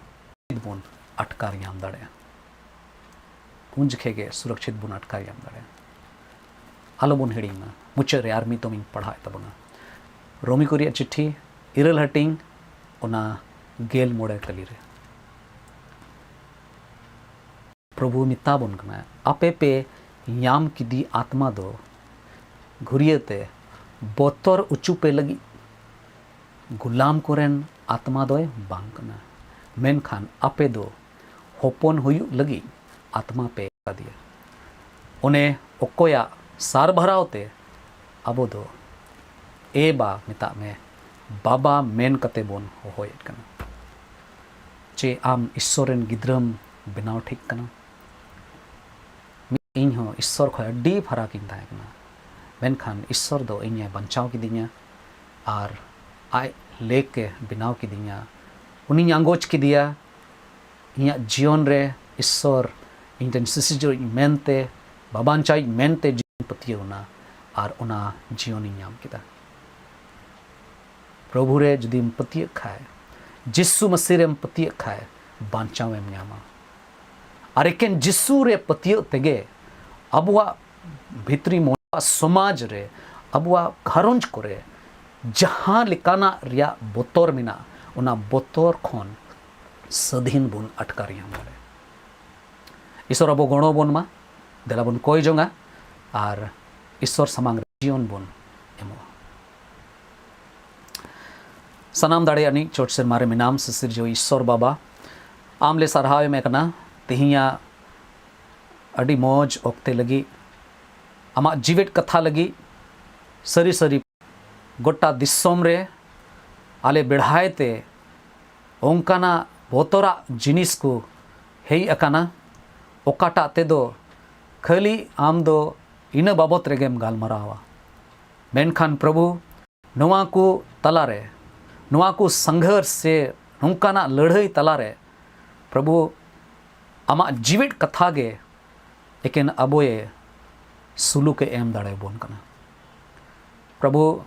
ᱵᱚᱱ ᱟᱴᱠᱟᱨ ᱧᱟᱢ ᱫᱟᱲᱮᱭᱟᱜᱼᱟ᱾ ᱩᱱ ᱡᱚᱠᱷᱮᱡ ᱜᱮ ᱥᱩᱨᱚᱠᱪᱷᱤᱛ ᱵᱚᱱ ᱟᱴᱠᱟᱨ ᱧᱟᱢ ᱫᱟᱲᱮᱭᱟᱜᱼᱟ᱾ ᱟᱞᱚᱵᱚᱱ ᱦᱤᱲᱤᱧ ᱢᱟ᱾ ᱢᱩᱪᱟᱹᱫ ᱨᱮ ᱟᱨ ᱢᱤᱫ ᱫᱚᱢ ᱤᱧ ᱯᱟᱲᱦᱟᱣᱮᱫ ᱛᱟᱵᱚᱱᱟ, ᱨᱳᱢᱤ ᱠᱚ ᱨᱮᱭᱟᱜ ᱪᱤᱴᱷᱤ, ᱤᱨᱟᱹᱞ ᱦᱟᱹᱴᱤᱧ, ᱚᱱᱟ ᱜᱮᱞ ᱢᱚᱬᱮ ᱠᱟᱹᱞᱤ ᱨᱮ᱾ ᱯᱨᱚᱵᱷᱩ ᱢᱮᱛᱟ ᱵᱚᱱ ᱠᱟᱱᱟ, ᱟᱯᱮ ᱯᱮ ᱧᱟᱢ ᱠᱮᱫᱮ ᱟᱛᱢᱟ ᱫᱚ ᱜᱷᱩᱨᱤᱭᱟᱹ ᱛᱮ ᱵᱚᱛᱚᱨ ᱚᱪᱚ ᱯᱮ ᱞᱟᱹᱜᱤᱫ᱾ ᱜᱩᱞᱟᱢ ᱠᱚᱨᱮᱱ ᱟᱛᱢᱟ ᱫᱚᱭ ᱵᱟᱝ ᱠᱟᱱᱟ, ᱢᱮᱱᱠᱷᱟᱱ ᱟᱯᱮ ᱫᱚ ᱦᱚᱯᱚᱱ ᱦᱩᱭᱩᱜ ᱞᱟᱹᱜᱤᱫ ᱟᱛᱢᱟ ᱯᱮ ᱟᱠᱟᱫᱮᱭᱟ᱾ ᱚᱱᱮ ᱚᱠᱚᱭᱟᱜ ᱥᱟᱨᱵᱷᱟᱨᱟᱣ ᱛᱮ ᱟᱵᱚ ᱫᱚ ᱮ ᱵᱟ ᱢᱮᱛᱟᱜ ᱢᱮ, ᱵᱟᱵᱟ ᱢᱮᱱ ᱠᱟᱛᱮ ᱵᱚᱱ ᱦᱚᱦᱚᱭᱮᱫ ᱠᱟᱱᱟ᱾ ᱪᱮ ᱟᱢ ᱤᱥᱥᱚᱨ ᱨᱮᱱ ᱜᱤᱫᱽᱨᱟᱹᱢ ᱵᱮᱱᱟᱣ ᱴᱷᱤᱠ ᱠᱟᱱᱟ? ᱤᱧ ᱦᱚᱸ ᱤᱥᱥᱚᱨ ᱠᱷᱚᱱ ᱟᱹᱰᱤ ᱯᱷᱟᱨᱟᱠ ᱤᱧ ᱛᱟᱦᱮᱸ ᱠᱟᱱᱟ, ᱢᱮᱱᱠᱷᱟᱱ ᱤᱥᱥᱚᱨ ᱫᱚ ᱤᱧᱮ ᱵᱟᱧᱪᱟᱣ ᱠᱤᱫᱤᱧᱟ ᱟᱨ ᱟᱡ ᱞᱮᱠ ᱮ ᱵᱮᱱᱟᱣ ᱠᱤᱫᱤᱧᱟ᱾ ᱩᱱᱤᱧ ᱟᱸᱜᱚᱪ ᱠᱮᱫᱮᱭᱟ᱾ ᱤᱧᱟᱹᱜ ᱡᱤᱭᱚᱱ ᱨᱮ ᱤᱥᱥᱚᱨ ᱤᱧ ᱨᱮᱱ ᱥᱤᱥᱤᱨᱡᱟᱹᱣᱤᱡ ᱢᱮᱱᱛᱮ, ᱵᱟᱵᱟᱧᱪᱟᱣᱤᱡ ᱢᱮᱱᱛᱮ ᱡᱤᱣᱤᱧ ᱯᱟᱹᱛᱭᱟᱹᱣ ᱮᱱᱟ ᱟᱨ ᱚᱱᱟ ᱡᱤᱭᱚᱱᱤᱧ ᱧᱟᱢ ᱠᱮᱫᱟ᱾ ᱯᱨᱚᱵᱷᱩ ᱨᱮ ᱡᱩᱫᱤᱢ ᱯᱟᱹᱛᱭᱟᱹᱜ ᱠᱷᱟᱡ, ᱡᱤᱥᱩ ᱢᱟᱹᱥᱤ ᱨᱮᱢ ᱯᱟᱹᱛᱭᱟᱹᱜ ᱠᱷᱟᱡ, ᱵᱟᱧᱪᱟᱣᱮᱢ ᱧᱟᱢᱟ᱾ ᱟᱨ ᱮᱠᱮᱱ ᱡᱤᱥᱩ ᱨᱮ ᱯᱟᱹᱛᱭᱟᱹᱜ ᱛᱮᱜᱮ ᱟᱵᱚᱣᱟᱜ ᱵᱷᱤᱛᱨᱤ ᱢᱚᱱᱮ, ᱥᱚᱢᱟᱡᱽ ᱨᱮ, ᱟᱵᱚᱣᱟᱜ ᱜᱷᱟᱨᱚᱸᱡᱽ ᱠᱚᱨᱮ ᱡᱟᱦᱟᱸ ᱞᱮᱠᱟᱱᱟᱜ ᱨᱮᱭᱟᱜ ᱵᱚᱛᱚᱨ ᱢᱮᱱᱟᱜᱼᱟ, ᱚᱱᱟ ᱵᱚᱛᱚᱨ ᱠᱷᱚᱱ ᱥᱟᱹᱫᱷᱤᱱ ᱵᱚᱱ ᱟᱴᱠᱟᱨ ᱧᱟᱢ ᱫᱟᱲᱮᱭᱟᱜᱼᱟ᱾ ᱤᱥᱚᱨ ᱟᱵᱚ ᱜᱚᱲᱚ ᱵᱚᱱ ᱢᱟ, ᱫᱮᱞᱟ ᱵᱚᱱ ᱠᱚᱭ ᱡᱚᱝᱟ ᱟᱨ ᱤᱥᱚᱨ ᱥᱟᱢᱟᱝ ᱨᱮ ᱡᱤᱭᱚᱱ ᱵᱚᱱ ᱮᱢᱚᱜᱼᱟ᱾ ᱥᱟᱱᱟᱢ ᱫᱟᱲᱮᱭᱟᱜ ᱱᱤᱡ ᱪᱚᱴ ᱥᱮᱨᱢᱟ ᱨᱮ ᱢᱮᱱᱟᱢ, ᱥᱤᱥᱤᱨᱡᱟᱹᱣᱤᱡ ᱤᱥᱚᱨ ᱵᱟᱵᱟ, ᱟᱢ ᱞᱮ ᱥᱟᱨᱦᱟᱣ ᱮᱢ ᱠᱟᱱᱟ ᱛᱮᱦᱮᱧᱟᱜ ᱟᱹᱰᱤ ᱢᱚᱡᱽ ᱚᱠᱛᱮ ᱞᱟᱹᱜᱤᱫ, ᱟᱢᱟᱜ ᱡᱤᱣᱮᱫ ᱠᱟᱛᱷᱟ ᱞᱟᱹᱜᱤᱫ᱾ ᱥᱟᱹᱨᱤ ᱥᱟᱹᱨᱤ ᱜᱚᱴᱟ ᱫᱤᱥᱚᱢ ᱨᱮ ᱟᱞᱮ ᱵᱮᱲᱦᱟᱭ ᱛᱮ ᱚᱱᱠᱟᱱᱟᱜ ᱵᱚᱛᱚᱨᱟᱜ ᱡᱤᱱᱤᱥ ᱠᱚ ᱦᱮᱡ ᱟᱠᱟᱱᱟ, ᱚᱠᱟᱴᱟᱜ ᱛᱮᱫᱚ ᱠᱷᱟᱹᱞᱤ ᱟᱢ ᱫᱚ ᱤᱱᱟᱹ ᱵᱟᱵᱚᱛ ᱨᱮᱜᱮᱢ ᱜᱟᱞᱢᱟᱨᱟᱣᱟ᱾ ᱢᱮᱱᱠᱷᱟᱱ ᱯᱨᱚᱵᱷᱩ, ᱱᱚᱣᱟ ᱠᱚ ᱛᱟᱞᱟᱨᱮ, ᱱᱚᱣᱟ ᱠᱚ ᱥᱚᱝᱜᱷᱚᱨᱥ ᱥᱮ ᱱᱚᱝᱠᱟᱱᱟᱜ ᱞᱟᱹᱲᱦᱟᱹᱭ ᱛᱟᱞᱟᱨᱮ ᱯᱨᱚᱵᱷᱩ, ᱟᱢᱟᱜ ᱡᱤᱣᱮᱫ ᱠᱟᱛᱷᱟ ᱜᱮ ᱮᱠᱮᱱ ᱟᱵᱚᱭᱮ ᱥᱩᱞᱩᱠᱮ ᱮᱢ ᱫᱟᱲᱮᱭᱟᱵᱚᱱ ᱠᱟᱱᱟ᱾ ᱯᱨᱚᱵᱷᱩ,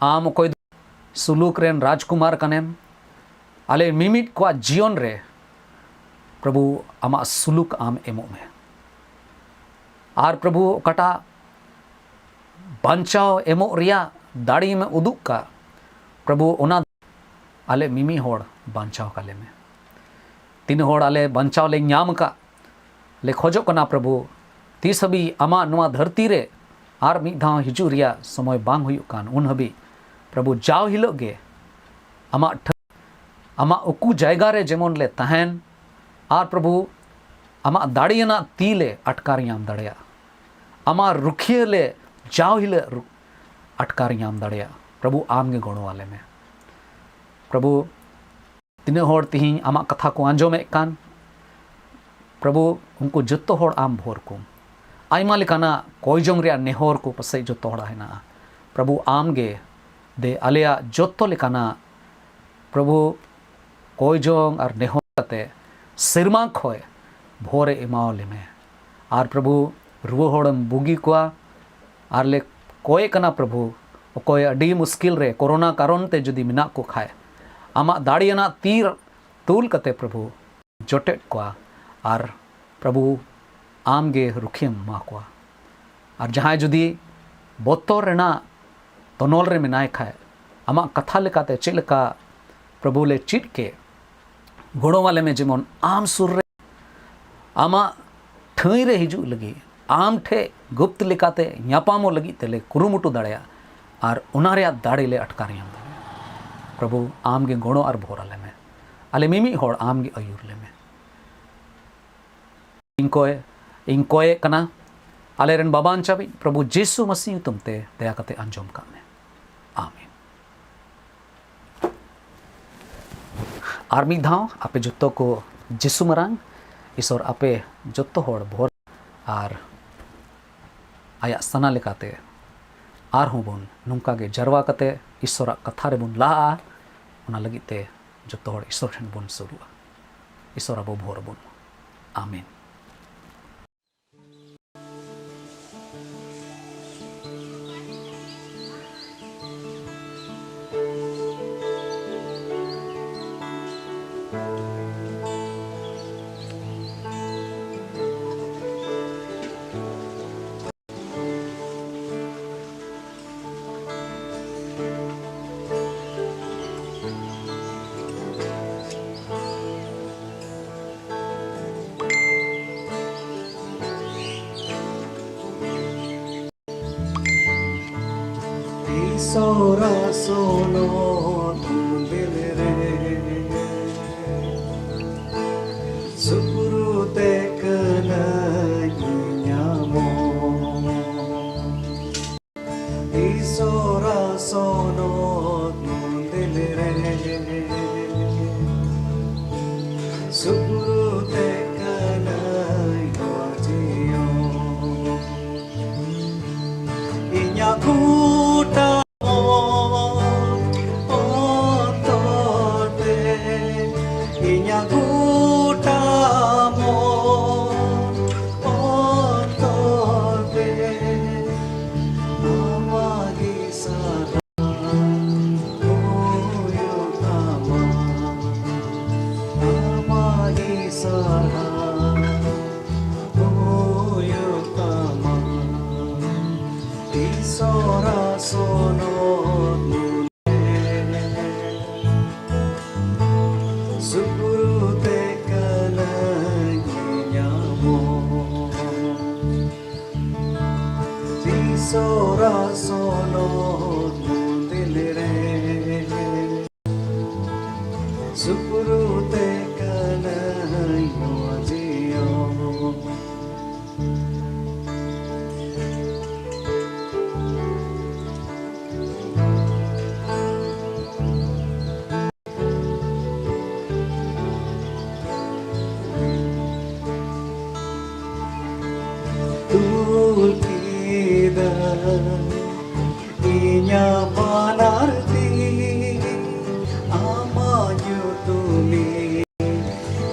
ᱟᱢ ᱚᱠᱚᱭ ᱫᱚ ᱥᱩᱞᱩᱠ ᱨᱮᱱ ᱨᱟᱡᱽᱠᱩᱢᱟᱨ ᱠᱟᱱᱮᱢ, ᱟᱞᱮ ᱢᱤᱢᱤᱫ ᱠᱚᱣᱟᱜ ᱡᱤᱭᱚᱱ ᱨᱮ ᱯᱨᱚᱵᱷᱩ, ᱟᱢᱟᱜ ᱥᱩᱞᱩᱠ ᱟᱢ ᱮᱢᱚᱜ ᱢᱮ᱾ ᱟᱨ ᱯᱨᱚᱵᱷᱩ, ᱚᱠᱟᱴᱟᱜ ᱵᱟᱧᱪᱟᱣ ᱮᱢᱚᱜ ᱨᱮᱭᱟᱜ ᱫᱟᱲᱮᱢ ᱩᱫᱩᱜ ᱠᱟᱜ, ᱯᱨᱚᱵᱷᱩ, ᱚᱱᱟ ᱟᱞᱮ ᱢᱤᱢᱤᱫ ᱦᱚᱲ ᱵᱟᱧᱪᱟᱣ ᱠᱟᱞᱮ ᱢᱮ᱾ ᱛᱤᱱᱟᱹᱜ ᱦᱚᱲ ᱟᱞᱮ ᱵᱟᱧᱪᱟᱣ ᱞᱮ ᱧᱟᱢ ᱟᱠᱟᱫ, ᱞᱮ ᱠᱷᱚᱡᱚᱜ ᱠᱟᱱᱟ ᱯᱨᱚᱵᱷᱩ, ᱛᱤᱥ ᱦᱟᱹᱵᱤᱡ ᱟᱢᱟᱜ ᱱᱚᱣᱟ ᱫᱷᱟᱹᱨᱛᱤ ᱨᱮ ᱟᱨ ᱢᱤᱫ ᱫᱷᱟᱣ ᱦᱤᱡᱩᱜ ᱨᱮᱭᱟᱜ ᱥᱚᱢᱚᱭ ᱵᱟᱝ ᱦᱩᱭᱩᱜ ᱠᱟᱱ, ᱩᱱ ᱦᱟᱹᱵᱤᱡ ᱯᱨᱚᱵᱷᱩ, ᱡᱟᱣ ᱦᱤᱞᱳᱜ ᱜᱮ ᱟᱢᱟᱜ ᱴᱷᱟᱹ-, ᱟᱢᱟᱜ ᱩᱠᱩ ᱡᱟᱭᱜᱟ ᱨᱮ ᱡᱮᱢᱚᱱ ᱞᱮ ᱛᱟᱦᱮᱱ, ᱟᱨ ᱯᱨᱚᱵᱷᱩ, ᱟᱢᱟᱜ ᱫᱟᱲᱮᱭᱟᱱᱟᱜ ᱛᱤ ᱞᱮ ᱟᱴᱠᱟᱨ ᱧᱟᱢ ᱫᱟᱲᱮᱭᱟᱜ, ᱟᱢᱟᱜ ᱨᱩᱠᱷᱤᱭᱟᱹ ᱞᱮ ᱡᱟᱣ ᱦᱤᱞᱳᱜ ᱨᱩ-, ᱟᱴᱠᱟᱨ ᱧᱟᱢ ᱫᱟᱲᱮᱭᱟᱜ᱾ ᱯᱨᱚᱵᱷᱩ, ᱟᱢ ᱜᱮ ᱜᱚᱲᱚ ᱟᱞᱮ ᱢᱮ᱾ ᱯᱨᱚᱵᱷᱩ, ᱛᱤᱱᱟᱹᱜ ᱦᱚᱲ ᱛᱤᱦᱤᱧ ᱟᱢᱟᱜ ᱠᱟᱛᱷᱟ ᱠᱚ ᱟᱸᱡᱚᱢᱮᱫ ᱠᱟᱱ, ᱯᱨᱚᱵᱷᱩ, ᱩᱱᱠᱩ ᱡᱚᱛᱚ ᱦᱚᱲ ᱟᱢ ᱵᱷᱳᱨ ᱠᱚᱢ᱾ ᱟᱭᱢᱟ ᱞᱮᱠᱟᱱᱟᱜ ᱠᱚᱭ ᱡᱚᱝ ᱨᱮᱭᱟᱜ ᱱᱮᱦᱚᱨ ᱠᱚ ᱯᱟᱥᱮᱡ ᱡᱚᱛᱚ ᱦᱚᱲᱟᱜ ᱦᱮᱱᱟᱜᱼᱟ᱾ ᱯᱨᱚᱵᱷᱩ, ᱟᱢ ᱜᱮ ᱫᱮ ᱟᱞᱮᱭᱟᱜ ᱡᱚᱛᱚ ᱞᱮᱠᱟᱱᱟᱜ, ᱯᱨᱚᱵᱷᱩ, ᱠᱚᱭ ᱡᱚᱝ ᱟᱨ ᱱᱮᱦᱚᱨ ᱠᱟᱛᱮ ᱥᱮᱨᱢᱟ ᱠᱷᱚᱡ ᱵᱷᱳᱨᱮ ᱮᱢᱟᱣᱟᱞᱮ ᱢᱮ᱾ ᱟᱨ ᱯᱨᱚᱵᱷᱩ, ᱨᱩᱣᱟᱹ ᱦᱚᱲᱮᱢ ᱵᱩᱜᱤ ᱠᱚᱣᱟ᱾ ᱟᱨ ᱞᱮ ᱠᱚᱭᱮ ᱠᱟᱱᱟ ᱯᱨᱚᱵᱷᱩ, ᱚᱠᱚᱭ ᱟᱹᱰᱤ ᱢᱩᱥᱠᱤᱞ ᱨᱮ ᱠᱳᱨᱳᱱᱟ ᱠᱟᱨᱚᱱ ᱛᱮ ᱡᱩᱫᱤ ᱢᱮᱱᱟᱜ ᱠᱚ ᱠᱷᱟᱡ, ᱟᱢᱟᱜ ᱫᱟᱲᱮᱭᱟᱱᱟᱜ ᱛᱤ ᱛᱩᱞ ᱠᱟᱛᱮ ᱯᱨᱚᱵᱷᱩ, ᱡᱚᱴᱮᱫ ᱠᱚᱣᱟ᱾ ᱟᱨ ᱯᱨᱚᱵᱷᱩ, ᱟᱢ ᱜᱮ ᱨᱩᱠᱷᱤᱭᱟᱹᱢ ᱮᱢᱟ ᱠᱚᱣᱟ᱾ ᱟᱨ ᱡᱟᱦᱟᱸᱭ ᱡᱩᱫᱤ ᱵᱚᱛᱚᱨ ᱨᱮᱱᱟᱜ ᱛᱚᱱᱚᱞ ᱨᱮ ᱢᱮᱱᱟᱭ ᱠᱷᱟᱡ, ᱟᱢᱟᱜ ᱠᱟᱛᱷᱟ ᱞᱮᱠᱟᱛᱮ ᱪᱮᱫ ᱞᱮᱠᱟ ᱯᱨᱚᱵᱷᱩ ᱞᱮ ᱪᱮᱫ ᱠᱮᱫ, ᱜᱚᱲᱚ ᱟᱞᱮ ᱢᱮ ᱡᱮᱢᱚᱱ ᱟᱢ ᱥᱩᱨ ᱨᱮ ᱟᱢᱟᱜ ᱴᱷᱟᱹᱭ ᱨᱮ ᱦᱤᱡᱩᱜ ᱞᱟᱹᱜᱤᱫ, ᱟᱢ ᱴᱷᱮᱡ ᱜᱩᱯᱛ ᱞᱮᱠᱟᱛᱮ ᱧᱟᱯᱟᱢᱚᱜ ᱞᱟᱹᱜᱤᱫ ᱛᱮᱞᱮ ᱠᱩᱨᱩᱢᱩᱴᱩ ᱫᱟᱲᱮᱭᱟᱜ ᱟᱨ ᱚᱱᱟ ᱨᱮᱭᱟᱜ ᱫᱟᱲᱮ ᱞᱮ ᱟᱴᱠᱟᱨ ᱧᱟᱢ ᱫᱟᱲᱮᱭᱟᱜ᱾ ᱯᱨᱚᱵᱷᱩ, ᱟᱢ ᱜᱮ ᱜᱚᱲᱚ ᱟᱨ ᱵᱷᱚᱨ ᱟᱞᱮ ᱢᱮ᱾ ᱟᱞᱮ ᱢᱤᱢᱤᱫ ᱦᱚᱲ ᱟᱢ ᱜᱮ ᱟᱹᱭᱩᱨ ᱞᱮ ᱢᱮ᱾ ᱤᱧ ᱠᱚᱭ, ᱤᱧ ᱠᱚᱭᱮᱫ ᱠᱟᱱᱟ ᱟᱞᱮᱨᱮᱱ ᱵᱟᱵᱟ ᱟᱧᱪᱟᱵᱤᱡ ᱯᱨᱚᱵᱷᱩ ᱡᱤᱥᱩ ᱢᱟᱹᱥᱤ ᱧᱩᱛᱩᱢ ᱛᱮ ᱫᱟᱭᱟ ᱠᱟᱛᱮ ᱟᱸᱡᱚᱢ ᱠᱟᱜ ᱢᱮ᱾ ᱟᱢᱮᱱ᱾ ᱟᱨ ᱢᱤᱫ ᱫᱷᱟᱣ ᱟᱯᱮ ᱡᱚᱛᱚ ᱠᱚ ᱡᱤᱥᱩ ᱢᱟᱨᱟᱝ ᱤᱥᱚᱨ ᱟᱯᱮ ᱡᱚᱛᱚ ᱦᱚᱲ ᱵᱷᱚᱨ ᱟᱨ ᱟᱭᱟᱜ ᱥᱟᱱᱟ ᱞᱮᱠᱟᱛᱮ ᱟᱨᱦᱚᱸ ᱵᱚᱱ ᱱᱚᱝᱠᱟ ᱜᱮ ᱡᱟᱨᱣᱟ ᱠᱟᱛᱮ ᱤᱥᱚᱨᱟᱜ ᱠᱟᱛᱷᱟ ᱨᱮᱵᱚᱱ ᱞᱟᱦᱟᱜᱼᱟ᱾ ᱚᱱᱟ ᱞᱟᱹᱜᱤᱫ ᱛᱮ ᱡᱚᱛᱚ ᱦᱚᱲ ᱤᱥᱚᱨ ᱴᱷᱮᱱ ᱵᱚᱱ ᱥᱩᱨᱩᱜᱼᱟ᱾ ᱤᱥᱚᱨ ᱟᱵᱚ ᱵᱷᱚᱨ ᱵᱚᱱ᱾ ᱟᱢᱮᱱ᱾ ᱤᱥᱚᱨᱟ ᱥᱚᱱᱚᱛ ᱢᱚᱱᱫᱤᱨ ᱨᱮ ᱥᱩᱯᱨᱩ ᱛᱮ ᱠᱟᱹᱱᱟᱹᱧ ᱧᱟᱢᱚᱜ᱾ ᱤᱥᱚᱨᱟ ᱥᱚᱱᱚᱛ ᱢᱚᱱᱫᱤᱨ ᱨᱮ ᱥᱩᱯᱨᱩ ᱛᱮ ᱠᱟᱹᱱᱟᱹᱧ ᱱᱚᱣᱟ ᱡᱤᱭᱚᱱ᱾ ᱤᱧᱟᱜ ᱜᱚᱴᱟ ᱢᱚᱱ ᱚᱱᱛᱚᱨ ᱛᱮ, ᱤᱧᱟᱜ ᱜᱚᱴᱟ ᱢᱚᱱ ᱚᱱᱛᱚᱨ ᱛᱮ, ᱟᱢᱟᱜ ᱜᱮ ᱥᱟᱨᱦᱟᱣ ᱦᱩᱭᱩᱜ ᱛᱟᱢᱟ, ᱟᱢᱟᱜ ᱜᱮ ᱥᱟᱨᱦᱟᱣ ᱦᱩᱭᱩᱜ ᱛᱟᱢᱟ᱾ ᱤᱥᱚᱨᱟ ᱥᱚᱱᱚᱛ ᱥᱩᱯᱨᱩ ᱛᱮ ᱠᱟᱹᱱᱟᱹᱧ ᱧᱟᱢᱚᱜ᱾ ᱤᱥᱚᱨᱟ ᱥᱚᱱᱚᱛ ᱢᱚᱱᱫᱤᱨ ᱨᱮ ᱥᱩᱯᱨᱩ ᱛᱮ ᱠᱟᱹᱱᱟᱹᱧ ᱤᱧᱟᱜ ᱵᱟᱱᱟᱨ ᱛᱤ ᱟᱢᱟᱜ ᱧᱩᱛᱩᱢᱤᱧ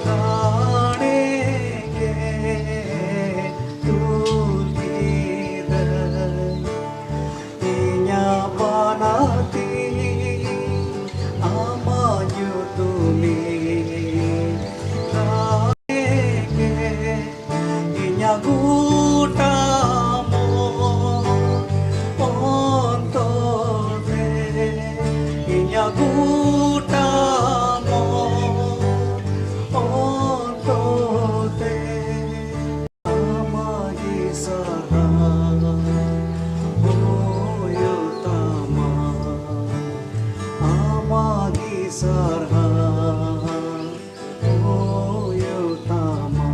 ᱨᱟᱲᱮ ᱜᱮ ᱛᱩᱞ ᱠᱮᱫᱟ᱾ ᱤᱧᱟᱜ ᱵᱟᱱᱟᱨ ᱛᱤ ᱟᱢᱟᱜ ᱧᱩᱛᱩᱢᱤᱧ ᱨᱟᱲᱮ ᱜᱮ ᱤᱧᱟᱜ ᱜᱚᱴᱟ ᱢᱚᱱ ᱚᱱᱛᱚᱨ ᱨᱮ, ᱤᱧᱟᱜ ᱜᱚᱴᱟ ᱢᱚᱱ ᱚᱱᱛᱚᱨ ᱨᱮ, ᱟᱢᱟᱜ ᱜᱮ ᱥᱟᱨᱦᱟᱣ ᱦᱩᱭᱩᱜ ᱛᱟᱢᱟ, ᱟᱢᱟᱜ ᱜᱮ ᱥᱟᱨᱦᱟᱣ ᱦᱩᱭᱩᱜ ᱛᱟᱢᱟ᱾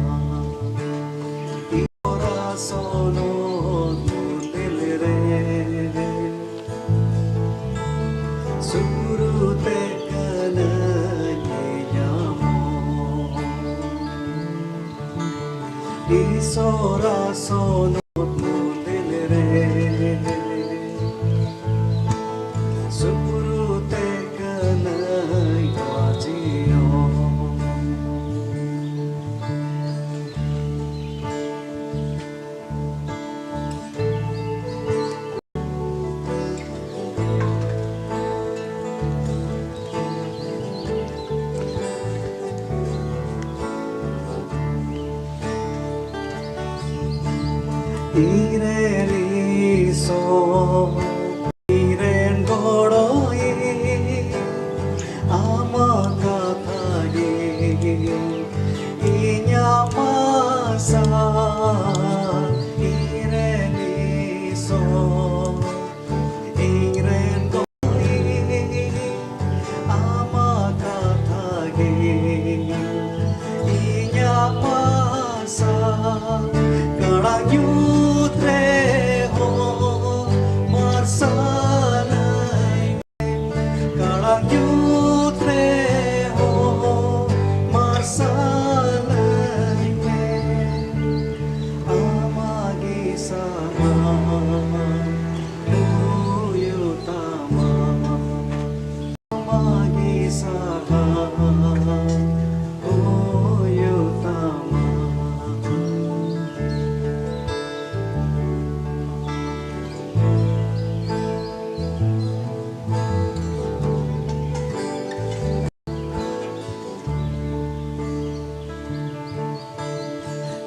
ᱤᱥᱚᱨᱟᱜ ᱥᱚᱱᱚᱛ ᱢᱚᱱᱫᱤᱨ ᱨᱮ ᱥᱩᱨᱩᱛᱮ ᱠᱟᱹᱱᱟᱹᱧ ᱧᱟᱢᱚᱜ᱾ ᱤᱥᱚᱨᱟᱜ ᱥᱚᱱᱚᱛ ᱢᱚᱱᱫᱤᱨ ᱨᱮ ᱥᱩᱨᱩᱛᱮ ᱠᱟᱹᱱᱟᱹᱧ ᱵᱟᱡᱤᱭᱚ᱾ ᱤᱧᱨᱮᱱ ᱤᱥᱚᱨ, ᱤᱧᱨᱮᱱ ᱜᱚᱲᱚᱭᱤᱡ, ᱟᱢᱟᱜ ᱠᱟᱛᱷᱟ ᱜᱮ ᱤᱧᱟᱜ ᱢᱟᱨᱥᱟᱞ, ᱤᱧᱨᱮᱱ ᱤᱥᱚᱨ, ᱤᱧᱨᱮᱱ ᱜᱚᱲᱚᱭᱤᱡ, ᱟᱢᱟᱜ ᱠᱟᱛᱷᱟ ᱜᱮ ᱤᱧᱟᱜ ᱢᱟᱨᱥᱟᱞ᱾ ᱠᱟᱲᱟᱝ ᱧᱩᱛ ᱨᱮᱦᱚᱸ ᱢᱟᱨᱥᱟᱞᱟᱹᱧ ᱢᱮ, ᱠᱟᱲᱟᱝ ᱧᱩᱛ ᱨᱮᱦᱚᱸ ᱢᱟᱨᱥᱟᱞᱟᱹᱧ ᱢᱮ᱾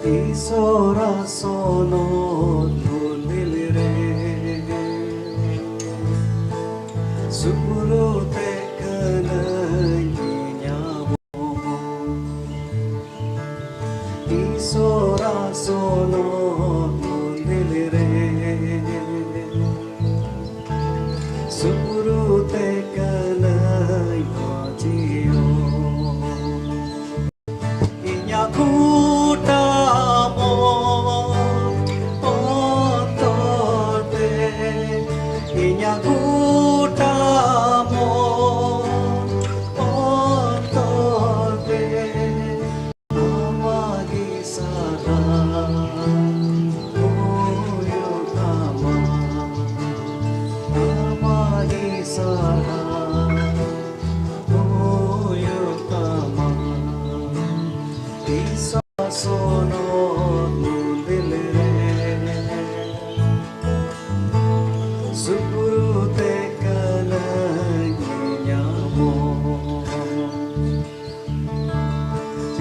ᱤᱥᱚᱨᱟ ᱥᱚᱱᱚᱛ ᱢᱚᱱᱫᱤᱞ ᱨᱮ ᱥᱩᱯᱩᱨᱩ ᱛᱮ ᱠᱟᱹᱱᱟᱹᱧ ᱧᱟᱢᱚᱜ᱾ ᱤᱥᱚᱨᱟ ᱥᱚᱱᱚᱛ ᱢᱚᱱᱫᱤᱞ ᱨᱮ ᱥᱩᱯᱩᱨᱩ ᱛᱮ ᱠᱟᱹᱱᱟᱹᱧ ᱵᱟᱹᱡᱤᱭᱚ᱾ ᱤᱧᱟᱜ ᱜᱚᱴᱟ ᱢᱚᱱ ᱚᱱᱛᱚᱨ ᱛᱮ, ᱤᱧᱟᱜ ᱜᱚᱴᱟ ᱢᱚᱱ ᱚᱱᱛᱚᱨ ᱛᱮ, ᱟᱢᱟᱜ ᱜᱮ ᱥᱟᱨᱦᱟᱣ ᱦᱩᱭᱩᱜ ᱛᱟᱢᱟ, ᱟᱢᱟᱜ ᱜᱮ ᱥᱟᱨᱦᱟᱣ ᱦᱩᱭᱩᱜ ᱛᱟᱢᱟ᱾ ᱤᱥᱚᱨᱟ ᱥᱚᱱᱚᱛ ᱢᱚᱱᱫᱤᱞ ᱨᱮ ᱥᱩᱯᱩᱨᱩ ᱛᱮ ᱠᱟᱹᱱᱟᱹᱧ ᱧᱟᱢᱚᱜ᱾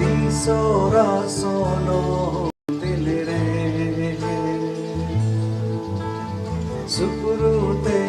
ᱤᱥᱚᱨᱟ ᱥᱚᱱᱚᱛ ᱢᱚᱱᱫᱤᱞ ᱨᱮ ᱥᱩᱯᱩᱨᱩ ᱛᱮ